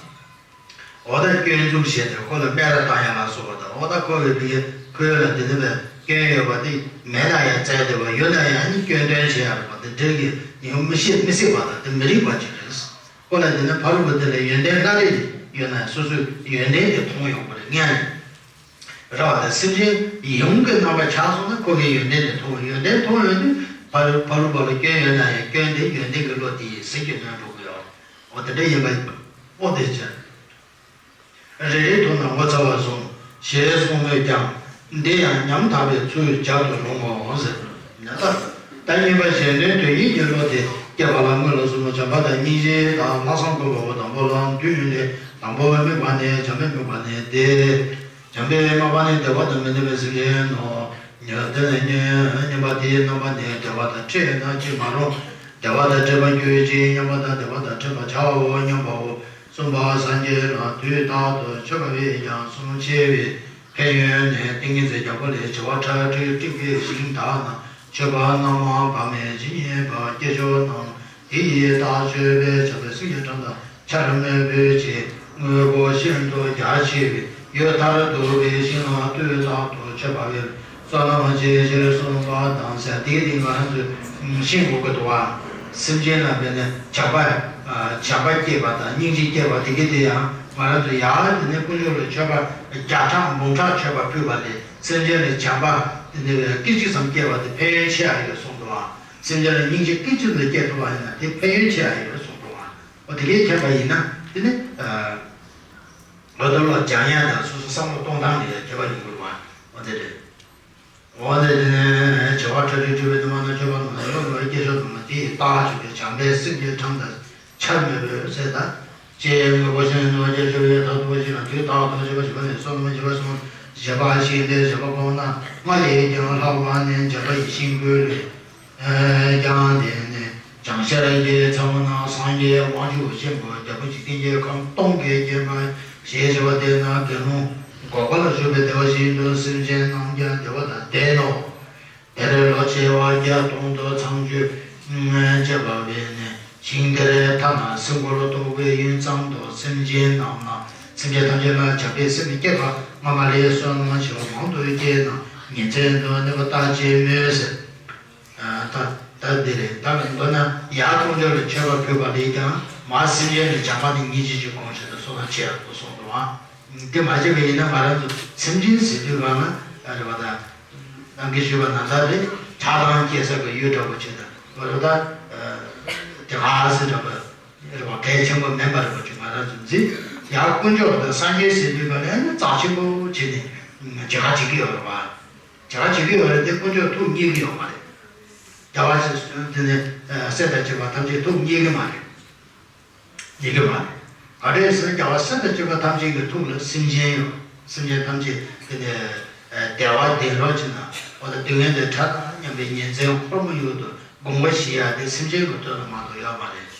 འོ་ད་སྐྱོན་འཛུགས་བྱས་ཏེ་ཁོ་ལ་སྨད་ར་བཏང་ཡ་ལ་སོགས་པ་དང་། འོ་ད་ཁོ་བའི་བི་ཁོའི་ལ་འདི་འདྲ་བའི་སྐྱོན་ཡོད་པ་དེ་མེད་ན་ཡང་བཙལ་བསྡད་པ། ཡོད་ན་ཡང་ནི་སྐྱོན་འདོན་བྱེད་ཡ་རེད་པ། འདི་འདྲའི་གི་ཡང་མི་ཤེས་མི་སྲིད་པ་དང་། དེ་མི་རིགས་པ་ཅིག་རེད། ཁོ་ལ་དེ་ནི་ཕ་རོལ་པོ་དེ་ལ་ཡོན་ཏན་སྣ་རེ་ཡོད་ན་སོ་སོའི་ཡོན་ཏན་དེ་མཐོང་ཡོང་གི་རེད། ངས་ནི་རེད་པ། དེ་སེམས་ཅན་ཡིད་འོང་གི་རྣམ་པ་ཆགས་སོང་ན་ཁོ་གི་ཡོན་ཏན་དེ་མཐོང་། ཡོན་ཏན་མཐོང་ཡོང་དུས་ཕ་རོལ་ཕ་རོལ་པོ་ལ་སྐྱོན་ཡོད་ན་ཡང་སྐྱོན་དེ་ཡོན་ཏན་གྱི་བློ་དེ་ཡིས་ཟིན་གྱིས་ནོན་འགྲོ་གི་ཡོད། འོ་དེ་འདྲ་ཡིན་པ། འོ་དེ་ཅི། རེ་རེ་མཐོང་ན་ངོ་ཚ་བར་བཟུང་ཞེས་གསུངས་མོད་ཀྱང་། འདི་ཡང་ཉམ་ཐག་པའི་ཚུལ་སྦྱར་དུ་རུང་ངོ་ཟེར། ད་གཉིས་པ་གཞན་དོན་དོན་གཉེར་གྱི་བློ་དེ་སྐྱེས་པ་ལ་སྔོན་ལ་གསུངས་པ་བྱམས་པ་དང་སྙིང་རྗེ་དང་ལྷག་བསམ་བཀོད་པའོ། དང་པོ་ལ་མདུན་ཡོད་དེ། དང་པོ་དམིགས་པ་ནི་བྱམས་པས་དམིགས་པ་ནི་བདེ། བྱམས་པས་དམིགས་པ་ནི་བདེ་བ་དང་མི་ལྡན་པའི་སེམས་ཅན་ནོ། དེ་ལས་ཉོན་མོངས་པ་དེའི་རྣམ་པ་ནི་བདེ་བ་དང་འཕྲད་ན་ཅི་མ་རུང་། བདེ་བ་དང་འཕྲད་པར་འགྱུར་ཞིང་། མཉམ་པ་དང་བདེ་བ་དང་འཕྲད་པར་བྱའོ་སྙམ་པའོ། གསུམ་པ་སངས་རྒྱས་ལ་དུས་རྟག་ཏུ་མཆོད་པ་བས་ཀྱང་གསུང་ཆེ་བའི་ཕན་ཡོན་ནི། ཏིང་ངེ་འཛིན་རྒྱལ་པོ་ལས་བྱེ་བ་ཁྲག་ཁྲིག་དཀྲིགས་པའི་ཞིང་དག་ན་མཆོད་པ་རྣམ་མང་བག་མེད་ཇི་སྙེད་པ་སྐྱེ་ཆོག་ན། དེ་ཡི་རྟགས་མཆོད་པས་བྱ་བའི་སེམས་ཀྱི་ཁྲམ་དང་ཆར་མེ་བོས་ཀྱི་དངོས་པོ་ཤིན་ཏུ་རྒྱ་ཆེ་བའི་ཡུལ་མཐར་ཐུག་པའི་ཞིང་ལ་དུས་རྟག་ཏུ་མཆོད་པ་བས་བསོད་ནམས་ཆེ་ཕྱིར་གསུངས་པ་དང་ཟེར། དེ་དེ་ང་རང་ཚོས་ཤེས་དགོས་ཀྱི་འདུག་བ། སེམས་ཅན་ལ་བས་ནས་བྱམས་པ་བྱམས་པ་སྐྱེས་པ་དང་སྙིང་རྗེ་སྐྱེས་པ་དེ་གི་དེ་ཡང་ང་རང་ཚོས་ཡར་དེ་ནས་དཀོན་མཆོག་ལ་མཆོད་པ་བརྒྱ་ཕྲག་འབུམ་ཕྲག་མཆོད་པ་ཕུལ་བ་ལས་སེམས་ཅན་ལ་བྱམས་པ་དེ་འདྲ་བའི་སྐད་ཅིག་ཙམ་སྐྱེས་པ་དེ་ཕན་ཡོན་ཆེ་ཡ་ཡོད་གསུངས་འདུག་བ། སེམས་ཅན་ལ་སྙིང་རྗེ་སྐད་ཅིག་ཙམ་སྐྱེས་ཐུབ་པ་ཡིན་ན་དེ་ཕན་ཡོན་ཆེ་ཡ་ཡོད་གསུངས་འདུག་བ། འོ་དེ་གས་མཁྱེན་པ་ཡིན་ན་དེ་ནི་ཨ་འོ་དེ་ལ་སྦྱང་ཡ་དང་སོ་སོ་བསམ་བློ་གཏོང་སྟངས་ལ་ཡང་ཁྱད་པར་ཡོང་གི་རེད་བ། འོ་དེ་རེད། འོ་དེ་དེ་ནས་བྱེ་བ་ཁྲག་ཁྲིག་འཁྲིགས་པའི་ནུ་མ་དང་མཆོད་པ་རྣམས་ལ་བསླུ་བའི་སྐྱེ་ཤོག་དང་དེ་ཡི་རྟགས་ཆོས་ཀྱི་བྱམས་པའི་སེམས་ཀྱི་ཁྲམ་དང་ཆར་མེ་བོས་ཟེར་ད། ཅེས་དངོས་པོ་ཤིན་ཏུ་རྒྱ་ཆེ་བའི་མཐར་ཐུག་པ་ཞིག་ལ་དུས་རྟག་ཏུ་མཆོད་པ་བྱེད་པ་ནི་བསོད་ནམས་བྱེ་བ་གསུམ། བྱེད་པ་བཞི་སྟེ་བྱེད་པ་པོ་ན་ལྔ་ལས་ཀྱང་ལྷག་པ་ནི་བྱེད་པ་ཡི་ཤིང་ཀུན་ལས་ཀྱང་དེ་ནི་བྱང་ཤར་གྱི་ཚ་བོ་ན་སངས་རྒྱས་དབང་ཕྱུག་ཆེན་པོ་རྒྱལ་པོ་འཇིག་རྟེན་གྱི་ཁམས་སྟོང་གིས་བརྒྱན་པ་ཞེས་བྱ་བ་དེ་ན་དགེ་སློང་འགོག་པ་ལ་ཞུགས་པའི་བདེ་བ་བཞིན་དུ་སེམས་ཅན་རྣམས་ཀྱང་བདེ་བ་དང་ལྡན་ནོ། དེར་ལོ་བྱེ་བ་བརྒྱ་སྟོང་དུ་ཚངས་སྤྱོད་བྱེད་པ་བས་ནས་ཞིང་དེར་ཐ་ན་སེམས་འཁོར་ལོ་ལྟ་བུའི་ཡུན་ཙམ་དུ་སེམས་ཅན་རྣམས་ལ་སེམས་ཅན་ཐམས་ཅད་ལ་བྱམས་པའི་སེམས་སྐྱེས་པ་སྔ་མ་ལས་བསོད་ནམས་ཆེ་བ་མང་དུ་སྐྱེས་ན་ཉིན་མཚན་དུ་གནོད་པ་བཏགས་ཅེས་སྨོས་ཟེར། ད་ད་འདི་རེད། ད་མདོར་ན་ཡར་དཀོན་མཆོག་ལ་མཆོད་པ་ཕུལ་བ་ལས་ཀྱང་མར་སེམས་ཅན་ལ་བྱམས་པ་ནི་སྙིང་རྗེ་ཆེ་གོང་ཆེ་དུ་བསོད་ནམས་ཆེ་ཡག་པོ་གསུངས་འདུག་ཨང་། འདི་མ་བྱས་པ་ཡིན་ན་ང་རང་ཚོ་སེམས་ཅན་ཟེར་དུས་གང་ལ་རེད་བ། ད་ནང་གི་ཞུས་པ་ནང་ལྟར་རེད། ཁྲག་དང་སྐྱེ་ས་གི་ཡུལ་འདྲ་པོ་ཆེ་ད་བ་རེད། ད་དེ་ག་ཟེར་འདྲ་པོ་རེད་བ། གལ་ཆེན་པོ་མིན་པ་འདྲ་པོ་ཆེ་ང་རང་ཚོ་འཛིན། ཡར་དཀོན་མཆོག་དང་སངས་རྒྱས་ཟེར་དུས་གང་ལ་ཡང་ན་རྩ་ཆེན་པོ་བྱས་ནས་མཇལ་ཁ་བྱེད་ཀྱི་ཡོད་རེད་བ། བྱ་བ་བྱེད་ཀྱི་ཡོད་རེད་དེ་དཀོན་མཆོག་ཐུགས་མཉེས་ཀྱི་ཡོད་མ་རེད། རྒྱལ་བ་ཆེ་དེ་ནས་སྲས་དང་བཅས་པ་ཐམས་ཅད་ཐུགས་མཉེས་ཀྱི་མ་རེད། མཉེས་ཀྱི་མ་རེད། ག་རེ་ཟེར་ན་རྒྱལ་བ་སྲས་དང་བཅས་པ་ཐམས་ཅད་ཀྱི་ཐུགས་ལ་སེམས་ཅན་ཡོད། སེམས་ཅན་ཐམས་ཅད་དེ་ནས་བདེ་བ་ལྡན་རོགས་བྱེད་ན་འོ་ད་སྡུག་བསྔལ་དང་ཁྲག་དང་མཉམ་པའི་ཉིན་མཚན་འཁོར་མོ་ཡུག་ཏུ་དགོངས་པ་བཞེས་ཡ་དེ་སེམས་ཅན་གྱི་དོན་ལ་མ་གཏོགས་ཡོད་མ་རེད།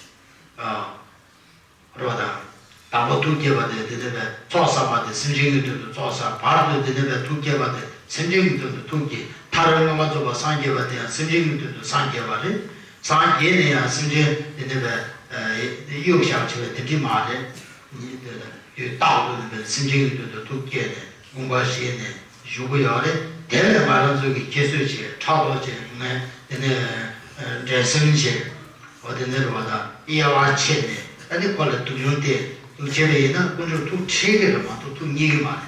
རོ་དང་། དང་པོ་ཐུགས་བསྐྱེད་པ་དེ་དེ་ནས་པའི་ཚོགས་བསགས་པ་དེ་སེམས་ཅན་གྱི་དོན་དུ་ཚོགས་བསགས། བར་དུ་དེ་ནས་པའི་ཐུགས་བསྐྱེད་པ་དེ་སེམས་ཅན་གྱི་དོན་དུ་ཐུགས་བསྐྱེད། མཐར་མངོན་པར་རྫོགས་པར་སངས་རྒྱས་པ་དེ་ཡང་སེམས་ཅན་གྱི་དོན་དུ་སངས་རྒྱས་པ་རེད། སངས་རྒྱས་ནས་ཡང་སེམས་ཅན་དེ་ནས་པའི་གཡོ་བཞག་བྱས་པའི་དེ་འདྲི་མ་རེད། ཡུལ་རྟག་ཏུ་ནས་པའི་སེམས་ཅན་གྱི་དོན་དུ་ཐུགས་བསྐྱེད་ནས་དགོངས་པ་བཞེས་ནས་བཞུགས་ཀྱི་ཡོད་རེད། དེ་ལས་ང་རང་ཚོ་གི་ཁྱད་གསོད་བྱས་ཕྲག་དོག་བྱས་ངས་དེ་ནས་འགྲན་སེམས་བྱས། འོ་དེ་འདྲ་རེད་བ། ད་དབྱེ་བ་ཕྱེ་ནས་ཨ་ནི་ཁོ་ལ་སྡུག་སྦྱོང་སྟེ་སྡུག་བྱས་པ་ཡིན་ན་དཀོན་མཆོག་ཐུགས་ཁྲལ་གྱི་རེད་མ་གཏོགས་ཐུགས་མཉེས་ཀྱི་མ་རེད།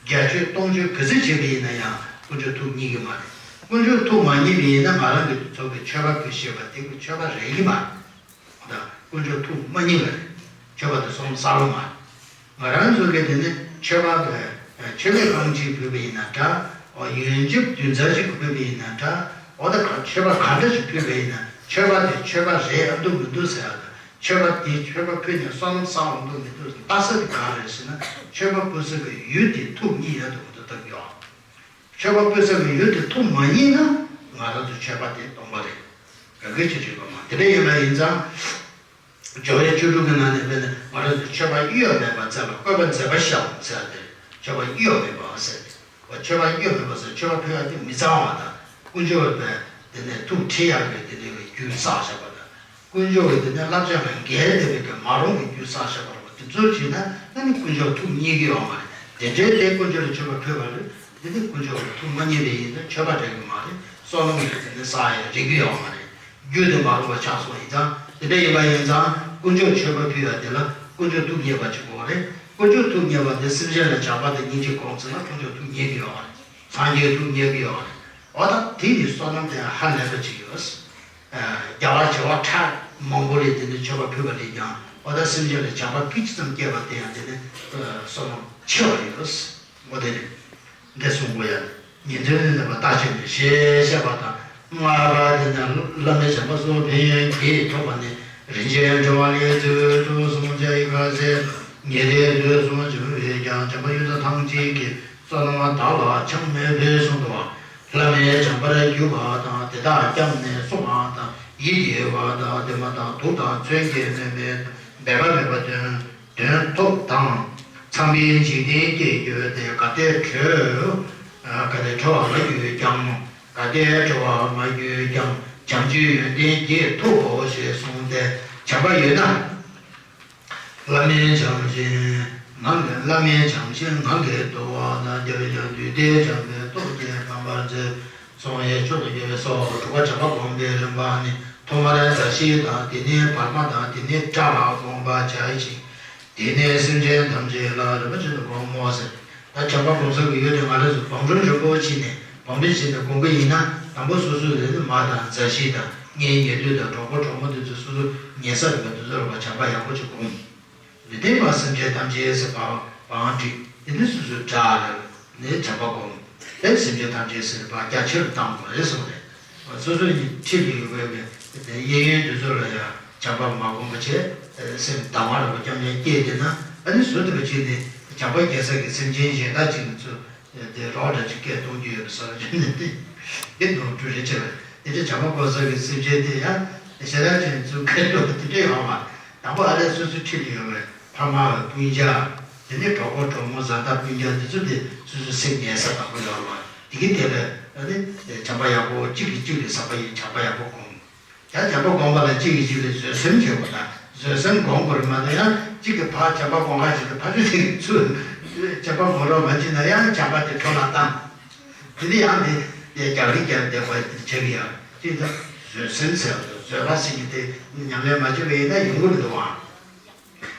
བརྒྱ་མཆོད་སྟོང་མཆོད་ག་ཚོད་བྱས་པ་ཡིན་ན་ཡང་དཀོན་མཆོག་ཐུགས་མཉེས་ཀྱི་མ་རེད། དཀོན་མཆོག་ཐུགས་མ་མཉེས་པ་ཡིན་ན་ང་རང་གི་ཚོགས་ཀྱི་མཆོད་པ་ཕུལ་ཤེས་པ་དེ་གི་མཆོད་པ་རེད་ཀྱི་མ་རེད། ད་དཀོན་མཆོག་ཐུགས་མ་མཉེས་པ་རེད། མཆོད་པ་དེ་སོང་ས་ལོ་མ་རེད། ང་རང་ཚོ་གིས་དེ་ནི་མཆོད་པ་གི་མཆོད་པའི་རྐང་གཅིག་ཕུལ་བ་ཡིན་ན་འདྲ། ཡོན་ཆབ་བདུན་ཚར་གཅིག་ཕུལ་བ་ཡིན་ན་འདྲ། འོ་ད་ག་མཆོད་པ་ག་འདྲ་ཞིག་ཕུལ་བ་ཡིན་ན་མཆོད་པ་དེ་མཆོད་པ་རེད་ཨ་འདུག་མི་འདུག་ཟེར་ཡ་དང་མཆོད་པ་དེ་མཆོད་པ་ཕུལ་ནས་བསོད་ནམས་བསགས་འོང་འདུག་མི་འདུག་ལྟ་ས་དེ་ག་རེད་ཟེར་ན་མཆོད་པ་ཕུལ་ས་གི་ཡུལ་དེ་ཐུགས་མཉེས་ཡ་འདུག་མི་འདུག་ལྟ་གི་ཡོད། མཆོད་པ་ཕུལ་ས་གི་ཡུལ་དེ་ཐུགས་མ་མཉེས་ན་ང་རང་ཚོ་མཆོད་པ་དེ་སྟོང་པ་རེད། ག་གེ་ཅིག་རེད་པ་མ་དེ་འདྲ་ཡིན་པ་ཡིན་ཙང་། སྦྱོར་བའི་བཅུ་དྲུག་གི་ནང་ནས་དཔེར་ན་ང་རང་ཚོ་མཆོད་པ་གཡོ་བ་མེད་པར་མཛད་པ་བཀོད་པ་མཛད་པ་ཤར་བ་ཟེར་ཏེ་མཆོད་པ་གཡོ་བ་མེད་པ་ཟེར་ཏེ། མཆོད་པ་གཡོ་བ་མེད་པ་ཟེར་མཆོད་པ་ཕུལ་བ་དེ་མི་གཙང་བ་དང་དཀོན་མཆོག་པའི་དེ་ནས་ཐུགས་ཁྲལ་ཡག་གི་དེ་འདྲ་བའི་རྒྱུ་བསགས་བཞག་པ་དང་། དཀོན་མཆོག་གི་དེ་ནས་བསླབ་བྱ་དང་འགལ་བསྡད་པའི་གི་མ་རུང་གི་རྒྱུ་བསགས་བཞག་པ་རེད་པ། དེ་ཚོར་བྱས་ན་ཨ་ནི་དཀོན་མཆོག་ཐུགས་མཉེས་ཀྱི་ཡོད་མ་རེད། དེ་འདྲའི་དེ་དཀོན་མཆོག་ལ་མཆོད་པ་ཕུལ་བ་རེད། དེ་ནི་དཀོན་མཆོག་གི་ཐུགས་མ་མཉེས་པ་ཡིན་ན་མཆོད་པ་རེད་གི་མ་རེད། བསོད་ནམས་ཀྱི་དེ་ནི་བསགས་ཡ་རེད་གི་ཡོད་མ་རེད། རྒྱུ་དེ་མ་རུང་བ་ཆགས་སོང་ཡིན་ཙང་། དེ་འདྲ་ཡིན་པ་ཡིན་ཙང་དཀོན་མཆོག་མཆོད་པ་ཕུལ་ཡ་དེ་ལ་དཀོན་མཆོག་ཐུགས་མཉེས་པ་ཅིག་དགོས་རེད། དཀོན་མཆོག་ཐུགས་མཉེས་པ་དེ་སེམས་ཅན་ལ་བྱམས་པ་དང་སྙིང་རྗེ་སྒོམ་ཚུལ་ལ་དཀོན་མཆོག་ཐུགས་མཉེས་ཀྱི་ཡོད་རེད། སངས་རྒྱས་ཐུགས་མཉེས་ཀྱི་ཡོད་རེད། འོ་ད་དེ་ནི་བསོད་ནམས་དེ་ཧ་ལས་པ་ཅིག་ཡོད། རྒྱལ་བ་བྱེ་བ་ཕྲག་མང་པོ་ལས་དེ་ནི་མཆོད་པ་ཕུལ་བ་ལས་ཀྱང་འོ་ད་སེམས་ཅན་ལ་བྱམས་པ་སྐད་ཅིག་ཙམ་སྐྱེས་པ་དེ་ཡང་དེ་ནི་བསོད་ནམས་ཆེ་བ་ཡོད། འོ་དེ་ནི། འདི་གསུང་གོ་ཡ། ཉན་ཐོས་ནི་ནི་བརྟག་དཔྱད་ནས་ཞེས་བཤད་པ་དང་། ལྔ་པ་དེ་ནི་བླ་མེད་བྱམས་པ་སོགས་ཕན་ཡོན་གྱིས་ཐོབ་པ་ནི་རིན་ཆེན་ཕྲེང་བ་ལས་ཚིག་དྲུག་གསུངས་བྱ་ཡི་ཁ་ཟས། ཉེ་དེ་དུས་གསུམ་བྱུང་བས་ཀྱང་བྱམས་པ་ཡུལ་དང་ཐང་ཅིག་གི་བསོད་ནམས་བདག་ལ་ཆགས་མེད་པའི་གསུང་དུ་བ། བླ་མའི་བྱམས་པར་གྱུར་པ་དང་། དེ་དག་བསྐྱངས་ནས་སྲུང་བ་དང་། ཡིད་བདེ་བ་དང་། བདེ་མ་དང་། དུག་དང་མཚོན་གྱིས་གནོན་པའི་དང་། འབད་པ་མེད་པ་དོན་དོན་ཐོབ་དང་། ཚངས་པའི་འཇིག་རྟེན་སྐྱེ་འགྱུར་ཏེ། གལ་ཏེ་གྲོལ། གལ་ཏེ་གྲོལ་བར་མ་གྱུར་ཀྱང་། གལ་ཏེ་གྲོལ་བར་མ་གྱུར་ཀྱང་། བྱམས་ཆོས་ཡོན་ཏན་བརྒྱད་ཐོབ་བོ་ཞེས་གསུངས་ཏེ། བྱམས་པ་ཡོད་ན། བླ་མའི་བྱམས་ཤིང་ངང་གིས། བླ་མའི་བྱམས་ཤིང་ངང་གིས་འདུལ་བ་དང་། རྒྱལ་བའི་ཀྱང་བདུད་སྡེ་བྱམས་པའི་སྟོབས་ཀྱིས་ཕམ་པར་བྱེད། གསང་བའི་མཆོག་ཏུ་གྱུར་པའི་སོ། དྲུག་པ་བྱམས་པ་སྒོམ་པའི་རིམ་པ་ནི། ཐོག་མར་མཛའ་བཤེས་དང་། དེ་ནས་བར་མ་དང་། དེ་ནས་དགྲ་ལ་སྒོམ་པར་བྱ་ཞིང་། དེ་ནས་སེམས་ཅན་ཐམས་ཅད་ལ་རིམ་པ་བཞིན་དུ་སྒོམ་མོ་ཟེར། ད་བྱམས་པ་སྒོམ་ས་གི་ཡུལ་དེ་ང་རང་ཚོ་བང་སྒྲུབ་རིམ་པ་བྱས་ནས། བང་སྒྲུབ་བྱས་ནས་སྒོམ་གི་ཡིན་ན། དང་པོ་སོ་སོའི་རེ་ནི་མ་དང་མཛའ་བཤེས་དང་། ངའི་ཉེ་དུ་དང་། གྲོགས་པོ་གྲོགས་མོ་དེ་ཚོ་སོ་སོ་ཉེ་ས་རེད་པ། དེ་ཚོ་ལ་བྱམས་པ་ཡག་པོ་ཅིག་སྒོམ། མི་བདེན་པ་སེམས་ཅན་ཐམས་ཅད་ཟེར་བ་བང་སྒྲིག་དེ་ནི་སོ་སོའི་དགྲ་ལ་ནི་བྱམས་པ་སྒོམ། དེ་སེམས་ཅན་ཐམས་ཅད་ཟེར་བ་རྒྱ་ཆེར་བཏང་དགོས་རེད་གསུངས་རེད། སོ་སོའི་ཁྲིད་ལ་ཡོད་པའི་གཡས་གཡོན་དེ་ཚོ་ལ་ཡང་བྱམས་པ་མ་སྒོམ་པ་བྱས། སེམས་སྡང་བ་རེད་པ། རྐྱང་རྐྱང་སྐྱེས་བསྡད་ན། ཨ་ནི་བཟོ་ཐུབ་པ་ཅིག་ནི་བྱམས་པ་སྐྱེ་ས་གི་སེམས་ཅན་གཞན་དག་ཅིག་ནི་ཚུར་དེ་རོགས་འདྲ་ཅིག་སྐད་གཏོང་རྒྱུ་ཡོད་པ་བཟོ་རྒྱུ་ནི་དེ། དེ་ནོར་འཁྲུལ་རེད་བྱས་པ། དེ་ཚོ་བྱམས་པ་སྒོམ་ས་གི་སེམས་ཅན་དེ་ཡང་ཞེ་དྲག་ཅིག་ཚུར་སྐད་གཏོང་དེ་འདྲ་ཡོད་མ། དང་པོ་ཨ་ལས་སོ་སོའི་ཁྲིད་ལ་ཡོད་པའི་ཕ་མ་སྤུན་ཀྱག་དེ་ནས་གྲོགས་པོ་གྲོགས་མོ་བཟའ་ཟླ་སྤུན་ཀྱག་འདི་ཚོ་དེ་སོ་སོའི་སེམས་ཉལ་ས་དང་པོ་ཡོད་རེད་པ། དེ་གི་དེ་ལས་ཨ་ནི་བྱམས་པ་ཡག་པོ། གཅིག་གིས་གཅིག་ལ་བསམ་པ་ཡིན། བྱམས་པ་ཡག་པོ་སྒོམ། ཡང་བྱམས་པ་སྒོམ་པ་ལ་གཅིག་གིས་གཅིག་ལ་བཟོད་སེམས་བྱེད་དགོས། ད་བཟོད་སེམས་སྒོམ་དགོས་རེད་མ་གཏོགས། ཡང་གཅིག་གིས་ཕར་བྱམས་པ་སྒོམ་ག་བྱེད་དུས་ཕར་ཚུར་དེ་ཚུར་བྱམས་པ་སྒོམ་རོགས་མ་བྱེད་ན། ཡང་བྱམས་པ་དེ་འཕྲོ་བརླག་བཏང་། དེ་ནས་ཡང་དེ་རྒྱག་རེས་རྒྱག་བསྡད་པ་དེ་བྱེད་ཀྱི་ཡོད། དེ་ད་བཟོད་སེམས་ཟེར་བ་དང་། བཟོད་པ་ཟེར་མཁན་དེ་ཉམས་ལེན་མ་བྱས་པ་ཡིན་ན་ཡོང་གི་མི་འདུག་ཨང་།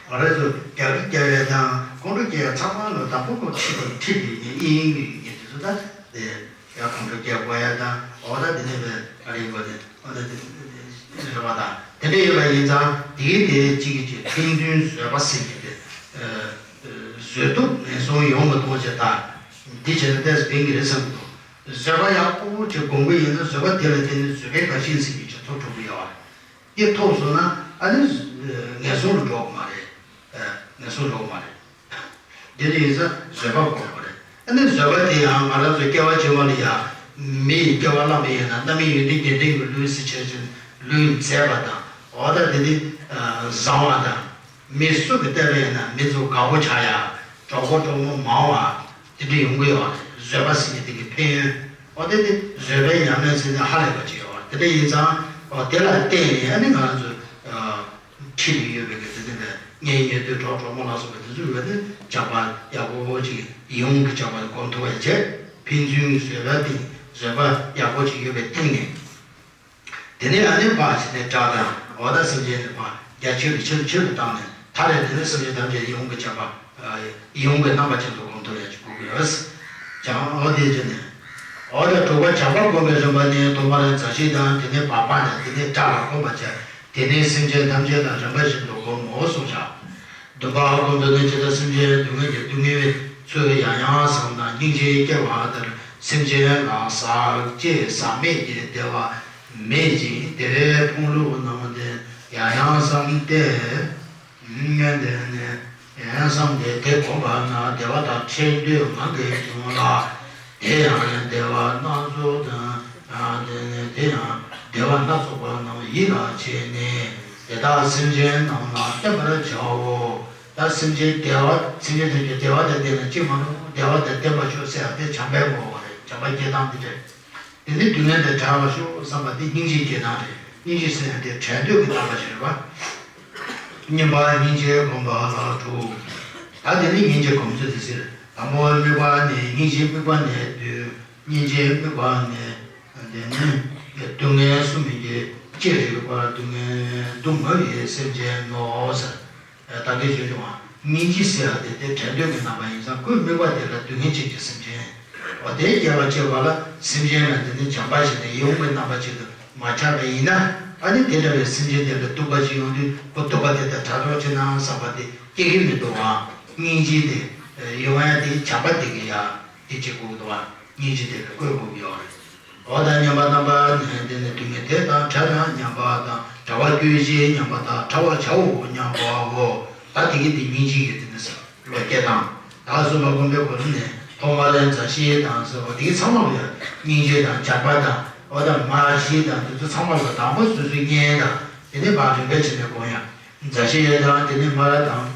ང་རང་ཚོ་རྒྱག་རེས་རྒྱག་ཡས་དང་ཁོང་ཁྲོ་སྐྱེ་ཡས་ཚང་མ་ལ་དང་པོ་ཁོ་ཁྲིད་དང་ཁྲིད་པའི་ཡིན་ཡིན་གྱི་ཡིན་དེ་ཚོ། ད་དེ་ཡང་ཁོང་ཁྲོ་སྐྱེ་དགོས་ཡས་དང་། འོ་ད་དེ་ནས་བས་ཨ་རི་བ་དེ་འོ་ད་དེ་རེད་པ། ད་དེ་འདྲ་ཡོད་པ་ཡིན་ཙང་། དེའི་དེ་གཅིག་གིས་གཅིག་ཕན་ཚུན་བཟོད་པ་ཟེར་གྱི་དེ། བཟོད་ཐུབ་ངན་སོང་ཡོང་མི་གཏོང་བྱེད། ད་འདི་བྱས་ན་ཏོག་ཙམ་ཕན་གྱི་རེད་བསམ་གྱི་འདུག། བཟོད་པ་ཡག་པོ་ཅིག་སྒོམ་གྱི་ཡིན་ན། བཟོད་པ་དེ་ལ་བརྟེན་ནས་བཟོད་པའི་དགའ་ཞེན་ཟེར་གྱི་ཅིག་ཐོབ་ཐུབ་ཀྱི་ཡོད་རེད། དེ་ཐོབ་སོང་ན་ཨ་ནི་ངན་སོང་ལ་འགྲོ་གི་མ་རེད། ངན་སོང་འགྲོ་གི་མ་རེད། དེ་འདྲ་ཡིན་ཙང་བཟོད་པ་དགོས་པ་རེད། ཨ་ནི་བཟོད་པ་དེ་ཡང་ང་རང་ཚོ་སྐྱེ་བ་ཕྱི་མ་ལ་ཡང་མི་ཡི་སྐྱེ་བ་བླངས་པ་ཡིན་ན། རྣམ་སྨིན་ཡོན་ཏན་བརྒྱད་ལྡན་གྱི་ལུས་སུ་བྱས་ཙང་ལུས་མཛེས་པ་དང་། འོ་ད་དེ་ནི་བཟང་བ་དང་། མི་སུ་གིས་བལྟས་པ་ཡིན་ན་མི་ཚོ་དགའ་པོ་ཆགས་ཡ། གྲོགས་པོ་གྲོགས་མོ་མང་བ་དེ་འདྲ་ཡོང་གི་ཡོད་རེད། བཟོད་པ་ཟེར་མཁན་དེ་གི་ཕན་ཡོན། འོ་དེ་དེ་བཟོད་པའི་ཉམས་ལེན་ཟེར་ན་ཧ་ལས་པ་ཅིག་ཡོད་རེད། དེ་འདྲ་ཡིན་ཙང་། འོ་དེ་ལ་བརྟེན་ནས་ཨ་ནི་ང་རང་ཚོ་ཁྲིད་ལ་ཡོད་པའི་གི་དེ་འདྲ་བའི་ངའི་ཉེ་དུ་གྲོགས་གྲོགས་མོ་ལ་སོགས་པ་དེ་ཚོ་ཡོད་པ་དེ་བྱམས་པ་ཡག་པོ་ཅིག་ཡིད་འོང་གི་བྱམས་པ་དེ་སྒོམ་ཐུབ་པ་བྱས། ཕན་ཚུན་བཟོད་པ་དེ། བཟོད་པ་ཡག་པོ་ཅིག་ཡོད་པའི་སྟེང་ནས། དེ་ནས་ཨ་ནི་ཕར་ཕྱིན་ནས་དགྲ་དང་། འོ་ད་སེམས་ཅན་དེ་ཕར་རྒྱ་ཆེ་རུ་ཆེ་རུ་ཆེ་རུ་བཏང་ནས། མཐའ་རེ་དེ་ནས་སེམས་ཅན་ཐམས་ཅད་ཡིད་འོང་གི་བྱམས་པ། ཡིད་འོང་གི་རྣམ་པ་ཅན་དུ་སྒོམ་ཐུབ་ཡ་ཅིག་དགོས་ཀྱི་ཡོད། ཀྱང་འོ་དེ་བྱས་ནས། འོ་ད་དྲུག་པ་བྱམས་པ་སྒོམ་པའི་རིམ་པ་ནི། ཐོག་མར་མཛའ་བཤེས་དང་། དེ་ནས་བར་མ་དང་། དེ་ནས་དགྲ་ལ་སྒོམ་པར་བྱ། དེ་ནས་སེམས་ཅན་ཐམས་ཅད་ལ་རིམ་པ་བཞིན་དུ་སྒོམ་མོ་གསུངས་བཞག། བདུན་པ་སྒོམ་པ་ནི། ཇི་ལྟར་སེམས་ཅན་སྡུག་བསྔལ་གྱི་སྡུག་བསྔལ་བའི་ཚུལ་ཡང་ཡང་བསམས་དང་། སྙིང་རྗེ་སྐྱེ་བ་ལྟར་སེམས་ཅན་ལ་ཟག་བཅས་ཟག་མེད་ཀྱི་བདེ་བ་མེད་ཅིང་། བདེ་བའི་ཕུང་ལུགས་རྣམས་དེ་ཡང་ཡང་བསམས་ཏེ། ཡང་ཡང་བསམས་ཏེ། དེ་བསྒོམས་པ་ན་བདེ་བ་དང་ཕྲད་འདོད་ངང་གིས་བྱུང་ལ། དེ་ཡང་བདེ་བ་སྣ་ཚོགས་དང་། དེ་ནས་དེ་ཡང་བདེ་བ་སྣ་ཚོགས་པ་རྣམས་ཡིད་ལ་བྱས་ནས། དེ་དག་སེམས་ཅན་རྣམས་ལ་བསྟན་པར་བྱའོ། ད་སེམས་ཅན་བདེ་བ། སེམས་ཅན་ཐམས་ཅད་བདེ་བ་དང་ལྡན་ན་ཅི་མ་རུང་། བདེ་བ་དང་ལྡན་པར་ཤོག་ཟེར་ཡ་དེ་བྱམས་པའི་ངོ་བོ་རེད། བྱམས་པ་སྐྱེ་སྟངས་འདི་རེད། དེ་ནས་སྡུག་བསྔལ་དང་བྲལ་བར་ཤོག་བསམ་པ་དེ་སྙིང་རྗེའི་སྐྱེ་སྟངས་རེད། སྙིང་རྗེ་ཟེར་ཡ་དེ་བྲལ་འདོད་ཀྱི་རྣམ་པ་ཞིག་རེད་པ། སྙིང་པོ་སྙིང་རྗེ་སྒོམ་པ་ལ་དྲུག། ད་དེ་ནི་སྙིང་རྗེ་སྒོམ་ཚུལ་དེ་ཟེར། དང་པོ་དམིགས་པ་ནི། སྙིང་རྗེ་དམིགས་པ་ནི་བསྡུས། སྙིང་རྗེ་དམིགས་པ་ནི། དེ་ནི་སྡུག་བསྔལ་གསུམ་གྱིས་ཅི་རིགས་པ། སྡུག་བསྔལ་སྡུག་བསྔལ་བའི་སེམས་ཅན་ནོ་ཟེར། ད་གིན་ཞུས་བྱུང་བ། སྙིང་རྗེ་ཟེར་བ་དེ་དེ་བྲལ་འདོད་ཀྱི་རྣམ་པ་ཡིན་ཙང་། ཁོའི་དམིགས་པ་དེ་ལ་སྡུག་བསྔལ་ཅན་གྱི་སེམས་ཅན། འོ་དེ་སྐྱེ་བ་སྐྱེ་བ་ལ་སེམས་ཅན་ལ་དེ་ནི་བྱམས་པ་བྱས་ནས་ཡིད་འོང་གི་རྣམ་པ་ཅིག་ཏུ་མ་ཆགས་པ་ཡིན་ན། ཨ་ནི་དེ་འདྲ་བའི་སེམས་ཅན་དེ་ལ་སྡུག་པ་ཅིག་ཡོང་དུས་ཁོ་སྡུག་པ་དེ་དང་བྲལ་རོགས་བྱེད་ན་བསམ་པ་དེ་སྐྱེ་གི་མི་འདུག་བ། སྙིང་རྗེ་དེ་ཡོང་ཡ་དེ་བྱམས་པ་དེ་གི་ཡ་དེ་བྱེད་དགོས་འདུག་བ། སྙིང་རྗེ་དེ་ལ་བཀོད་དགོས་ཀྱི་ཡོད་རེད། འོ་ད་མཉམ་པ་རྣམ་པ་ནི། དེ་ནི་སྡུག་བསྔལ་དེ་དང་བྲལ་ན་མཉམ་པ་དང་། བྲལ་བ་སྐྱོད་བྱེད་མཉམ་པ་དང་། བྲལ་བར་བྱའོ་མཉམ་པའོ། ད་དེ་གི་དེ་སྙིང་རྗེ་གི་དེ་ནི་ས་བློ་སྐྱེ་སྟངས། ད་གསུམ་པ་སྒོམ་པའི་སྒོ་ནས་ནི། ཐོག་མར་མཛའ་བཤེས་དང་ཟེར་བ་དེ་ཚང་མ་ལ་ཡང་སྙིང་རྗེ་དང་སྦྱངས་པ་དང་འོ་ད་མར་བཤེས་དང་དེ་ཚོ་ཚང་མ་ལ་དང་པོ་སོ་སོའི་གཉེན་དང་དེ་ནས་ཕར་རིམ་པས་བྱས་ནས་སྒོམ་ཡ། མཛའ་བཤེས་དང་དེ་ནས་མར་དང་།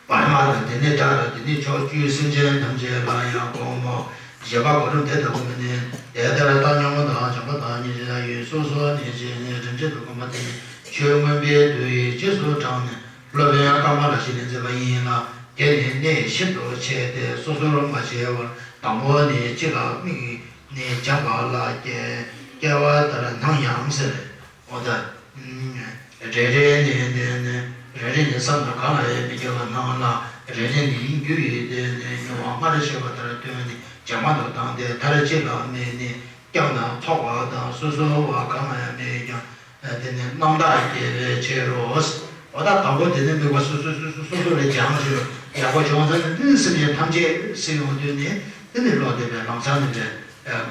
བར་མ་དང་དེ་ནས་སྒྲ་དང་དེ་ནས་ཕྱོགས་བཅུའི་སེམས་ཅན་ཐམས་ཅད་ལ་ཡང་སྒོམ་མོ། བཞི་པ་གོ་རིམ་དེ་ལྟ་བུ་མིན་ནི། དེ་ལྟར་བཏང་སྙོམས་དང་སྦྱངས་པ་དང་སྙིང་རྗེ་དང་ཡུལ་སོ་སོ་ནས་བྱས་ནས་རིམ་གྱིས་སྒོམ་པ་དེ་ནི་ཆོས་མངོན་པའི་མཐུ་ཡིས་རྗེས་སུ་འབྲངས་ནས་སློབ་དཔོན་ཀ་མ་ལ་ཤཱི་ལས་མཛད་པ་ཡིན་ལ། དེ་ནི་གནད་ཤིན་ཏུ་ཆེ་སྟེ་སོ་སོར་མ་ཕྱེ་བར་དང་པོ་ནི་སྤྱི་ལ་དམིགས་ནས་སྦྱངས་པ་ལ་སྐྱེ་སྐྱེ་བ་ལྟར་སྣང་ཡང་ཟེར། འོ་ད། རེ་རེ་ནས་ནས་ནས་རེ་རེ་ནས་བསམ་དང་གང་ལ་ཡང་མི་སྐྱེ་བ་སྣང་ལ། རེ་རེ་ནས་ཡིན་རྒྱུ་ཡོད་དེ་ནས་མྱོང་བ་སྔར་བཤད་པ་ལྟར་སྟོན་ནས་བྱ་མ་དང་བཏང་སྟེ་མཐར་གཅིག་ལ་དམིགས་ནས་སྐྱབས་དང་ཐོགས་པ་དང་སོ་སོ་བ་གང་ལ་ཡང་མེད་ཀྱང་དེ་ནས་རྣམ་དག་སྐྱེ་བའི་ཕྱིར་རོ། འོ་ད་དང་པོ་དེ་ནས་དམིགས་པ་སོ་སོ་སོ་སོ་སོ་སོ་ལས་སྦྱངས་ཕྱིར་ཡག་པོ་བྱུང་ཙང་ནས་འདི་སེམས་ཅན་ཐམས་ཅད་ཟེར་ཡོང་དུས་ནས་དེ་ནས་བློ་བདེ་བའི་ལམ་སང་ནས་པའི་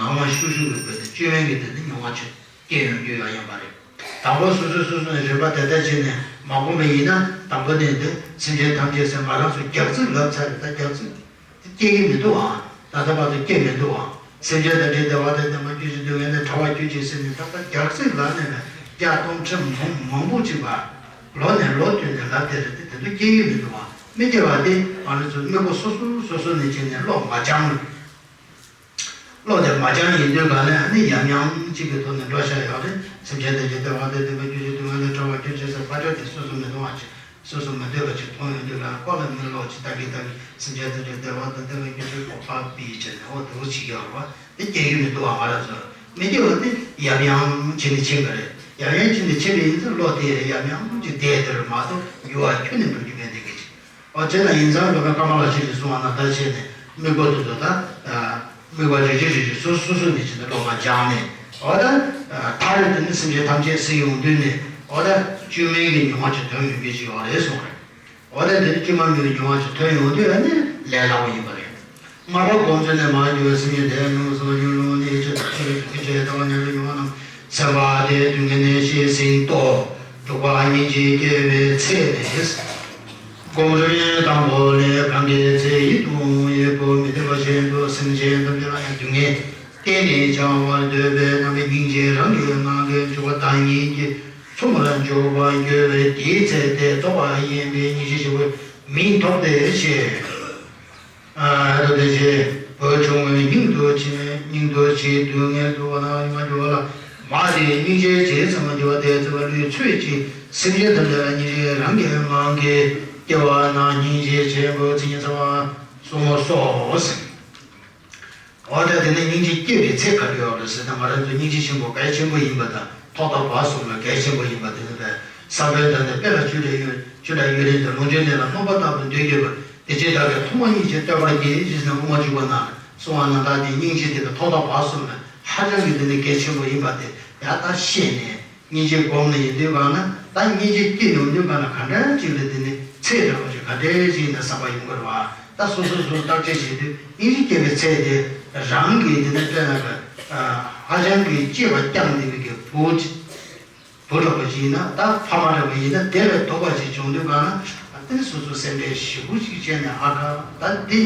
ངང་མ་ཤུགས་ཤུགས་ཀྱི་སྒོ་ནས་བཅོས་མིན་གྱི་དེ་ནས་མྱོང་བ་ཆེ། སྐྱེ་ཡོང་རྒྱུ་ཡང་ཡིན་པ་རེད། དང་པོ་སོ་སོས་སོ་སོ་ནས་རིམ་པ་དེ་ལྟར་བྱས་ནས་མ་སྒོམ་པ་ཡིན་ན་དང་པོ་ནས་འདི་སེམས་ཅན་ཐམས་ཅད་ཟེར་ང་རང་ཚོ་རྒྱག་ཚིག་ལབ་ཚར་རེད། ད་རྒྱག་ཚིག་དེ་སྐྱེ་གི་མི་འདུག་ཨང་། ད་ལྟ་བར་དུ་སྐྱེ་མི་འདུག་ཨང་། སེམས་ཅན་དང་འདྲེས་བདེ་བ་དང་ལྡན་པ་སྐྱེ་ཞིང་སྡུག་བསྔལ་ལས་བྲལ་བར་གྱུར་ཅིག་ཟེར་ནས་ད་ལྟ་རྒྱག་ཚིག་ལབ་ནས་ན་བརྒྱ་སྟོང་ཁྲི་མང་མང་པོ་ཅིག་བར་ལོ་ནས་ལོ་བསྟུད་ནས་ལབ་བསྡད་རེད་དེ་དེ་ཚོ་སྐྱེ་གི་མི་འདུག་ཨང་། མི་སྐྱེ་བ་དེ་ང་རང་ཚོ་དམིགས་པ་སོ་སོ་སོ་སོ་ནས་བྱས་ནས་བློ་མ་སྦྱངས། བློ་དེ་མ་སྦྱངས་ཡིན་དུས་ག་ལ་ཨ་ནི་ཡང་ཡང་གཅིག་གི་ཐོག་ནས་འགྲོ་བཞག་ཡོད་རེད། སེམས་ཅན་ཐམས་ཅད་བདེ་བ་དང་ལྡན་པ་གྱུར་ཅིག་སྡུག་བསྔལ་ལས་བྲལ་བར་གྱུར་ཅིག་ཟེར་ཕར་ཕྱོགས་དེ་སོ་སོ་མི་མཐོང་བ་ཅིག་སོ་སོ་མི་འདོད་པ་ཅིག་མཐོང་ཡོང་དུས་ག་ལ་ཁོ་ལ་མི་ལོག་ཅིག་ལྟ་གི་ལྟ་གི་སེམས་ཅན་ཐམས་ཅད་བདེ་བ་དང་ལྡན་པ་གྱུར་ཅིག་གོ་ཕ་པི་བྱས་ནས་འོ་དེ་འོ་བྱེད་ཀྱི་ཡོད་རེད་བ། དེ་སྐྱེ་གི་མི་འདུག་བ། ང་རང་ཚོ་མི་སྐྱེ་བ་དེ་ཡང་ཡང་བྱས་ནས་ཕྱིན་པ་རེད། ཡང་ཡང་བྱས་ནས་ཕྱིན་པ་ཡིན་ཙང་བློ་དེ་ཡང་ཡང་ཅིག་བདེ་དེ་རུ་མ་གཏོགས་འགྱུར་བ་ཁྱོན་ནས་འགྲོ་རྒྱུ་མེད་དེ་གི་ཅིག་འོ་དེ་ལ་ཡིན་ཙང་སློབ་དཔོན་ཀ་མ་ལ་ཤཱི་ལས་གསུངས་པ་ན་ད་བྱས་ནས་དམིགས་པ་དེ་ཚོ་ད་དམིགས་པ་རེ་རེ་རེ་རེ་སོ་སོ་སོ་ནས་བྱས་ནས་སློབ་མ་སྦྱངས་ནས་འོ་ད་མཐར་དེ་ནི་སེམས་ཅན་ཐམས་ཅད་ཟེར་ཡོང་དུས་ནས་འོ་ད་བཅོས་མིན་གྱི་མྱོང་བ་ཅིག་ཐོན་ཡོང་གི་ཅིག་ཡོད་རེད་གསུངས་རེད། འོ་ད་དེ་ནི་བཅོས་མ་མིན་གྱི་མྱོང་བ་ཅིག་ཐོན་ཡོང་དུས་ཨ་ནི་ལས་སླ་པོ་ཡིན་པ་རེད། ལྔ་པ་སྒོམ་ཚུལ་ནི་མར་གྱུར་པའི་སེམས་ཉིད་དེ་ནི་སོ་ཡུལ་ལུང་ནི་ཆོས་དང་ཆོས་ཀྱི་ལྟ་བ་ཉམས་ལེན་མྱོང་བ་རྣམས་སེམས་པ་དེ་སྡུག་བསྔལ་ནས་ཤེས་ཟིན་ཏོ། དྲུག་པ་སྙིང་རྗེ་སྐྱེ་བའི་ཚེ་ནི། སྒོམ་རིམ་དང་པོ་ལས་གང་གི་ཚེ་ཡིད་དུ་འོང་བའི་བུ་མི་བདེ་བ་བཞིན་དུ་སེམས་ཅན་ཐམས་ཅད་ལ་ཡང་སྡུག་བསྔལ་གཏན་ནས་བྱ་བར་འདོད་པའི་རྣམ་པའི་སྙིང་རྗེ་རང་གི་ངང་གིས་འཇུག་པ་དང་སྙིང་རྗེ་ཆུང་བར་འཇུག་པར་འགྱུར་བའི་དེའི་ཚེ་དེ་རྫོགས་པ་ཡིན་པས་སྙིང་རྗེ་ཆེན་པོའི་མིང་ཐོབ་སྟེ་ཞེས། ཨ་དེ་བཞིན་བུ་ཆུང་ངུའི་སྙིང་དུ་མཆི་སྙིང་དུ་མཆི་སྡུག་བསྔལ་དུ་བ་ན་མ་འགྱུར་ལ། མ་དེ་སྙིང་རྗེ་ཇི་ཙམ་འགྱུར་བ་དེ་ཙམ་ལུས་ཚོད་ཀྱིས་སེམས་ཅན་ཐམས་ཅད་ལ་སྙིང་རྗེ་རང་གི་ངང་གིས་སྐྱེ་བ་ན་སྙིང་རྗེ་ཆེན་པོའི་མཚན་ཉིད་ཚང་བ་གསུངས་སོ། འོ་ད་དེ་ནས་སྙིང་རྗེ་སྐྱེ་བའི་ཚེ་ག་དུས་ཡོད་རེད་ཟེར་ན་ང་རང་ཚོ་སྙིང་རྗེ་ཆེན་པོ་གལ་ཆེན་པོ་ཡིན་པ་དང་ཐོག་མཐའ་བར་གསུམ་ལ་གལ་ཆེན་པོ་ཡིན་པ་དེ་ནི་བས་ས་བོན་དང་ནི་དཔེ་ལ་ཆུ་ལས་གཡོས་ཆུ་ལས་གཡོས་རིན་དང་ལོངས་སྤྱོད་ལྡན་ལ་སྨོན་པ་ལྟ་བུ་འདོད་ཡོད་པ། དེ་ཕྱིར་བདག་གིས་ཐོག་མ་སྙིང་རྗེ་བསྟོད་པར་བགྱི་ཞེས་ནས་དབུ་མ་འཇུག་པ་ན་གསུང་བ་ན་བདག་དེ་སྙིང་རྗེ་དེ་ལ་ཐོག་མཐའ་བར་གསུམ་ལ་ཧ་ཅང་གི་དེ་ནི་གལ་ཆེན་པོ་ཡིན་པ་དེ་ཡང་དག་ཤེས་ནས་སྙིང་རྗེ་སྒོམ་ནས་ཡིན་དུས་གང་ན་ད་སྙིང་རྗེ་སྐྱེ་ཡོང་དུས་གང་ན་ག་འདྲ་ཅིག་ལ་དེ་ནི་ཚེ་འདྲ་བ་ཅིག་ག་འདྲ་ཅིག་ཡིན་ན་བསམ་པ་ཡོང་གི་རེད་བ། ད་སོ་སོ་སོ་བརྟག་དཔྱད་བྱེད་དུས་སྙིང་རྗེ་སྐྱེ་བའི་ཚེ་དེ་རང་གི་དེ་ནི་དཔེར་ན་ཧ་ཅང་གི་གཅེས་པ་བསྐྱངས་ནས་མི་དགེ་བུ་བུ་འདྲ་པོ་ཞིག་ཡིན་ན་ད་ཕ་མ་འདྲ་པོ་ཡིན་ན་དེ་ལས་ལྡོག་པ་ཞིག་བྱུང་དུས་གང་ན་དེ་ནི་སོ་སོ་སེམས་ཁྲལ་ཞེ་པོ་ཞིག་བྱས་ནས་ཨ་ཁ་ད་འདི་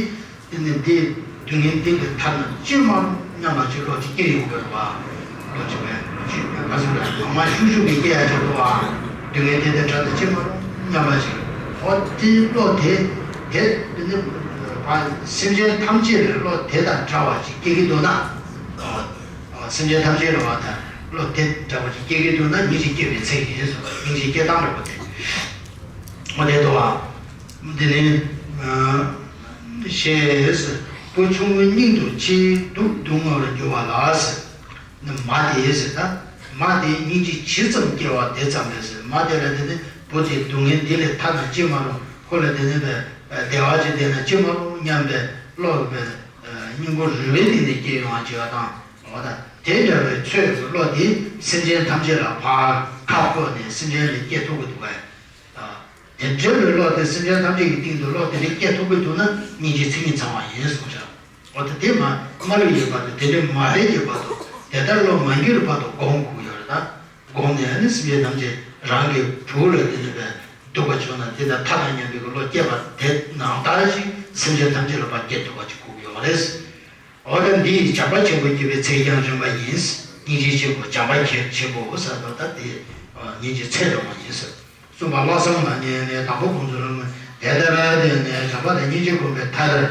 དེ་ནི་འདི་སྡུག་བསྔལ་འདི་གི་མཐའ་ན་ཅི་མ་རུང་སྙམ་པ་ཅིག་བློ་ཅིག་སྐྱེ་ཡོང་དགོས་པ་བློ་ཅིག་བས་ཅི་ག་ཚོད་ལ་ངོ་མ་ཤུགས་ཤུགས་ཀྱིས་སྐྱེ་ཡ་ཅིག་འདུག་ཨ། སྡུག་བསྔལ་དེ་དེ་འདྲ་ད་ཅི་མ་རུང་སྙམ་པ་ཅིག་ཨོ་དེ་བློ་དེ་དེ་དེ་ནི་སེམས་ཅན་ཐམས་ཅད་ལ་བློ་དེ་དང་འདྲ་བ་ཅིག་སྐྱེ་གི་འདུག་ན། སེམས་ཅན་ཐམས་ཅད་ལ་བ་དང་བློ་དེ་འདྲ་བ་ཅིག་སྐྱེ་གི་འདུག་ན་སྙིང་རྗེ་སྐྱེ་བའི་ཚེ་ཡིན་གསུངས་པ་སྙིང་རྗེ་སྐྱེ་སྟངས་འདྲ་པོ་དེ། འོ་དེ་དོ་བ། འདི་ནི་ཞེས་བུ་ཆུང་ངུའི་སྙིང་དུ་མཆི་སྡུག་སྡུག་བསྔལ་འགྱུར་བ་ལ་ཟེར། མ་དེ་ཟེར་ད། མ་དེ་སྙིང་རྗེ་ཇི་ཙམ་སྐྱེ་བ་དེ་ཙམ་རེད་ཟེར། མ་དེ་ལ་དེ་ནི་བུ་དེ་སྡུག་བསྔལ་འདི་ལས་ཐར་ན་ཅི་མ་རུང་ཁོ་ལ་དེ་ནི་བདེ་བ་ཅིག་ལྡན་ན་ཅི་མ་རུང་སྙམ་པའི་བློ་བའི་སྙིང་པོ་རུས་པའི་གཏིང་ནས་སྐྱེ་ཡོང་བ་བྱེད་པ་དང་། འོ་ད་དེ་འདྲ་བའི་ཚོད་ཀྱི་བློ་དེ་སེམས་ཅན་ཐམས་ཅད་ལ་ཕར་ཁ་བཀོད་ནས་སེམས་ཅན་ལ་སྐྱེ་ཐུབ་ཀྱི་འདུག་གས། དེ་འདྲ་བའི་བློ་དེ་སེམས་ཅན་ཐམས་ཅད་ཀྱི་སྟེང་དུ་བློ་དེ་འདྲ་སྐྱེ་ཐུབ་ཀྱི་འདུག་ན་སྙིང་རྗེའི་མཚན་ཉིད་ཚང་བ་ཡིན་གསུངས་ཤག་འོ་ད་དེ་མ་མ་ལུས་ཀྱི་བར་དུ་དེ་འདྲ་མ་རེད་ཀྱི་བར་དུ་དེ་ལྟར་བློ་མ་འགྱུར་བར་དུ་སྒོམ་དགོས་ཡོད་རེད་ད། སྒོམ་ནས་ནི་སེམས་ཅན་ཐམས་ཅད་རང་གི་བུ་ལ་དེ་འདྲ་བའི་སྡུག་པ་བྱུང་ན་དེ་དང་ཐ་དང་མཉམ་པའི་བློ་སྐྱེ་བ་དེ་ནང་ལྟར་ཞིག་ སེམས་ཅན་ཐམས་ཅད་ལ་ཕར་སྐྱེ་ཐུབ་པ་ཅིག་དགོས་ཀྱི་ཡོད་རེད། འོ་ད་འདི་བྱམས་པ་ཆེན་པོ་སྐྱེ་བའི་ཚད་ཀྱང་རིམ་པ་ཡིན། སྙིང་རྗེ་ཆེན་པོ་བྱམས་པ་ཆེན་པོ་ཟེར་བ་ད་དེ་སྙིང་རྗེ་ཚད་རིམ་པ་ཡིན་ཟེར། གསུངས་པ་ལྷག་བསམ་ལ་ཉན་ནས་དང་པོ་ཁོང་ཚོ་ལ་དེ་ལྟར་དེ་ནས་བྱམས་པ་དང་སྙིང་རྗེ་བསྒོམས་པའི་མཐར།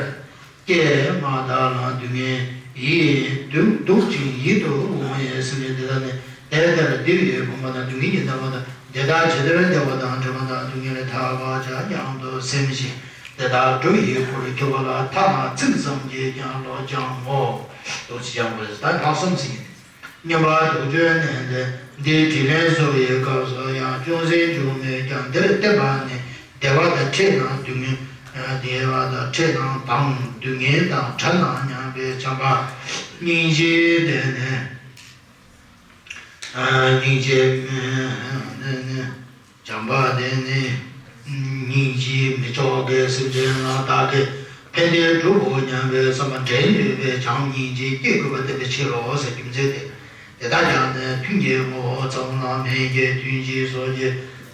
ཀྱེ་མ་བདག་ལ་སྡུག་བསྔལ་ཡིས་སྡུག་སྡུག་ཅིང་ཡིད་དུ་འོང་བའི་སེམས་ཅན་འདི་དག་ནི་དེ་ལྟར་འདི་ཡི་བུམ་པ་དང་སྡུག་བསྔལ་གྱིས་བདེ་བ་དང་། འདི་དག་ཇི་ལྟར་བདེ་བ་དང་བྲལ་བ་དང་སྡུག་བསྔལ་ཐར་པར་བྱ་སྙམ་དུ་སེམས་ཤིང་། འདི་དག་འགྲོ་ཡི་ཁུར་ཁྱེར་བ་ལ་ཐ་ན་ཚིག་ཙམ་གྱིས་ཀྱང་བློ་སྦྱང་ངོ་། འདུག་སེ་སྦྱང་དགོས། ད་ལྷག་བསམ་ཟེར་གྱི་ནི། སྙན་པ་དུག་ཅན་ནས་འདི་འདིའི་དྲིས་ལན་གསོལ་བའི་སྐབས་སུ་ཡང་ཅུང་ཟད་འབྱུང་མོད་ཀྱང་འདིར་བསྟན་པ་ནི་བདེ་བ་དང་འཕྲད་ན་སྡུག་བསྔལ། བདེ་བ་དང་འཕྲད་ན་དང་སྡུག་བསྔལ་དང་བྲལ་ན་སྙམ་པའི་བྱམས་པ་སྙིང་རྗེ་དེ་ནི། སྙིང་རྗེ་དེ་ནི། བྱམས་པ་དེ་ནི། སྙིང་རྗེ་མི་ལྕོགས་པའི་སེམས་ཅན་ལ་བདག་གིས་ཕན་བདེ་སྒྲུབ་བོ་སྙམ་པའི་བསམ་པ་འདྲེན་ནུས་པའི་བྱམས་སྙིང་རྗེ་སྐྱེ་དགོས་པ་བསྟན་པའི་ཕྱིར་རོ་ཟེར། རྒྱུ་མཚན་དེ། དེ་དག་ཀྱང་ནི་མཐུན་གྱི་ངོ་བོ་ཙམ་ལ་མེད་ཀྱི་དོན་གྱིས་སོ་སྐྱེ་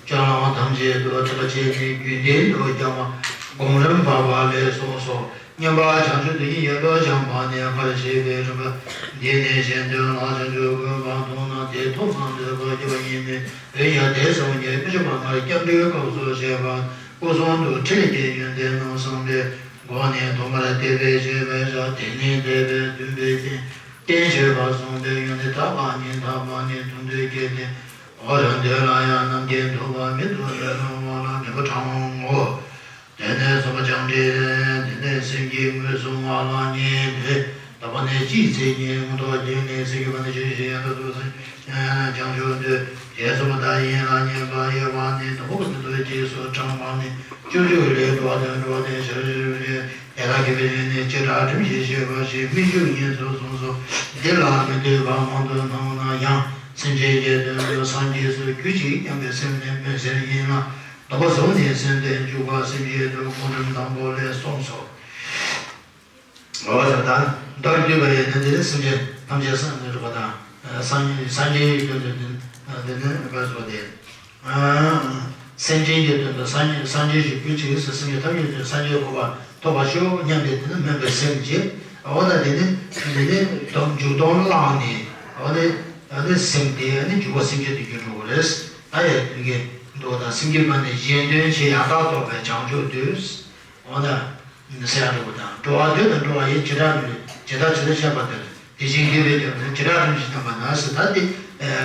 སྤྱོད་ལམ་ཐམས་ཅད་དུ་འཕྲད་པ་བྱས་ནས་རྒྱུན་ལྡན་དུ་སྦྱང་བ་སྒོམ་རིམ་བག་པ་ལས་གསུངས་སོ། སྙན་པ་བྱང་ཆུབ་ཏུ་ཡིན་ཡོད་པར་སྦྱངས་པ་ནས་ཕར་བཤད་པའི་རིམ་པ་འདི་ནས་གཞན་དོན་ལ་བྱང་ཆུབ་དགོས་པ་མཐོང་ན་དེ་ཐོབ་ན་འདོད་པ་སྐྱེ་བ་ཡིན་མོད། འོན་ཀྱང་དེ་ཙམ་གྱིས་དཔེ་ཆ་པ་སྔར་སྐྱབས་འགྲོའི་སྐབས་སུ་བཤད་པ་སྐུ་གསུང་དུ་ཁྲིད་ཀྱི་ཡོན་ཏན་རྣམ་གསུངས་པའི་སྒོ་ནས་ཐོག་མར་དད་པས་བྱས་པའི་བྱ། དེ་ནས་དད་པས་མཐུན་པའི་རྐྱེན། རྐྱེན་བྱེད་པ་གསུངས་པའི་ཡོན་ཏན་དག་པ་ཉིད་དག་པ་ནི་དོན་དུ་སྐྱེས་ཏེ། འོ་རང་དོན་ལ་ཡང་རྣམ་མཁྱེན་ཐུབ་པ་མི་ཐུབ་པའི་ལོང་བ་ལ་མེད་པ་དྲང་ངོ་། དེ་ནས་གསུམ་པ་སྦྱང་འདྲེན། དེ་ནས་སེམས་ཀྱི་ངོས་བཟུང་བ་ལ་ཉན་ཏེ། དང་པོ་ནས་སྤྱིའི་མཚན་ཉིད་མངོན་རྟོགས་རྒྱན་ནི་སེམས་ཀྱི་བར་ན་ཆོས་ཅན། ཡང་དག་ཏུ་སེམས་བྱང་ཆུབ་འདོད། ཞེས་གསུངས་པ་ལྟར་ཡིན་ལ། ཉན་པ་དབྱེ་བ་ནི་དང་པོ་གི་མི་འདོད་རྗེས་སུ་འབྲང་བ་ནི་སྤྱོད་འཇུག་ལས་འགྲོ་བ་དང་འགྲོ་བ་དང་བྱ་བྱེད་པའི་རིགས། དེ་དག་གི་བྱེད་པ་ནི་བྱེ་བྲག་རིམ་བཞིན་བཤད་པ་ཞེས་སྨོན་འཇུག་ཉིད་དུ་གསུངས་སོ། འདི་ལ་མི་འདོད་པ་མང་དུ་སྣང་ན་ཡང་སེམས་ཅན་གྱི་དོན་དུ་སངས་རྒྱས་སུ་གྱུར་ཅིག་སྙམ་པའི་སེམས་ནི་མུན་སེལ་ཡིན་ལ། དང་པོ་གཟུགས་ནས་སེམས་དེ་འཇུག་པ་སེམས་བསྐྱེད་དུ་སྒོམ་རིམ་དང་པོ་ལས་གསུངས་སོ། འོ་ད་མདོར་བསྡུས་པ་ཡིན་ན་འདི་ནི་སེམས་ཅན་ཐམས་ཅད་སངས་རྒྱས་རིག་པ་དང་སངས་སངས་རྒྱས་ཀྱི་དོན་དུ་འདི་ནི་འདི་ནི་འབད་སོ་སྟེ། སེམས་ཅན་གྱི་དོན་དུ་སངས་སངས་རྒྱས་ཞིག་གྱུར་ཅིག་ཟེར། སེམས་ཅན་ཐམས་ཅད་དོན་སངས་རྒྱས་གོ་འཕང་ཐོབ་པར་ཤོག་སྙམ་པའི་དེ་ནི་སྨོན་པའི་སེམས་བསྐྱེད། འོ་ད་དེ་ནི་འདི་ནི་འཇུག་ལྡོག་བླངས་ནས་འོ་དེ་འོ་དེ་སེམས་དེ་ནི་འཇུག་པ་སེམས་བསྐྱེད་དུ་འགྱུར་འགྲོ་གི་རེད། ད་ཡང་དོན་གྱི་མདོ་དང་སེམས་བསྐྱེད་པ་ནི་གཞན་དོན་ཆེས་ཡང་དག་རྟོགས་པའི་བྱང་ཆུབ་འདོད། འོ་ན། ཟེར་ཡག་འགྲོ་བ་དང་འགྲོ་བ་འདོད་དང་འགྲོ་བ་ཡི་བྱེ་བྲག་ནི་ཇི་ལྟར་ཇི་ལྟར་བཤད་པ་དེ་ལ་དེ་བཞིན་གྱུར་པའི་སྐྱབས་ནི་བྱེ་བྲག་རིམ་བཞིན་བསྟན་པ་ན་ཟེར། ད་དེ་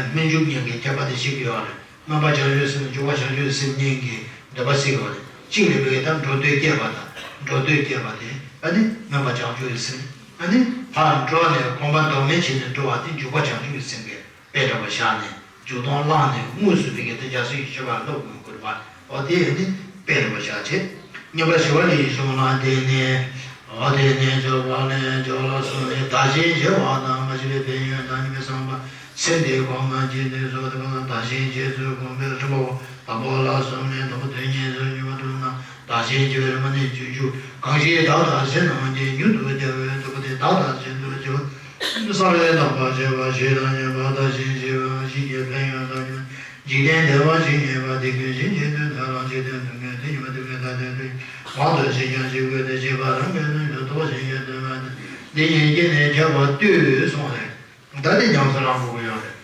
སྨོན་འཇུག་ཉན་གྱི་ཁྱད་པར་དེ་ཞིག་ཡོད་རེད། སྨོན་པ་བྱང་ཆུབ་སེམས་འཇུག་པ་བྱང་ཆུབ་སེམས་ཉན་གྱི་འདོད་པ་ཞིག་ཡོད་རེད། གཅིག་ལས་པའི་ད་འགྲོ་འདོད་སྐྱེས་པ་དང་འགྲོ་འདོད་སྐྱེས་པ་དེ་ཨ་ནི་སྨོན་པ་བྱང་ཆུབ་སེམས། ཨ་ནི་ཕར་འགྲོ་ནས་གོམ་པ་ལྡོག་མེད་བྱས་ནས་འགྲོ་བ་དེ་འཇུག་པ་བྱང་ཆུབ་སེམས་ཀྱི་དཔེ་འདྲ་བ་བཞག་ནས་འཇུག་ལྡོག་བླངས་ནས་དངོས་སུ་བོད་ཀྱི་དེ་རྒྱ་སྲོལ་གྱི་སྤྱོད་པ་ལ་སློབ་དགོས་དགོས་པ། འོ་དེ་ཡིན་ཏེ་དཔེ་རིམ་པ་བཞག་བྱས། སྙན་པ་ཞི་བ་ལྷའི་གཞུང་ལ་བརྟེན་ནས། འོ་དེ་ནས་སྦྱོར་བ་ལས་སྦྱོར་ལ་སོགས་ནས་བདག་གཞན་བརྗེ་བ་དང་མ་བྱས་པའི་ཕན་ཡོན་དང་ཉི་མའི་བསམ་པ་སེམས་དེའི་གོང་མ་གྱི་གནས་སུ་བདག་གཞན་བརྗེ་ཚུལ་སྒོམ་པའི་རིམ་པའོ། དང་པོ་ལ་སོགས་ནས་དང་པོ་དོན་གཉིས་སུ་འགྱུར་བ་གྲུབ་ན་བདག་གཞན་བརྗེ་བའི་རིམ་པ་ནི་སྤྱོད་འཇུག་གང་ཞིག་བདག་དང་གཞན་རྣམས་ཀྱི་མྱུར་དུ་བརྗེ་བའི་སྡུག་པ་དེ་བདག་དང་གཞན་དུ་བརྗེ་བ། བསམ་པས་དམ་པར་བྱས་པ་ཞིག་དང་ཉན་པ་བདག་གཞན་བརྗེ་བ་ཞིག་གི་ཕན་ཡོན་དང་། འཇིག་རྟེན་བདེ་བ་ཞིག་རྙེད་པ་དེ་ཀུན་གཞན་གྱི་དོན་དུ་ལ་འཇིག་རྟེན་སྡུག་བསྔལ་དེ་ཉིད་མ་སྡུག་བསྔལ་ཐ་དད་དུ་མང་དུ་བྱེད་ཀྱང་འཇིག་དགོས་ཏེ་བྱེད་པ་རང་གི་དོན་དུ་ཐོགས་བྱེད་ཀྱི་དོན་མ་སྟེ་འདི་གཉིས་ཀྱིས་ནི་ཁྱབ་པ་ལྟོས་གསུངས་རེད། ད་དེ་ཉམས་སུ་བླང་དགོས་ཀྱི་ཡོད་རེད།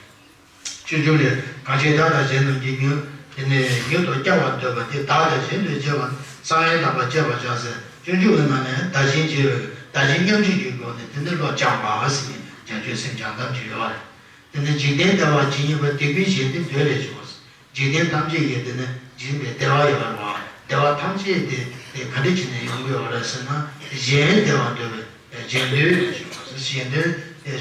སྤྱོད་འཇུག་ལས་གང་ཞིག་བདག་དང་གཞན་རྣམས་ཀྱི་མྱུར་དེ་ནས་མྱུར་དུ་སྐྱོབ་པར་འདོད་པ་དེ་བདག་དང་གཞན་དུ་བརྗེ་བ་བསམ་པས་དམ་པར་བྱས་པ་བྱ་ཟེར། སྤྱོད་འཇུག་གི་ནང་ནས་བདག་གཞན་བརྗེ་བའི་བདག་གཞན་མཉམ་བརྗེ་གི་སྒོ་ནས་དེ་ནི་བློ་སྦྱང་བ་ཟེར་ནས་བྱང་ཆུབ་སེམས་སྦྱང་ཐབས་ཅིག་ཡོད་རེད། དེ་ནི་འཇིག་རྟེན་བདེ་བ་ཇི་སྙེད་པ་དེ་ཀུན་གཞན་དོན་འདོད་ལས་བྱུང་བ། འཇིག་རྟེན་ཐམས་ཅད་ཀྱི་དེ་ནི་འཇིག་པའི་བདེ་བ་ཡོད་རེད་བ། བདེ་བ་ཐམས་ཅད་དེ་དེ་ག་འདྲ་བྱས་ནས་ཡོང་གི་ཡོད་རེད་ཟེར་ན་གཞན་བདེ་བ་འདོད་པའི་གཞན་དོན་ལས་བྱུང་བ། གཞན་དོན་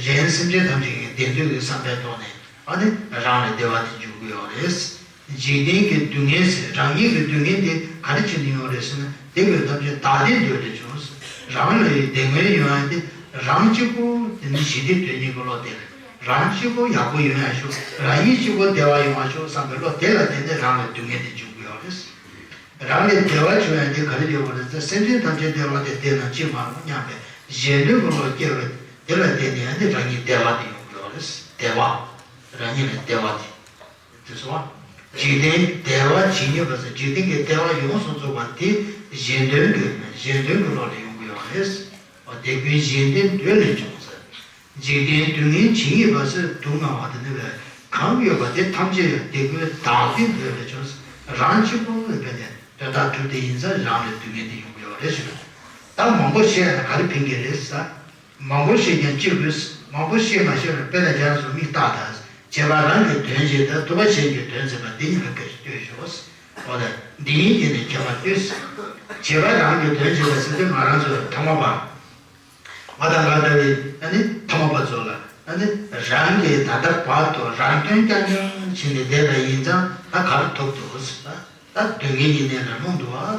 གཞན་སེམས་ཅན་ཐམས་ཅད་ཀྱི་བདེ་འདོད་ཀྱི་བསམ་པའི་ཐོག་ནས་ཨ་ནི་རང་ལ་བདེ་བ་དེ་འཇུག་གི་ཡོད་རེད། འཇིག་རྟེན་གྱི་སྡུག་བསྔལ་ཟེར་རང་ཉིད་ཀྱི་སྡུག་བསྔལ་དེ་ག་རེ་བྱས་ནས་ཡོང་རེད་ཟེར་ན་དེ་ཀུན་ཐམས་ཅད་བདག་ལྟའི་འདོད་ལས་བྱུང་། རང་ལ་བདེ་དགོས་ཡོང་ཡ་དེ་རང་གཅིག་པུ་དེ་ནི་ཞི་བདེ་འདོད་མཁན་གྱི་བློ་དེ་རེད། རང་གཅིག་པུ་ཡག་པོ་ཡོང་ཡ་ཤོག་རང་ཉིད་གཅིག་པུ་བདེ་བ་ཡོང་བ་ཤོག་བསམ་པའི་བློ་དེ་ལ་བརྟེན་ནས་རང་ལ་སྡུག་བསྔལ་དེ་འབྱུང་གི་ཡོད་རེད། རང་ལ་བདེ་བ་བྱུང་ཡ་དེ་ག་རེ་ཡོད་པ་རེད་ཟེར་སེམས་ཅན་ཐམས་ཅད་བདེ་བ་དེ་བདེ་ན་ཅི་མ་རུང་སྙམ་པའི་གཞན་དོན་གྱི་བློ་སྐྱེ་བས་དེ་ལ་བརྟེན་ནས་ཡང་དེ་རང་ཉིད་བདེ་བ་དེ་ཡོང་གི་ཡོད་རེད། བདེ་བ། རང་ཉིད་ལ་བདེ་བ་དེ། དེ་སོ། འཇིག་རྟེན་བདེ་བ་ཇི་སྙེད་པ་ཟེར། འཇིག་རྟེན་གྱི་བདེ་བ་ཡོངས་སུ་རྫོགས་པ་དེ་གཞན་དོན་གྱི་གཞན་དོན་གྱི་བློ་ལས་ཡོང་གི་ཡོད་རེད། དེ་ཀུན་གཞན་དོན་འདོད་ལས་བྱུང་ཟེར། འཇིག་རྟེན་སྡུག་བསྔལ་ཇི་སྙེད་པ་ཟེར། སྡུག་བསྔལ་བ་དེ་ནི་བས་གང་ཡོད་པ་དེ་ཐམས་ཅད་ཡང་དེ་ཀུན་བདག་གི་འདོད་ལས་བྱུང་ཟེར། རང་གཅིག་པོ་ལ་བས་ནས་འདོད་ལྟ་གྲུབ་དེ་ཡིན་ཙང་རང་ལས་སྡུག་བསྔལ་དེ་ཡོང་གི་ཡོད་རེད་ཞུ། ད་མང་པོ་བཤད་ན་ག་རེ་ཕན་གྱི་རེད་ཟེར། མང་པོ་བཤད་ཀྱང་ཅི་དགོས། མང་པོ་བཤད་མ་ཤེས་པར་དཔེ་དང་རྒྱན་སོགས་མིག་ལྟ་དང་། བྱས་པ་རང་གི་དོན་བྱེད་དང་། ཐུབ་པ་གཞན་གྱི་དོན་བྱེད་པ་འདི་གཉིས་ལ་ཁ་ཤས་ལྟོས་ཤོག་འོ་ད་འདི་གཉིས་ཀྱིས་ནི་ཁྱད་པར་ལྟོས། བྱས་པ་རང་གི་དོན་བྱེད་པ་ཟེར་དུས་ང་རང་ཚོ་ཐ་མལ་པ། ང་དང་ང་འདྲ་བའི་ཨ་ནི་ཐ་མལ་པ་ཚོ་ལ་ཨ་ནི་རང་གིས་ད་ལྟ་བར་དུ་རང་དོན་རྐྱང་རྐྱང་བྱས་ནས་བསྡད་པ་ཡིན་ཙང་ད་ག་རེ་ཐོབ་འདུག་ད་སྡུག་བསྔལ་གྱི་གནས་ལ་ལྷུང་འདུག་ཨ།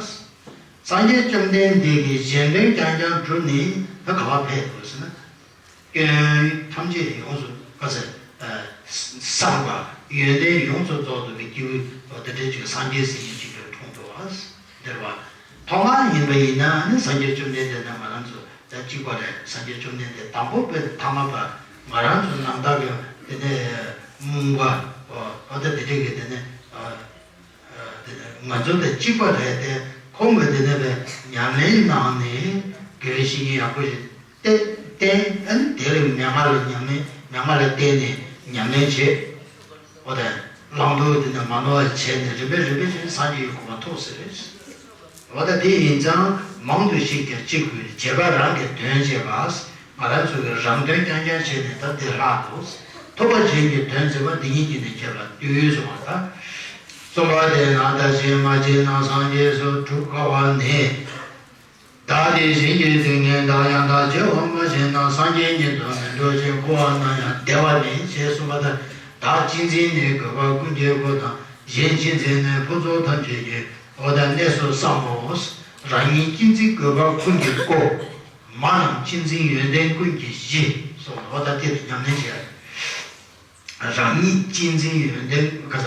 སངས་རྒྱས་བཅོམ་ལྡན་འདས་ཀྱིས་གཞན་དོན་རྐྱང་རྐྱང་བསྒྲུབས་ནས་ད་ག་པར་ཕེབས་དགོས་ཟེར་ན། སྐྱོན་ཐམས་ཅད་ཡོངས་སུ་ག་ཟེར། བསམ་པ་ཡོན་ཏན་ཡོངས་སུ་རྫོགས་ཐུབ་པའི་སྐྱེས་བུ་འོ་དེ་འདྲའི་ཅིག་སངས་རྒྱས་ཟེར་མཁན་ཅིག་ལ་འཁྲུངས་འདུག་ཨ། འདིར་བ། ཐོག་མར་ཡིན་པ་ཡིན་ན་ནི་སངས་རྒྱས་བཅོམ་ལྡན་འདས་དང་ང་རང་ཚོ་ད་གཅིག་པ་རེད། སངས་རྒྱས་བཅོམ་ལྡན་འདས་དང་པོ་དཔེ་ཐ་མལ་པ་ང་རང་ཚོ་ནང་བདག་གི་དེ་ནས་རྨོངས་པ་འོ་ད་དེ་འདྲའི་གི་དེ་ནས། དེ་ནས་ང་ཚོ་དང་གཅིག་པ་རེད་དེ། ཁོང་གིས་དེ་ནས་པའི་ཉམས་ལེན་གནང་ནས་དགེ་བའི་བཤེས་གཉེན་ཡག་པོ་ཞིག་བསྟེན། བསྟེན། ཨ་ནི་དེ་ལ་མན་ངག་ལ་ཉམས་ལེན། མན་ངག་ལ་བརྟེན་ནས་ཉམས་ལེན་བྱེད། འོ་དེ་བླང་དོར་དེ་ནས་མ་ནོར་བ་བྱས་ནས་རིམ་པས་རིམ་པས་བྱས་ནས་སངས་རྒྱས་ཀྱི་གོ་འཕང་ཐོབ་ཟེར་རེད། འོ་ད་དེ་ཡིན་ཙང་མང་དུ་ཤེས་ཀྱང་ཅི་དགོས། བྱས་པ་རང་གི་དོན་བྱེད་པ། ང་རང་ཚོ་གི་རང་དོན་རྐྱང་རྐྱང་བྱས་ནས་ད་དེ་ལྷག་འདུག་ཐུབ་པ་གཞན་གྱི་དོན་བྱེད་པ་འདི་ཉིད་ཀྱིས་ནི་ཁྱེད་ལ་ལྟོས་གསུངས་པ་ལྟར། གསུམ་པ་དེས་ན་བདག་གཞན་མ་བྱས་ན་སངས་རྒྱས་སུ་གྲུབ་དཀའ་བ་ནི། བདག་དེ་གཞན་གྱི་སྡུག་བསྔལ་བདག་ཡང་དག་བྱེད་པ་མ་ཤེས་ན་སངས་རྒྱས་ཉིད་དུ་མི་འགྲུབ་ཅིང་འཁོར་བ་ན་ཡང་བདེ་བ་མེད་ཅེས་གསུངས་པ་ལྟར། བདག་གཅེས་འཛིན་ནི་རྒོད་པ་ཀུན་གྱི་སྒོ་དང་། གཞན་གཅེས་འཛིན་ནི་ཕུན་ཚོགས་ཐམས་ཅད་ཀྱི། འོ་ད་གནས་སུ་བསམ་མོ། རང་ཉིད་གཅེས་འཛིན་རྒོད་པ་ཀུན་གྱི་སྒོ། མ་རྣམས་གཅེས་འཛིན་ཡོན་ཏན་ཀུན་གྱི་གཞི། སོགས་འོ་ད་དེ་ལ་ཉམས་ལེན་བྱེད་ཡ། རང་ཉིད་གཅེས་འཛིན་ཡོན་ཏན་ག་ས་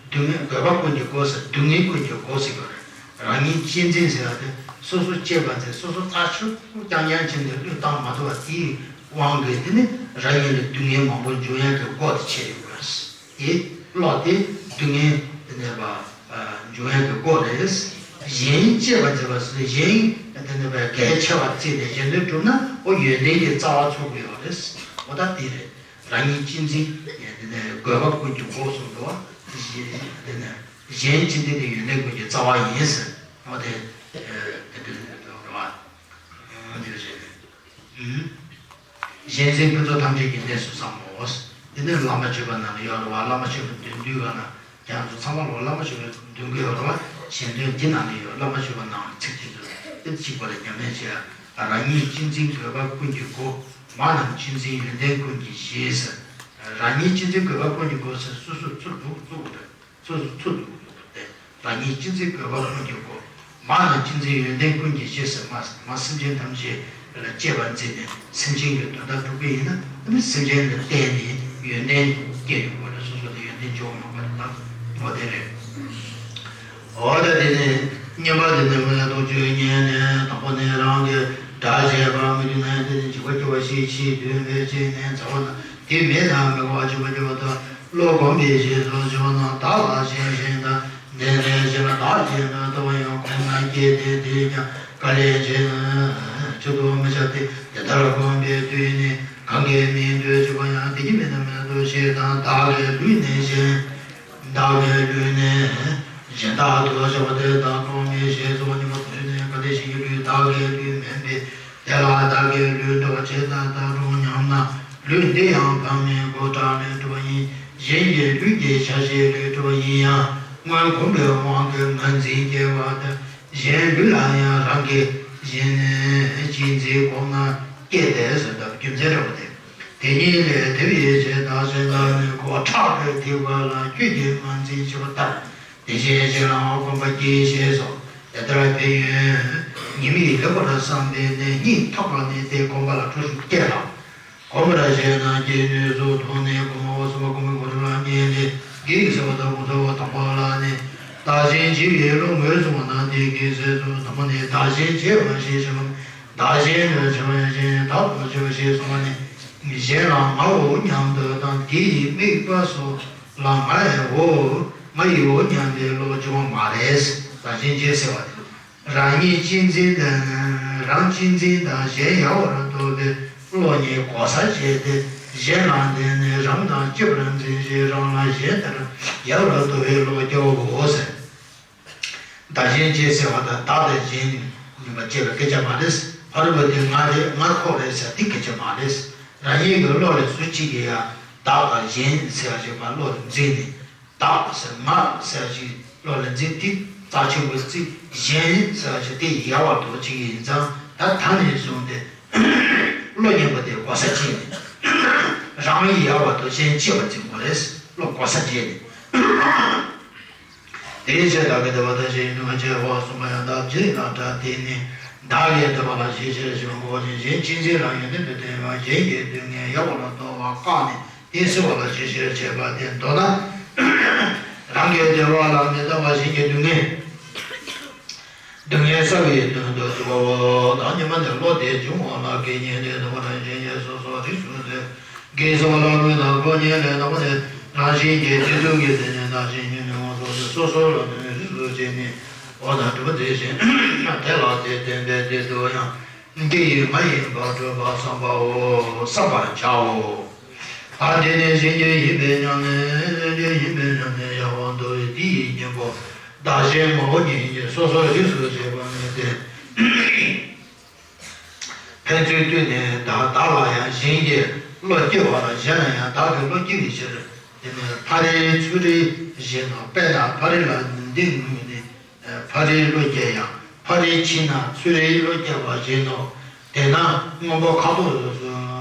སྡུག་བསྔལ་རྒོད་པ་ཀུན་གྱི་སྒོ་ཟེར། སྡུག་བསྔལ་ཀུན་གྱི་སྒོ་ཟེར་གྱི་རེད། རང་ཉིད་གཅེས་འཛིན་ཟེར་བ་དེ་སོ་སོ་གཅེས་པར་འཛིན། སོ་སོ་རྩ་ཆུ་རྐྱང་རྐྱང་བྱས་ནས་བློས་བཏང་མ་ཐུབ་པ་དེའི་དབང་གིས་དེ་ནི་རང་ཉིད་ལ་སྡུག་བསྔལ་མང་པོ་འབྱུང་ཡག་གི་སྒོ་དེ་ཕྱེ་ཡོད་པ་རེད། དེ་བློ་དེ་སྡུག་བསྔལ་དེ་ནས་པ་འབྱུང་ཡག་གི་སྒོ་རེད། གཞན་གཅེས་པར་འཛིན་པ་ཟེར། གཞན་དེ་ནས་པ་གལ་ཆེ་བར་བརྩིས་ནས་གཞན་དོན་བསྒྲུབ་ན་ཨོ་ཡོན་ཏན་གྱི་རྩ་བ་ཚུགས་ཀྱི་ཡོད་རེད། ཨོ་ད་དེ་རེད། རང་ཉིད་གཅེས་འཛིན་དེ་ནས་རྒོད་པ་ཀུན་གྱི་སྒོ་གསུངས་འདུག་བ། དེ་ནས་གཞན་གཅེས་འཛིན་དེ་ཡོན་ཏན་ཀུན་གྱི་རྩ་བ་ཡིན་ཟེར། ཨོ་དེ་དེ་འདྲ་རེད་བ། འདི་རེད། གཞན་འཛིན་ཕུན་ཚོགས་ཐམས་ཅད་ཀྱི་གནས་སུ་བསམ་མོ། འདི་ནི་བླ་མ་མཆོད་པ་ནང་ལ་ཡོད་རེད་བ། བླ་མ་མཆོད་པ་འདོན་དུས་ག་ན་ཁྱེད་རང་ཚོ་ཚང་མ་ལོ་བླ་མ་མཆོད་པ་འདོན་གྱི་ཡོད་རེད་བ། གཞན་དོན་འདི་ནང་ལ་ཡོད། བླ་མ་མཆོད་པ་ནང་ལ་ཚིག་གཅིག་ཏུ་དེ་གཅིག་པ་ལ་ཉམས་ལེན་བྱེད་ཡ། རང་ཉིད་གཅེས་འཛིན་རྒོད་པ་ཀུན་གྱི་སྒོ། མ་རྣམས་གཅེས་འཛིན་ཡོན་ཏན་ཀུན་གྱི་གཞི་ཟེར། རང་ཉིད་གཅེས་འཛིན་རྒོད་པ་ཀུན་གྱི་སྒོ་ཟེར། སོ་སོ་ཚུར་འདུག་བཙུགས་དགོས་རེད། སོ་སོ་ཚུར་འདུག་སྟེ། རང་ཉིད་གཅེས་འཛིན་རྒོད་པ་ཀུན་གྱི་སྒོ། མ་རྣམས་གཅེས་འཛིན་ཡོན་ཏན་ཀུན་གྱི་གཞི་ཟེར། མ་མ་སེམས་ཅན་ཐམས་ཅད་ལ་གཅེས་པར་འཛིན་ནས་སེམས་ཅན་གྱི་དོན་དག་སྒྲུབ་ཀྱི་ཡིན་ན་ཨ་ནི་སེམས་ཅན་ལ་བརྟེན་ནས་ཡོན་ཏན་སྐྱེ་ཡོང་བ་རེད། སོ་སོ་ལ་ཡོན་ཏན་འབྱུང་ཡོང་བ་རེད་ལ། འོ་དེ་རེད། འོ་ད་དེ་ནས་གཉིས་པ་དེ་ནས་མི་ལ་རྡོ་རྗེ་ཉན་ནས་དང་པོ་ནས་རང་གི་དགྲ་བྱས་པ་མི་འདུག་ན་དེ་ནས་འཇིགས་པ་སྐྱེ་བ་ཤས་ཆེ་འདོད་པས་བཅས་ནས་ཚ་བ་དང་། དེ་མེད་དང་མི་དགའ་བ་འཇིགས་པ་སྐྱེ་བ་དང་། བློ་གོམས་པའི་རྗེས་སུ་འཇུག་པ་རྣམས་བདག་ལ་ཞེན་ཞིང་དང་། འདི་ལས་གཞན་ལ་བདག་ཅེས་མི་བཏགས་པ་ཡང་ཁོང་ན་སྐྱེས་ཏེ། དེས་ཀྱང་བཀའ་ལས་ཆེད་དུ་མི་བྱ་སྟེ། དེ་ལྟར་གོམས་པའི་དུས་ནི་གང་གིས་མི་འདོད་ཅེས་པ་ཡང་དེ་གིས་མི་འདོད་མི་འདོད་ཞེས་དང་། བདག་གི་ལུས་ནི་གཞན། བདག་གི་ལུས་ནི་གཞན་དག་ཏུ་བྱ་བ་དེ་དག་གོམས་མི་ཤེས་སོ། ཉོན་མོངས་པ་ཚུལ་ནི་གལ་ཏེ་གཞན་གྱི་ལུས་བདག་གི་ལུས་མིན་པས། དེ་ལ་བདག་གི་ལུས་འདྲ་བ་ཇི་ལྟར་བཏགས་རུང་སྙམ་ན། ལུས་འདི་ཡང་ཕ་མའི་མགོ་བྲག་ལས་གྲུབ་པ་ཡིན། གཞན་གྱི་ལུས་ཀྱི་ཆ་ཤས་ལས་གྲུབ་པ་ཡིན་ཡང་སྔོན་གོམས་པའི་དབང་གིས་ངར་འཛིན་སྐྱེ་བ་དང་། གཞན་ལུས་ལ་ཡང་རང་གི་གཞན་གཅེས་འཛིན་གོམས་ན་སྐྱེ་སྟེ་ཟེར་ལྟར་རྒྱུ་མཚན་འདྲ་བོ་དེ། དེ་ཉིད་ལས་དེ་བས་ཆེས་བདག་གཞན་དག་ནི་མགོ་བྲག་གི་ཐིགས་པ་ལ་ཁྱོད་ཀྱིས་ངར་འཛིན་བྱེད་པ་ལྟར། དེ་བཞིན་གཞན་ལའང་གོམས་པར་གྱིས་ཞེས་སོ། དེ་ལྟར་ཕན་ཡོན་ཉེས་དམིགས་ལེགས་པར་བསམས་པས་ནི་སྙིང་ཐག་པ་ནས་དེ་གོམས་པ་ལ་འགྲོ་ཞིང་སྐྱེ་ལ། གོམས་པར་བྱས་ན་སྐྱེ་ནུས་སོ། མདོར་ན་གོམས་པ་འོག་གསུམ་པ་གོམས་པའི་གོ་རིམ་ལ་ངེས་ལེགས་ཀྱིས་ཟེར་བ་དང་། གོམས་ཚུལ་དང་པོ་ལ་ནི་བདག་གཞན་བརྗེ་བའི་བློ་ངོས་བཟུང་བ་ན་དེ་གིས་ཟེར་སོ། དང་པོ་ནི་བདག་གཞན་བརྗེ་བ་ཞེས་བྱ་བ་ནི། བདག་གཞན་ལ་བྱ་བ་ཡང་གཞན་བདག་ཏུ་བྱ་བ་ཞེས་གསུངས་པ་ནི། གཞན་ལ་ངའོ་སྙམ་དུ་དང་། དེ་ཡི་དམིགས་པ་སོགས་ལ་ངའོ། མ་ཡིའོ་སྙམ་པའི་བློ་སྐྱེ་བ་མ་རེད། བདག་གཞན་གཅེས་ཟེར་བ་དེ། རང་ཉིད་གཅེས་འཛིན་དང་། རང་གཅེས་འཛིན་དང་གཞན་ཡལ་བར་རྟོག་པའི་བློ་གཉིས་གོ་ས་བཅད་དེ། གཞན་ལ་འཛིན་ནས་རང་དང་གཅེས་པར་འཛིན་ཞིང་། རང་ལ་གཞན་ལྟར་ཡལ་བར་རྟོག་པའི་བློ་སྐྱེ་བའོ་ཟེར། བདག་གཞན་གཅེས་ཟེར་བ་དང་། བདག་དང་གཞན་གཉིས་པ་གཅེས་པའི་སྐད་ཆ་མ་རེད། ཕ་རོལ་པོ་དེ་ང་རེད། ང་ཁོ་རེད་ཟེར་དེ་སྐད་ཆ་མ་རེད། རང་ཉིད་ཀྱི་བློ་ལ་སུ་གཅིག་གིས་ཡང་བདག་དང་གཞན་ཟེར་བ་ཞིག་པ་བློ་ལ་འཛིན་ནས། བདག་ཟེར་ང་ཟེར་ཞིག་བློ་ལ་འཛིན་དེ་རྩ་ཆེན་པོ་བརྩི། གཞན་ཟེར་ཞིག་དེ་ཡལ་བར་དོ་ཅིག་ཡིན་ཙང་། ད་ད་ནས་བཟུང་སྟེ་བློ་ངན་པ་དེ་གོ་ས་བཅད་ནས། རང་ཡལ་བར་དོ་གཞན་གཅེས་པར་འཛིན་དགོས་རེད། བློ་གོ་ས་བཅད་ནས། དེའི་ཕྱིར་བདག་གི་བདེ་བ་དང་གཞན་གྱི་ལུས་ངག་བཅས་པ་གསུམ་པ་ཡང་དག་བྱེད་ལ་བྲལ། དེ་ནི་བདག་གི་བདེ་བ་ལ་ཞི་བྱར་ཞེན་པ་དགོས་ཤིང་། གཞན་གཅེས་འཛིན་ལ་ཡོན་ཏན་དུ་བསྟན་པ། གཞན་གྱི་སྡུག་བསྔལ་ཡལ་བར་རྟོག་པ་བཀག་ནས། དེ་སེལ་བ་ལ་ཞི་བྱར་བྱེད་པ་སྟེ། མདོར་ན། རང་གི་བདེ་བ་ལ་མི་ལྟ་བར་གཞན་གྱི་སྡུག་བསྔལ། སྡུག་བསྔལ་བསལ་བའི་དོན་དུ་བྱེད་པའོ། བདག་ཉིད་མ་ནི་བློ་དེ་འབྱུང་བ་ལ་དགེ་བསྙེན་ཏེ། དེ་བ་རང་གཞན་གྱི་སོ་སོར་རིགས་སུ་འཛིན། དགེ་སོགས་ལ་གུས་དང་ཕོ་ཉ་ལས། དེ་བ་ནི་རང་བཞིན་གྱིས་བདེ་སྡུག་གི་མཚན་ཉིད་དང་། གཞན་ཉོན་མོངས་སོགས་དེ་སོ་སོ་ལ་ལྟོས་ནས་རིགས་སུ་འཛིན་ནས། འོ་ན་སྒྲུབ་པ་མཛད་ཅིང་དེ་ལ་དེ་བསྟན་པས་དེ་དུ་ཡང་། སྐྱེ་བའི་མ་ཡིན་པར་སྒྲུབ་པ་བསམ་པའོ། བསམ་པར་བྱའོ། ཨ་དེ་ནས་གཞན་གྱི་ཡིན་པས་སྙམ་ནས། གཞན་གྱི་ཡིན་པས་སྙམ་ནས་ཡལ་བར་འདོར་བའི་དེ་ཡི་གཉེན་པོ། བདག་གཞན་ངོ་བོ་ཉིད་ཀྱིས་སོ་སོར་རིགས་སུ་བྱེད་པ་མིན་ཏེ། ཕན་ཚུན་ལྟོས་ནས་བདག་བདག་ལ་ཡང་གཞན་གྱི་བློ་སྐྱེ་བ་ལ་གཞན་ལ་ཡང་བདག་གི་བློ་སྐྱེ་བའི་ཕྱིར། དེ་ནས་ཕ་རོལ་ཚུར་རོལ་བཞིན་ནོ། དཔེར་ན་ཕ་རོལ་ལ་འདི་ངུས་ནས། ཕ་རོལ་བློ་སྐྱེ་ཡང་། ཕ་རོལ་ཕྱིན་ན་ཚུར་རོལ་བློ་སྐྱེ་བ་བཞིན་ནོ། དེས་ན་སྔོན་པོ་ཁ་དོག་སུ་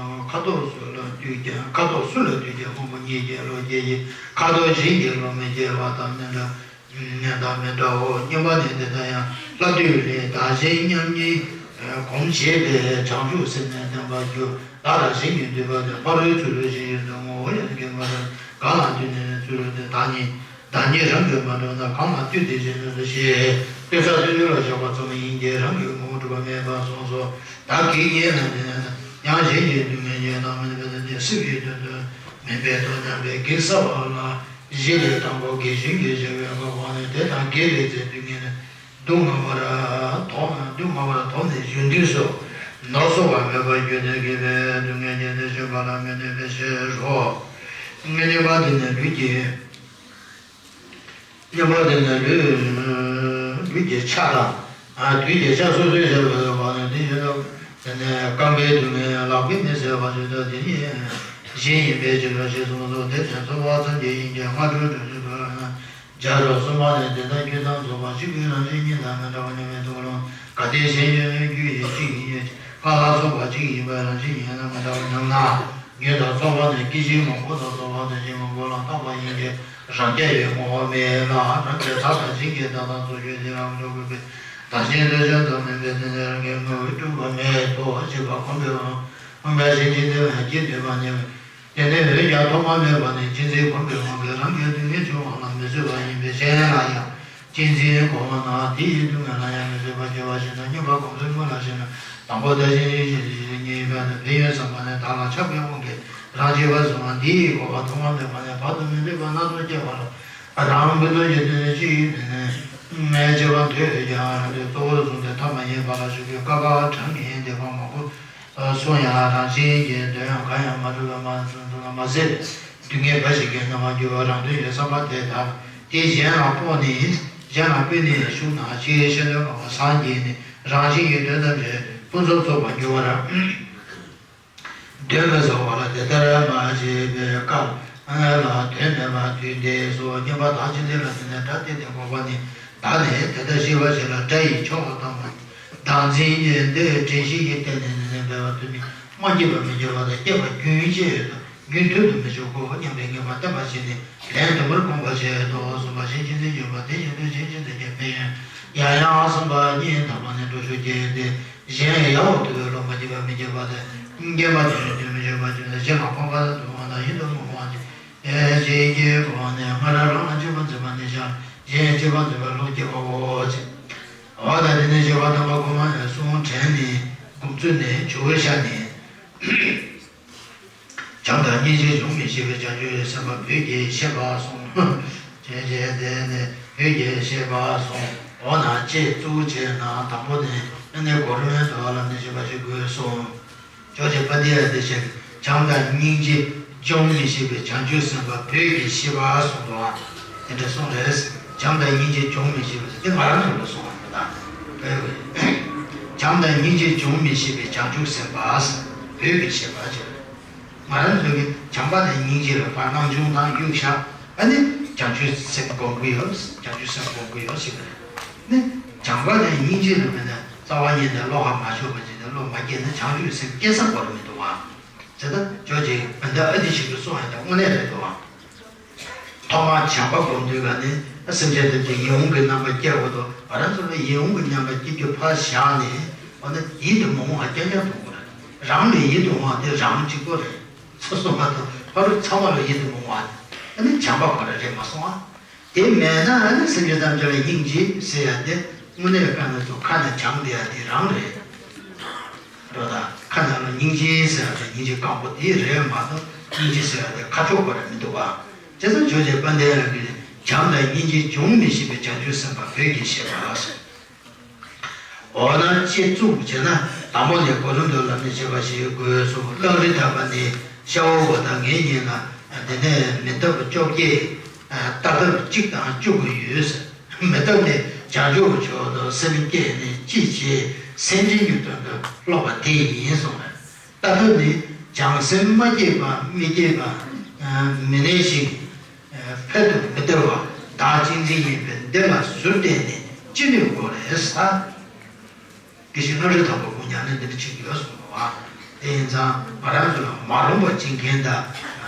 ཁ་དོག་སུ་ལ་དུས་ཀྱང་། ཁ་དོག་སུ་ལ་དུས་ཀྱང་སྔོན་པོ་ཉིད་ཀྱིས་བློ་སྐྱེ་ཡི། ཁ་དོག་གཞན་གྱིས་བློ་མི་སྐྱེ་བ་དང་མི་འདྲ། དང་མི་འདྲའོ། གཉིས་པ་ནི། དེ་ལྟར་ཡང་སླར་ལྟོས་ལས་བདག་གཞན་མཉམ་ཉིད་སྒོམ་བྱེད་པའི་བྱང་ཆུབ་སེམས་ནི་བརྟན་པར་འགྱུར། བདག་དང་གཞན་གཉིས་འདུས་པ་དེ། ཕ་རོལ་ཚུར་རོལ་བཞིན་ཡོད་དུ་ངོ་བོ་ཡང་དགེ་མ་རེད། གང་ལ་ལྟོས་ནས་ཚུར་རོལ་ཏེ། བདག་ཉིད་བདག་ཉིད་རང་གིས་མ་གྲུབ་ན། གང་ལ་ལྟོས་ཏེ་གཞན་ལ་ལྟོས་ཤེས། ལྟོས་ས་ལྟོས་ལུགས་ལ་བཞག་པ་ཙམ་ཡིན་གྱི། རང་གི་ངོ་བོ་གྲུབ་པ་མེད་པར་གསུངས་སོ། བདག་གིས་ཉེ་ལ་ཉེ་ན་ཡང་གཞན་གྱི་སྡུག་བསྔལ་ཉེ་དང་མིན་པས་དེ་སེལ་བའི་དོན་དུ་མིན་པས་དོ་སྙམ་པའི་གེགས་བསལ་བ་ལ། བཞི་ལས་དང་པོ་གེགས་བྱུང་གི་བྱ་བའི་འགོག་པ་ནི། དེ་དང་འགལ་བའི་ཚེ་སྡུག་བསྔལ་སྡུག་བསྔལ་བར་དོར། སྡུག་བསྔལ་བར་དོར་ནས་གཞོན་དུས་སུ་ནོར་སོགས་པ་མེད་པར་གྱུར་ནས་སྐྱེས་པའི་སྡུག་བསྔལ་ཉིད་དེ་གཞོམ་པ་ལ་མི་ནུས་པའི་ཕྱིར་རོ། གཉིས་པ་དེ་ནི་ལུས་ཀྱི། གཉིས་པ་དེ་ནི་ལུས། ལུས་ཀྱི་ཆ་དང་། དུས་ཀྱི་ཆ་སོ་སོའི་ཕྱིར་རོ། དེ་ནི་རྐང་པའི་སྡུག་བསྔལ་ལག་པས་མི་སེལ་བ་ཞིག་ཏུ་དེ་ཉིད་གཞན་ཡིན་པའི་ཕྱིར་རོ་ཞེས་གསུངས་སོ། དེ་ནི་ཚོར་བ་ཙམ་གྱིས་ཡིན་གྱི། སྔ་དྲོའི་འགྲོས་ཀྱིས་འགྲོ་བས་ན། བྱ་རོག་གསུམ་པ་ནི། དེ་ལྟར་རྒྱུ་དང་ཚོར་བ་གཅིག་པུའི་རང་བཞིན་ཉིད་དང་མི་འདྲ་བ་མཉམ་མེད་རྟོགས་ལོ། གལ་ཏེ་གཞན་ཡོད་ན་རྒྱུ་ཡི་གཅིག་ཡིན་ཕྱིར། སྔར་ལ་སོགས་པ་གཅིག་ཡིན་པའི་རང་བཞིན་ཉིད་ལ་མི་འདྲ་བ་སྙམ་ན། རྒྱུ་དང་ཚོར་བ་ནི་སྐྱེ་མཆེད་མང་པོ་དང་ཚོར་བ་དང་གཞན་མང་པོ་ལ་བརྟགས་པ་ཡིན་གྱི། རང་རྐྱ་ཡི་ངོ་བོ་མེད་ལ། རང་རྐྱ་བདག་དང་གཞན་གྱི་བདག་དང་ཚོར་ཤུགས་དེ་རང་འགྲོ་དགོས་པས། བདག་གཞན་ལྟོས་བཅས་དང་མིན་པས་དེ་ནི་རང་གི་ངོ་བོས་གྲུབ་པ་མེད་དོ་ཞེས་པ་གོམས་པའི་དབང་གིས་གཞན་གཅེས་འཛིན་ལ་སྐྱེས་འདོད་པ་ནི། དེ་ནི་འོན་ཀྱང་ཐོག་མ་མེད་པ་ནས་གཅེས་འཛིན་གོམས་པའི་དབང་གིས་རང་གི་སྡུག་བསྔལ་བྱུང་བ་ལ་མི་བཟོད་པ་ཡིན་པས། གཞན་ལ་ཡང་གཅེས་འཛིན་གོམས་པ་ན་དེ་ཡི་སྡུག་བསྔལ་ལ་ཡང་མི་བཟོད་པར་འགྱུར་བ་ཞིག་དང་། གཉིས་པ་གོམས་པའི་སྔོན་ལ་ཞེ་ན། དང་པོ་བདག་གཞན་གཉིས་པའི་ཕན་ཡོན་བསམ་པ་ནི། བདག་ལ་ཆགས་པའི་དབང་གིས་རང་གཅེས་པར་བཟུང་བ་འདི་ཡི་གོ་བ་ཐོག་མ་མེད་པ་ནས་བར་དུ་མི་ལུས་པ་སྣ་ཚོགས་སྐྱེ་བ་ལ། རང་ཕུན་སུམ་ཚོགས་པའི་དོན་ཅི་ཡིན་ནས་ངས་སྐྱེ་བ་འདོད་ཀྱང་རང་གཅེས་གཙོ་བོར་བཟུང་སྟེ་ཐ་མ་ཡིན་པ་ལ་ཞུགས་ཀྱི། ཀ་ཁ་གྲངས་ཀྱི་སྡིག་པ་མང་པོ་སོང་ཡང་རང་བཞིན་གྱིས་དོན་གང་ཡང་མ་གྲུབ་པ་མ་ཟད་པའི་སྡུག་བསྔལ་འབའ་ཞིག་གི་སྣང་བ་འགྱུར་བ་རང་དོན་ཡིན་བསམ་པ་དེ་དག་དེ་གཞན་ལ་སྤོ་ནས་གཞན་ལ་སྤོས་ནས་ཞུགས་ན་ཕྱིའི་ཤེས་འདོད་ངོ་བོ་སངས་རྒྱས་ནས་རང་བཞིན་གྱིས་དོན་ཐམས་ཅད་ཕུན་སུམ་ཚོགས་པར་འགྱུར་བར། གདོན་མི་ཟ་བ་ལ་དེ་ལྟར་མ་བྱས་པའི་སྐབས་ལ་དོན་མེད་པར་དུས་འདས་སོ། གཉིས་པ་བདག་གཅེས་འཛིན་ལ་བརྟེན་ནས་དགྲ་གཏད་དེ་འགོག་པ་ནི། བདག་ནི་དེ་ལྟར་ཤེས་པ་ཞིག་ལ་དགྲ་ཡི་ཕྱོགས་བཏང་བ། བདག་འཛིན་གྱི་འདི་དྲན་ཤེས་ཀྱིས་བརྟེན་ནས་ནི་འབད་པ་དུ་མི་མ་སྐྱེས་པ་མི་སྐྱེ་བ་དང་སྐྱེས་པ་རྒྱུན་ཆད་དུ་རྒྱུན་མཐུད་དུ་མི་འཇུག་གོ་སྙམ་པའི་ངེས་པ་བརྟན་པར་བྱས་ནས་ལན་དུ་མར་བསྒོམ་པར་བྱེད་དོ། གསུམ་པ་གཞན་གཅེས་འཛིན་བརྗོད་པ་དེ་བཞིན་དུ་གཞན་གཅེས་འཛིན་གྱི་ཕན་ཡོན་ཡང་ཡང་གསུངས་པ་གཉིས། དང་པོ་ནི་འགྲོ་ཤུགས་ཀྱིས་ཏེ། གཞན་ཡལ་བར་དོར་བའི་བློ་མ་སྐྱེས་པ་མི་སྐྱེ་བ་དང་། སྐྱེས་པ་དེ་ནི་དོན་མི་འཇོག་པར་གྱུར་ནས་གཞན་ལ་ཕམ་པར་འདོད་པ་དང་ཡིད་དུ་མི་འོང་བ་ཅིག་ཡང་ཅིག་སྐྱེ་དགོས་པ་ནི། སྔར་རང་ལ་གཅེས་པར་འཛིན་པ་ནི་ཤར། གཞན་གཅེས་པར་འཛིན་པའི་བློ་སྐྱེ་བའོ། ཅེས། འོ་ད་དེ་ནི་བཞི་པ་དང་པོ་གོང་མ་ནས་གསུངས་དྲན་ནས་སྒོམ་ཚུལ་ནས་ཇོ་བོའི་ཞལ་ནས། བྱམས་དང་སྙིང་རྗེ་འབྱུང་མི་ཤེས་པའི་བྱང་ཆུབ་སེམས་དཔའ་བོད་ཀྱི་བཤད་པ་གསུངས། ཞེས་བྱས་ཏེ་ནི་བོད་ཀྱི་བཤད་པ་གསུངས། འོ་ན་ཅེས་གཙོ་བོ་བྱས་ན་དང་པོ་ནི་ཨ་ནི་གོ་རིམ་དུ་ལ་ནི་བཤད་པ་ཞིག་དགོས་གསུངས། ཇོ་བོ་རྗེ་དཔལ་ལྡན་ཨ་ཏི་ཤ་གིས་བྱམས་དང་སྙིང་རྗེ་འབྱུང་མི་ཤེས་པའི་བྱང་ཆུབ་སེམས་དཔའ་བོད་ཀྱི་བཤད་པ་གསུངས་འདུག་ཨ། དེ་འདྲ་གསུངས་རེད། བྱམས་དང་སྙིང་རྗེ་འབྱུང་མི་ཤེས་པ་དེ་ང་རང་ཚོ་ལ་གསུངས་པ་རེད་ད། བྱམས་དང་སྙིང་རྗེ་འབྱུང་མི་ཤེས་པའི་བྱང་ཆུབ་སེམས་དཔའ་བོད་ཀྱི་བཤད་པ་ཅིག་རེད། ང་རང་ཚོ་གིས་བྱམས་པ་དང་སྙིང་རྗེ་ལ་ཕར་སྣང་ཆུང་དང་གཡུག་བཞག་ཨ་ནི་བྱང་ཆུབ་སེམས་སྒོམ་གྱི་ཡོད། བྱང་ཆུབ་སེམས་སྒོམ་གྱི་ཡོད་ཟེར་གྱི་རེད། ནི་བྱམས་པ་དང་སྙིང་རྗེ་ལ་མེད་ན་རྩ་བ་ཉིད་ནས་བློ་ཁ་མ་ཆོད་པ་ཅིག་ནས་བློ་མ་སྐྱེས་ན་བྱང་ཆུབ་སེམས་སྐྱེ་ས་གོ་ར་མི་འདུག་བ། ཟེར་ད་ཇོ་བོ་རྗེ་དཔལ་ལྡན་ཨ་ཏི་ཤ་གིས་གསུངས་ཡ་དེ་དངོས་གནས་རེད་འདུག་བ། ཐོག་མར་བྱམས་པ་སྒོམ་དུས་ག་ནི་སེམས་ཅན་ཐམས་ཅད་ཡིད་འོང་གི་རྣམ་པ་སྐྱེ་དགོས་འདུག་ང་རང་ཚོ་ལ་ཡིད་འོང་གི་རྣམ་པ་སྐྱེ་རྒྱུ་ཕར་བཞག་ནས་འོ་ན་ཡིད་དུ་མི་འོང་བ་རྐྱང་རྐྱང་འདུག་གོ་ར། རང་ལ་ཡིད་དུ་འོང་བ་དེ་རང་གཅིག་པོ་རེད། སོ་སོ་མ་གཏོགས་ཕ་རོལ་ཚང་མ་ལ་ཡིད་དུ་མི་འོང་བ་ཨ་ནི་བྱམས་པ་ཁོ་ར་རེད་མ་སོང་ཨ། དེ་མེད་ན་ཨ་ནི་སེམས་ཅན་ཐམས་ཅད་ལ་སྙིང་རྗེ་ཟེར་ཡ་དེ་དངོས་གནས་དཀའ་ངལ་ཚོ་ཁ་ནས་བྱམས་བསྡད་ཡ་དེ་རང་རེད། འགྲོ་དང་ཁ་ནང་ལ་སྙིང་རྗེ་ཟེར་བ་དང་སྙིང་རྗེ་གང་པོ་དེ་རེད་མ་གཏོགས་སྙིང་རྗེ་ཟེར་བ་དེ་ཁ་ཕྱོགས་པ་རེད་མི་འདུག་བ། བྱས་ཙང་ཇོ་བོ་རྗེ་དཔལ་ལྡན་ཨ་ཏི་ཤ་གིས་བྱམས་དང་སྙིང་རྗེ་འབྱུང་མི་ཤེས་པའི་བྱང་ཆུབ་སེམས་དཔའ་བོད་ཀྱི་བཤད་པ་ཟེར། འོ་ན་ཅེས་གཙུག་བྱས་ན་དང་པོ་ནས་གོ་རིམ་དུ་ལ་ནི་བྱེད་པ་ཞིག་དགོས་སོ། གླང་རི་ཐང་པ་ནི་ཤ་བོ་བ་དང་ངེད་གཉིས་ལ་དེ་ནས་མི་ཐབས་བཅོ་བརྒྱད་རྟ་ཐབས་གཅིག་དང་བཅུ་དགུ་ཡོད་ཟེར། མི་ཐབས་ནི་བྱང་ཆུབ་མཆོག་ཏུ་སེམས་བསྐྱེད་ནི་ཅི་བྱེད་སེམས་ཅན་གྱི་དོན་དུ་སློབ་པ་དེ་ཡིན་གསུངས་པས། རྟ་ཐབས་ནི་བྱང་སེམས་མ་སྐྱེས་པ་མི་སྐྱེས་པ་མི་གནས་ཤིང་འཕེལ་དུ་མི་སྟེར་བ་བདག་གཅེས་འཛིན་ཡིན་པས་འདི་ལ་ཟུར་བསྟན་ནས་ཅི་ནུས་དགོས་རེད་ཟེར། དེ་བཞིན་གླང་རི་ཐང་པ་ཁོང་ཉམས་ལེན་འདི་འདྲ་བྱེད་ཀྱི་ཡོད་གསུངས་པ། དེ་ཡིན་ཙང་ང་རང་ཚོ་ལ་མ་རུངས་པ་བྱེད་མཁན་དང་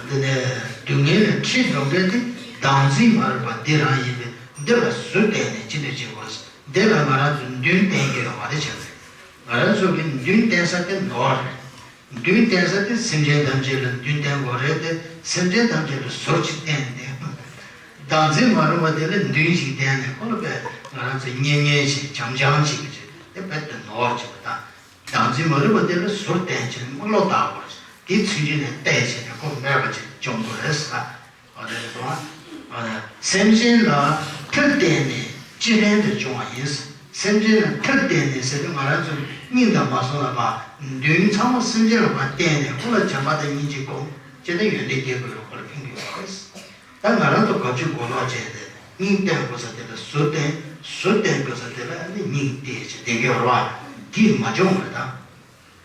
འདི་ནས་སྡུག་བསྔལ་ལ་ཁྲིད་འགྲོ་མཁན་དེ་བདག་འཛིན་མ་རུངས་པ་འདི་རང་ཡིན་པས་འདི་ལ་ཟུར་བསྟན་ནས་ཅི་འདོད་བྱེད་དགོས། འདི་ལ་ང་རང་ཚོས་མདུན་བསྟན་གྱི་ཡོད་མ་རེད་བྱས་ཙང་། ང་རང་ཚོ་གི་མདུན་བསྟན་ས་དེ་ནོར་རེད། མདུན་བསྟན་ས་དེ་སེམས་ཅན་ཐམས་ཅད་ལ་མདུན་བསྟན་དགོས་རེད་དེ། སེམས་ཅན་ཐམས་ཅད་ལ་ཟུར་ཅིག་བསྟན་ཏེ། བདག་འཛིན་མ་རུངས་པ་དེ་ལ་མདུན་ཞིག་བསྟན་ནས་ཁོ་ལ་དཔེ་ང་རང་ཚོ་མཉེན་མཉེན་ཞིག་བྱམས་བྱམས་ཞིག་གི་ཅིག་དེ་དཔེ་དེ་ནོར་ཅིག་པ་དང་། བདག་འཛིན་མ་རུངས་པ་དེ་ལ་ཟུར་བསྟན་བྱས་ནས་དམུ་ལོག་བཏགས་པ་རེད། དེའི་ཚུལ་གྱིས་ནས་བལྟས་བྱས་ནས་ཁོ་མོས་པ་ཅིག་བྱུང་དགོས་རེད་ཟེར། འོ་དེ་རེད་དོ། འོ་དེ་སེམས་ཅན་ལ་མཐུ་བསྟན་ནས་སྤྱི་ཕན་དུ་བྱུང་བ་ཡིན། སེམས་ཅན་ལ་མཐུ་བསྟན་ནས་ཟེར་དུས་ང་རང་ཚོ་སྙིང་དང་མ་སོང་ལ་བ་མདུན་ཚང་མ་སེམས་ཅན་ལ་བ་བསྟན་ནས་ཁོ་ལ་བྱམས་པ་དང་སྙིང་རྗེ་སྒོམ་བྱས་ཏེ་ཡོན་ཏན་སྐྱེ་དགོས་ལ་ཁོ་ལ་ཕན་གྱི་ཡོད་རེད། ད་ང་རང་ཚོ་ག་ཚོད་གོ་ལོག་བྱས་ཏེ་སྙིང་བསྟན་དགོས་ས་དེ་ལ་ཟུར་བསྟན། ཟུར་བསྟན་དགོས་ས་དེ་ལ་ཨ་ནི་སྙིང་བསྟན་བྱས་བསྡད་ཀྱི་ཡོད་རེད་བ། དེ་མ་བྱུང་བ་རེད་ད།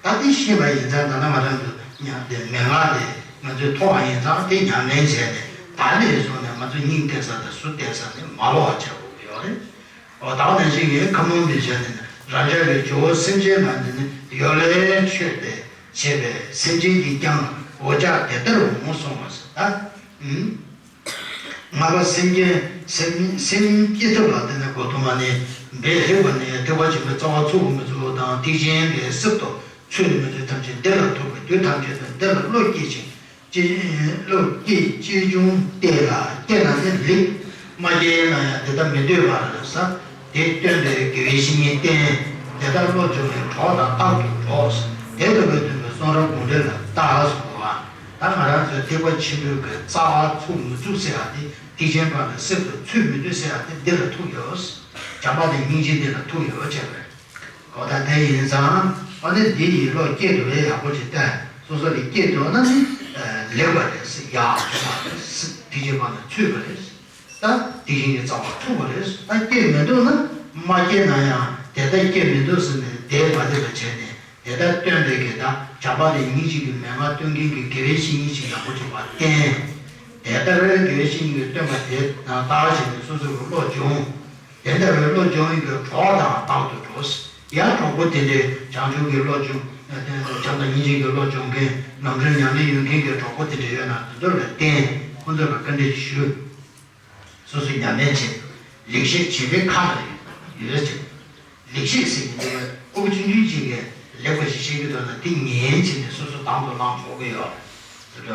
ད་དེ་ཤེས་པ་ཡིན་ཙང་ད་ལྟ་ང་རང་ཚོ་ཉམས་དེ་མན་ངག་དེ་ང་ཚོས་མཐོང་བ་ཡིན་ཙང་དེ་ཉམས་ལེན་བྱས་ནས་ད་ནས་བཟུང་ནས་ང་ཚོ་སྙིང་བསྟན་ས་དང་ཟུར་བསྟན་ས་དེ་མ་ལོག་པ་བྱ་དགོས་ཀྱི་ཡོད་རེད། འོ་ད་ག་ནང་བཞིན་ངས་ཁ་སྨོན་འདི་བྱས་ནས་རང་ཅག་གི་ཇོ་བོ་སེམས་ཅན་རྣམས་འདི་ནི་ཡོ་ལེ་མཆོད་པས་བྱས་པའི་སེམས་ཅན་གྱིས་ཀྱང་འོ་ཅག་དེ་ལྟར་འོང་གསུངས་པ་ཟེར་ད། ལྔ་པ་སེམས་ཅན་སེམས་སེམས་སྐྱེ་ཐབས་ལ་བརྟེན་ནས་གོ་ཐུབ་པ་ནི་འབད་རིགས་པ་ནི་ཐེག་པ་ཆེན་པོའི་རྩ་བ་ཚུགས་མི་ཚུགས་དང་ཐེག་ཆེན་པའི་གསེབ་ཏུ་ཚུད་མི་ཚུད་ཐམས་ཅད་འདི་ལ་ཐུག་པའི་དུས་ཐམས་ཅད་དུ་འདི་ལ་བློ་སྐྱེད་ཅིང་ཅི་བློ་སྐྱེད་ཅི་བྱུང་སྟེ་ལ་སྐྱེ་ན་ནི་ལེགས། མ་སྐྱེས་ན་ཡང་དེ་ལྟར་མི་འདོད་པར་ཟ། དེ་སྟོན་པའི་དགེ་བའི་བཤེས་གཉེན་བསྟེན། དེ་ལྟར་བློ་སྦྱོང་བའི་གྲོགས་དང་རྟག་ཏུ་འགྲོགས། དེ་ལྟ་བུའི་སྟོན་པའི་གསུང་རབ་དགོངས་འགྲེལ་ལ་བལྟ་གསུངས་པ། ད་ང་རང་ཚོའི་ཐེག་པ་ཆེན་པོའི་གི་རྩ་བ་ཚུགས་མི་ཚུགས་ཟེར་ཡ་དེ་ཐེག་ཆེན་པ་ལ་གསེབ་ཏུ་ཚུད་མི་ཚུད་ཟེར་ཡ་དེ་འདི་ལ་ཐུག་ཡོད། བྱམས་པ་དང་སྙིང་རྗེ་འདི་ལ་ཐུག་ཡོད་ཅེས་པས། འོ་ད་དེ་ཡིན་ཙང་འོ་ནི་འདི་ཡི་བློ་སྐྱེད་དུ་བས་ཡག་པོ་ཅིག་བསྟན། སོ་སོ་ལ་སྐྱེད་དུ་ན་ནི་ལེགས་པ་རེད་ཟེར། ཡག་པོ་མ་རེད་ཟེར། ཐེག་ཆེན་པ་ལ་ཚུད་པ་རེད་ཟེར། ད་དེ་བཞིན་གྱི་རྩ་བ་ཐུག་པ་རེད། ད་སྐྱེ་མི་འདུག་ན་མ་སྐྱེ་ན་ཡང་དེ་ལྟར་སྐྱེ་མི་འདུག་ཟེར་ནས་དེ་མ་བདེ་བ་བྱས་ནས་དེ་ལྟར་སྟོན་པའི་གི་ད་བྱམས་པ་དང་སྙིང་རྗེ་གི་མན་ངག་སྟོན་མཁན་གྱི་དགེ་བའི་བཤེས་གཉེན་ཞིག་ཡག་པོ་བྱུང་བ་བསྟེན། དེ་ལྟར་དགེ་བའི་བཤེས་གཉེན་གྱིས་སྟོན་པ་དེ་ལྟར་བྱས་ནས་སོ་སོ་གི་བློ་སྦྱོང་། དེ་ལྟ་བུའི་བློ་སྦྱོང་ཡིན་གྱི་གྲོགས་དང་རྟག་ཏུ་འགྲོགས། ཡང་གྲོགས་པོ་དེ་འདྲའི་བྱང་ཆུབ་ཀྱི་བློ་སྦྱོང་བྱམས་དང་སྙིང་རྗེ་གི་བློ་སྦྱོང་མཁན་ནམ་རྒྱུན་ཉམས་ལེན་ཡོད་མཁན་གྱི་གྲོགས་པོ་དེ་འདྲ་ཡོད་ན་དེ་ཚོ་ལ་བསྟེན། ཁོང་ཚོ་ལ་བཀའ་འདྲི་ཞུ། སོ་སོས་ཉམས་ལེན་བྱེད། ལེགས་བཤད་བྱིན་པའི་ཁ་ལ་ཡོད་ཟེར། ལེགས་བཤད་ཟེར་གྱི་འདུག་པས་ཨོ་ཆུང་ཆུང་ཅིག་གིས་ལེགས་པ་ཞིག་བཤད་ཀྱི་འདུག་ན་དེ་ཉན་བྱས་ནས་སོ་སོ་དང་དུ་བླངས་ཆོག་གི་ཡོད་ཟེར་བ།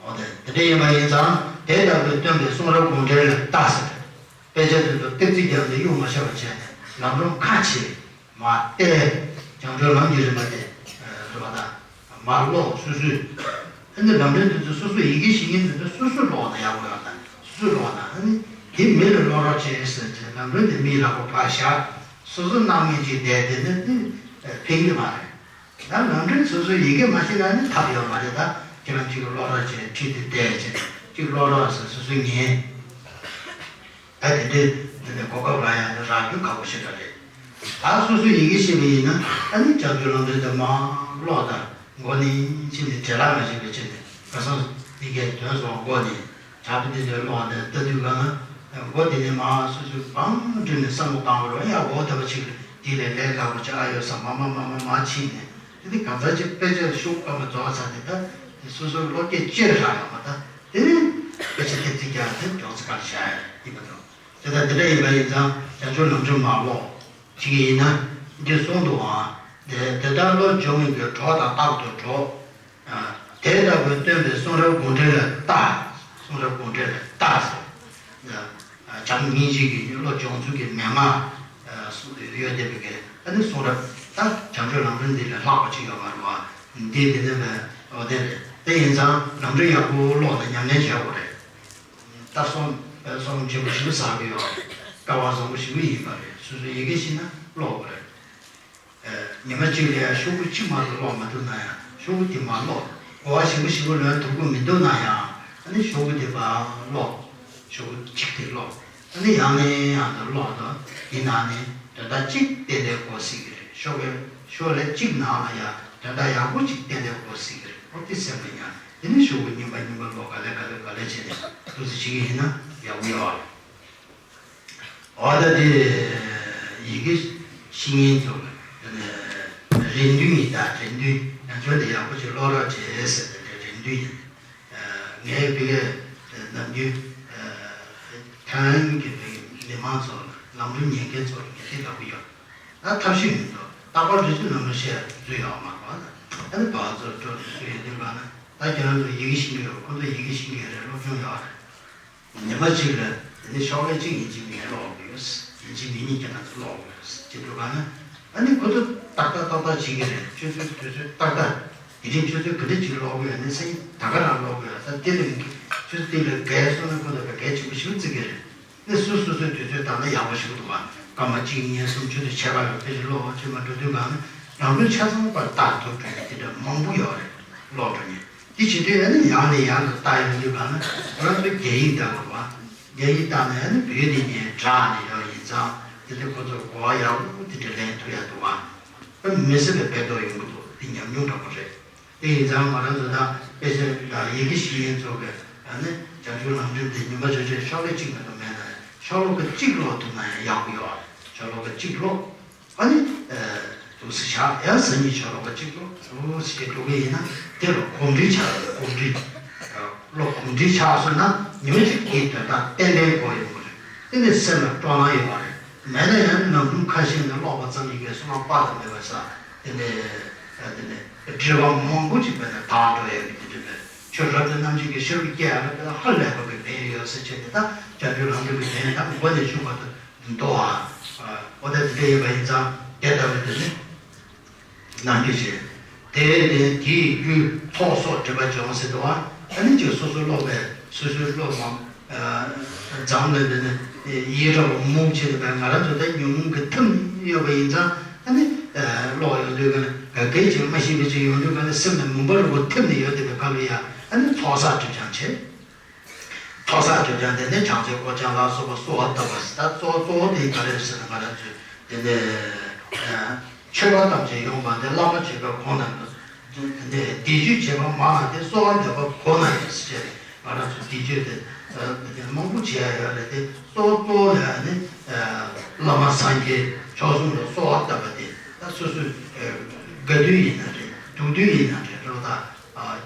འོ་དེ་དེ་འདྲ་ཡིན་པ་ཡིན་ཙང་དེ་ལྟ་བུའི་སྟོན་པའི་གསུང་རབ་དགོངས་འགྲེལ་ལ་ལྟ་ཟེར། དཔེ་ཆ་དེ་ཚོ་ཏིག་ཙི་རྒྱབ་ནས་གཡུག་མ་བྱ་བ་བྱས་ནས་ལམ་རིམ་ཁ་ཕྱེ། མར་བལྟས། བྱང་ཆུབ་ལམ་གྱི་རིམ་པ་དེ་རེད་པ་ད། མར་ཀློག་སོ་སོས། ཨ་ནི་ལམ་རིམ་དེ་ཚོ་སོ་སོ་ཡི་གེ་ཤེས་མཁན་དེ་ཚོ་སོ་སོས་ཀློག་ན་ཡག་པོ་ཡོད་ད། སོ་སོས་ཀློག་ན་ཨ་ནི་ དེ་མི་ལ་སློབ་རོགས་བྱེད་ཟེར་ཏེ་ལམ་རིམ་དེ་མིའི་ལག་པ་ཕར་བཞག་སོ་སོ་སྣང་མེད་ཅིག་བསྡད་དེ་ནི་དེ་ཕན་གྱི་མ་རེད། ད་ལམ་རིམ་སོ་སོའི་ཡི་གེ་མ་ཤེས་ན་ནི་ཐབས་ཡོད་མ་རེད། ད་ཁྱེད་རང་གཅིག་སློབ་རོགས་བྱེད་ཁྲིད་དེ་བསྡད་བྱས་གཅིག་སློབ་རོགས་ཟེར་སོ་སོའི་ཉན། ད་དེ་འདྲའི་དེ་འདྲའི་གོ་སྐབས་རག་ཡག་དེ་རག་རྒྱུ་ཁག་པོ་ཞེ་དྲག་རེད། ད་སོ་སོའི་ཡི་གེ་ཤེས་པ་ཡིན་ན་ཨ་ནི་བྱང་ཆུབ་ལམ་རིམ་དེ་མར་ཀློག་དང་མགོ་ནས་ཕྱིན་ནས་བྲེལ་ལ་མ་བྱེད་པའི་ཕྱིན་ནས་ཁ་སང་ཡི་གེའི་དོན་སོགས་མགོ་ནས་དྲག་པོ་དེ་འདྲའི་ཀློག་ནས་ལྟ་དུས་གང་ན་མགོ་དེ་ནས་མར་སོ་སོའི་བང་བསྒྲིགས་ནས་བསམ་བློ་བཏང་བ་རེད། ཡ་འོ་ད་བ་ཅིག་རེད། དེ་ལས་ལས་སླ་པོ་ཅིག་ཨ་ཡོད་བསམ་མ་མ་མ་མ་མ་ཕྱིན་ནས་དེ་ནི་གང་ཟག་ཅིག་དཔེ་ཆ་ཤོག་སྐར་མ་རྫོགས་ཚར་ནས་ད་དེ་སོ་སོའི་བློ་སྐྱེད་ཅི་རག་ཡོད་མ་ད་དེ་ནི་དཔེ་ཆ་དེབ་ཅིག་ཀྱང་དེ་མགྱོགས་ཚད་གང་བཞག་ཡིན་པ་དང་། དེ་ལྟར་དེ་འདྲ་ཡིན་པ་ཡིན་ཙང་བྱང་ཆུབ་ལམ་རིམ་མར་ཀློག་བྱེད་ཀྱི་ཡིན་ན་འདི་གསུངས་འདུག་ཨང་། དེ་དེ་ལྟར་བློ་སྦྱོང་མི་དགོས་གྲོགས་དང་རྟག་ཏུ་འགྲོགས། དེ་ལྟ་བུའི་སྟོན་པའི་གསུང་རབ་དགོངས་འགྲེལ་ལ་ལྟ། གསུང་རབ་དགོངས་འགྲེལ་ལ་ལྟ་ཟེར། བྱམས་སྙིང་རྗེ་གི་བློ་སྦྱོང་ཚུལ་གྱི་མན་ངག་ཡོད་བསྡད་པའི་གི་ཨ་ནི་གསུང་རབ་ད་བྱང་ཆུབ་ལམ་རིམ་འདི་ལས་ལྷག་པ་ཅིག་ཡོད་མ་རེད་བ། འདི་དེ་ནས་ལས་འོ་དེ་རེད། དེ་ཡིན་ཙང་ལམ་རིམ་ཡག་པོ་ཀློག་དང་ཉམས་ལེན་བྱེད་དགོས་རེད། ད་སོང་སོང་ཆེན་པོ་ཞིག་བསགས་ཀྱི་ཡོད་རེད། སྐལ་བ་བཟང་པོ་ཞིག་ཡིན་པ་རེད། སོ་སོའི་ཡི་གེ་ཤེས་ན་ཀློག་དགོས་རེད། ཉི་མ་གཅིག་ལ་ཡང་ཤོག་བུ་གཅིག་མ་གཏོགས་ཀློག་མ་ཐུབ་ན་ཡང་ཤོག་བུ་དེ་མར་ཀློག་གོ་བ་ཞིམ་པོ་ཞིམ་པོ་ལོན་ཐུབ་ཀྱི་མི་འདུག་ན་ཡང་ཨ་ནི་ཤོག་བུ་དེ་མར་ཀློག་ཤོག་བུ་གཅིག་དེ་ཀློག་ཨ་ནི་ཡང་ནས་ཡང་དུ་ཀློག་དང་དེ་ནང་ནས་དོན་དག་གཅིག་ཏན་ཏན་གོ་སྲིད་ཀྱི་རེད། ཤོག་བུ་ཤོག་ལེབ་གཅིག་ནང་ལ་ཡང་དོན་དག་ཡག་པོ་གཅིག་ཏན་ཏན་གོ་སྲིད་ཀྱི་རེད། ཨོ་དེ་སེམས་ལ་ཉར་དེ་ནས་ཤོག་བུ་རྙིང་པ་རྙིང་པ་ཀློག་ག་ལེ་ག་ལེ་ག་ལེ་བྱས་ནས་འདུག་སེ་བྱེད་ཀྱི་ཡིན་ན་ཡག་པོ་ཡོད་རེད། འོ་ད་དེ་ཡི་གེ་ཤེས་མཁན་ཚོ་ལ་དེ་ནས་རེ་འདུན་ཡིན། ད་རེ་འདུན་ང་ཚོ་འདི་ཡག་པོ་ཞིག་ཀློག་རོགས་བྱེད་ཟེར་ཏེ་རེ་འདུན་ཡིན། ངའི་བི་གའི་ནམ་རྒྱུན་ཐའེ་ཝན་གྱི་མི་མང་ཚོ་ལམ་རིམ་ཉན་མཁན་ཚོ་ལ་ངས་དེ་ལབ་ཀྱི་ཡོད། ད་ཐབས་ཤེས་མི་འདུག་རྟག་པར་རེ་ཅིག་ལམ་རིམ་བཤད་རྒྱུ་ཡོད་མ་རེད་པ། ཨ་ནི་བར་ཚོ་འགྲོ་རེ་ཚོ་ཡོད་དུས་ག་ན་ད་ཁྱེད་རང་ཚོ་ཡི་གེ་ཤེས་ཀྱི་ཡོད། ཁོ་ཚོ་ཡི་གེ་ཤེས་ཀྱི་རེད། སློབ་སྦྱོང་ཡོད་རེད། ཉི་མ་གཅིག་ལ་དེ་ནས་ཤོག་ལེབ་གཅིག་ཡིན་གཅིག་མིན་ཀློག་དགོས། ཡིན་གཅིག་མིན་གཉིས་ཀྱང་ང་ཚོ་ཀློག་དགོས་ཅེས་འདུག་ག་ན། ཨ་ནི་ཁོ་ཚོ་ཏག་ཏག་ཏག་ཏག་བྱེད་ཀྱི་རེད། ཆུ་ཚོད་དུས་ཚོད་ཏག་ཏག་དེ་རིང་ཆུ་ཚོད་ག་འདྲ་ཅིག་ཀློག་དགོས་ཡ་ནི་སང་ཉིན་ད་ག་རང་ཀློག་དགོས་ཡ། ད་དེ་ལས་ཆུ་ཚོད་དེ་ལས་བརྒལ་སོང་ན་ཁོ་ཚོ་བརྒལ་ཆེན་པོ་ཞིག་བརྩི་གི་རེད། ནི་སོ་སོ་སོའི་དུས་ཚོད་བཏང་ན་ཡག་པོ་ཞིག་འདུག་ག་སྐར་མ་གཅིག་གཉིས་གསུམ་ཆུ་ཚོད་ཕྱེད་ཀ་ལ་ཕལ་ཆེར་ཀློག་ཅེས་མ་འགྲོ་དུས་ག་ན་རང་དོན་ཆ་ཚང་པར་ལྟ་ཐུབ་འགྲོ་ཡ་དེ་འདྲ་མང་པོ་ཡོད་རེད། ཀློག་འགྲོ་མཁན། དེ་བྱེད་དུས་ཨ་ནི་ཡང་ནས་ཡང་དུ་ལྟ་ཡོང་དུས་གང་ན་ང་རང་ཚོ་རྒྱ་ཡིག་ལྟ་དགོས་པ། རྒྱ་ཡིག་ལྟ་ན་ཨ་ནི་བོད་ཡིག་དེ་ངས་དྲག་ནས་ཡོད་ཡིན་ཙང་དེ་ཚོ་ཁོ་ཚོར་གོ་བ་ཡག་པོ་དེ་འདྲ་ལེན་ཐུབ་ཡག་འདུག་བ། ཨ་མི་སྲིད་པའི་ཕན་ཐོགས་ཡོང་གི་འདུག་དེ་ཉམས་མྱོང་འདྲ་པོ་རེད། དེ་ཡིན་ཙང་ང་རང་ཚོ་ད་དཔེ་ཆ་དང་ཡི་གེ་ཤེས་མཁན་ཚོ་གི་ཨ་ནི་བྱང་ཆུབ་ལམ་རིམ་དེ་ཉི་མ་བྱོས་བྱོས་ཤོག་ལེབ་གཅིག་མ་གཏོགས་མེད་ན་ཤོག་ལོ་ཀ་གཅིག་ཀློག་ཐུབ་ན་ཡང་ཡག་པོ་ཡོད་རེད། ཤོག་ལོ་ཀ་གཅིག་ཀློག་ཨ་ནི། འདུག་སེ་བྱ་ཡང་ཟ་ཉིན་ཆ་ལོ་ཀ་གཅིག་ཏུ་འདུག་སེ་འགྲོ་གི་ཡིན་ན་དེ་ལ་གོམས་འདྲིས་ཆགས། གོམས་འདྲིས། བློ་གོམས་འདྲིས་ཆགས་སོང་ན་ཉི་མ་གཅིག་གི་དོན་དག་ཏན་ཏན་གོ་ཡོང་གི་རེད། དེ་ནི་སེམས་ལ་སྤྲོ་སྣང་ཡོང་བ་རེད། མེད་ན་ཡང་ནམ་རྒྱུན་ཁ་ཤས་ནས་ཀློག་པ་ཙམ་ཡིན་པའི་བསོད་ནམས་དཔག་ཏུ་མེད་པ་བསགས། དེ་ནས་དེ་ནས་དྲི་བ་མང་པོ་ཅིག་བས་ན་དག་འགྲོ་ཡ་གི་དེ་འདྲ་བས་ཆོས་རབ་ཏུ་རྣམ་འབྱེད་ཀྱི་ཤེས་རབ་སྐྱེ་ཡ་ལ་ཧ་ལས་པ་གི་ཕན་ཡོད་ཟེར་བྱས་ནས་ད་བྱང་ཆུབ་ལམ་རིམ་གྱི་དོན་དག་མགོ་ནས་མཇུག་བར་དུ། མདོ་བ། ཨོ་ད་དེ་འདྲ་ཡིན་པ་ཡིན་ཙང་དེ་ལྟ་བུའི་དེ་ནི་རྣམ་འགྱུར་བྱེད། དེ་ནི་དེའི་རྒྱུ་ཚོགས་གསོག་སྒྲིབ་པ་སྦྱོང་ཟེར་དུས་ཨ་ནི་ཅིག་སོ་སོ་ཀློག་པའི་སོ་སོའི་ཀློག་མ་འཛམ་ལ་འདི་ནི་ཡིད་རབ་མུག་བྱེད་པའི་ང་རང་ཚོ་ད་ཉོན་མོངས་ཀྱི་ཐིམ་ཡོད་པ་ཡིན་ཙང་ཨ་ནི་ཀློག་ཡོང་དུས་ག་ནི་ག་གེ་ཅིག་མ་ཤེས་པའི་ཅིག་ཡོང་དུས་ག་ནི་སེམས་ནི་མུན་པ་རིང་པོ་ཐིམ་ནས་ཡོད་བསྡད་པའི་སྐབས་ལ་ཡ་ཨ་ནི་ཚོགས་བསགས་སྒྲིབ་སྦྱང་བྱེད། ཚོགས་བསགས་སྒྲིབ་སྦྱང་དེ་ནི་བྱང་ཆུབ་སྐོར་སྦྱང་ལ་སོགས་པ་གསོལ་བ་བཏབ་པ་ཟེར། ད་གཙོ་བོ་གཙོ་བོ་དེ་ག་རེ་ཟེར་ན་ང་རང་ཚོས་དེ་ནས་མཆོད་པ་ཐམས་ཅད་ཡོངས་པ་འདི་བླ་མ་མཆོད་པའི་གོང་ན་དེ་ནས་བཟླས་བརྗོད་བྱེད་པ་མང་ན་དེ་གསོལ་བ་འདེབས་པ་གོང་ན་དེ་ཟེར་བྱས་ནས་ང་རང་ཚོ་བཟླས་བརྗོད་དེ་དེ་མང་པོ་བྱེད་ཡ་ཡོད་རེད་དེ། གཙོ་བོ་གཙོ་བོ་ལ་ནི་བླ་མ་སངས་རྒྱས་མཆོག་གསུམ་ལ་གསོལ་བ་བཏབ་པ་དེ་ད་སོ་སོའི་དགའ་དུས་ཡིན་ན་རེད། སྡུག་དུས་ཡིན་ན་རེད། རོ་ད།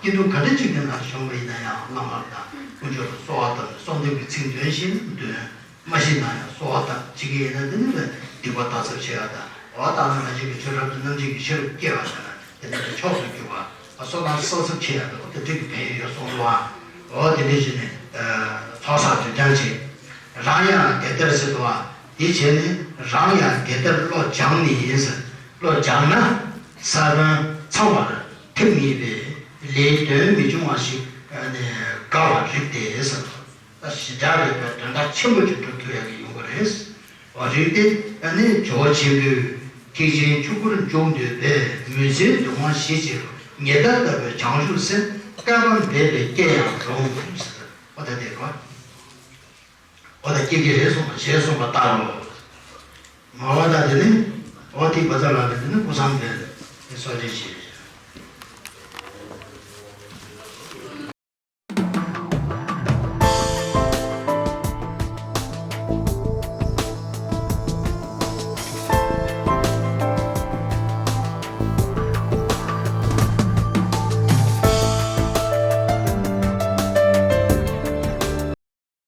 སྐྱིད་སྡུག་ག་འདྲ་ཅིག་གི་ནང་བྱུང་བ་ཡིན་ན་ཡང་བླ་མ་དང་དཀོན་མཆོག་ལ་གསོལ་བ་བཏབ་ནས་གསོལ་འདེབས་ཀྱི་ཚིག་འདོན་བཞིན་འདོན། མ་ཤེས་ན་ཡང་གསོལ་བ་བཏབ་བྱེད་ཀྱི་ཡིན་ན་འདི་ནི་ལས་སྡིག་པ་དག་ཚབ་བྱེད་ཡ་དང་འོ་ད་ནི་ང་ཅིག་གི་ཆོས་རབ་ཏུ་རྣམ་འབྱེད་ཀྱི་ཤེས་རབ་སྐྱེ་བ་དང་དེ་ནི་མཆོག་ཏུ་གྱུར་པ་བསོད་ནམས་བསགས་ཚབ་བྱེད་ཡ་དང་དེ་འདྲ་གི་ཕན་ཡོན་ཡོད་གསུངས་འདུག་ཨ། འོ་དེ་འདྲ་བྱས་ནས་ཚོགས་བསགས་སྒྲིབ་སྦྱང་བྱེད། རང་ཡང་དེ་ལྟར་ཟེར་འདུག་ཨ། དེ་བྱས་ནས་རང་ཡང་དེ་ལྟར་བློ་སྦྱངས་ནས་ཡིན་ཟེར། བློ་སྦྱངས་ན། ས་བོན་ཚང་བར་ཐིམ་ངེས་པས་ལས་དོན་མི་འབྱུང་བ་ཞིག་དགའ་བར་རིགས་ཏེ་ཟེར། ཞེ་དྲག་རེད་པས་དོན་དག་ཆེན་པོ་ཅིག་སྒྲུབ་ཐུབ་ཡག་གི་ཡོང་གི་རེད། འོ་རིགས་དེ་ཨ་ནི་ཇོ་བོ་ཆེན་པོས་ཐེག་ཆེན་ཆོས་སྐུར་འཇུག་འདོད་པས་མུན་སེལ་གདུང་བ་ཞི་བྱེད་རོ། ཉི་ཟླ་ལྟ་བུའི་བྱང་ཆུབ་སེམས། བསྐལ་པ་འདས་པས་སྐྱེ་ཡང་རུང་། ཟེར། འོ་ད་དེ་གོ། འོ་ད་སྐྱེ་གི་རེད་གསུངས་པ་ཞེས་གསུངས་པ་ལྟར་རོ། མ་འོ་ད་དེ་ནི་འོ་དེ་བ་ཙ་ལ་དེ་ནི་སྐུ་བསམ་འདས་སོགས་ཅིག་བྱས།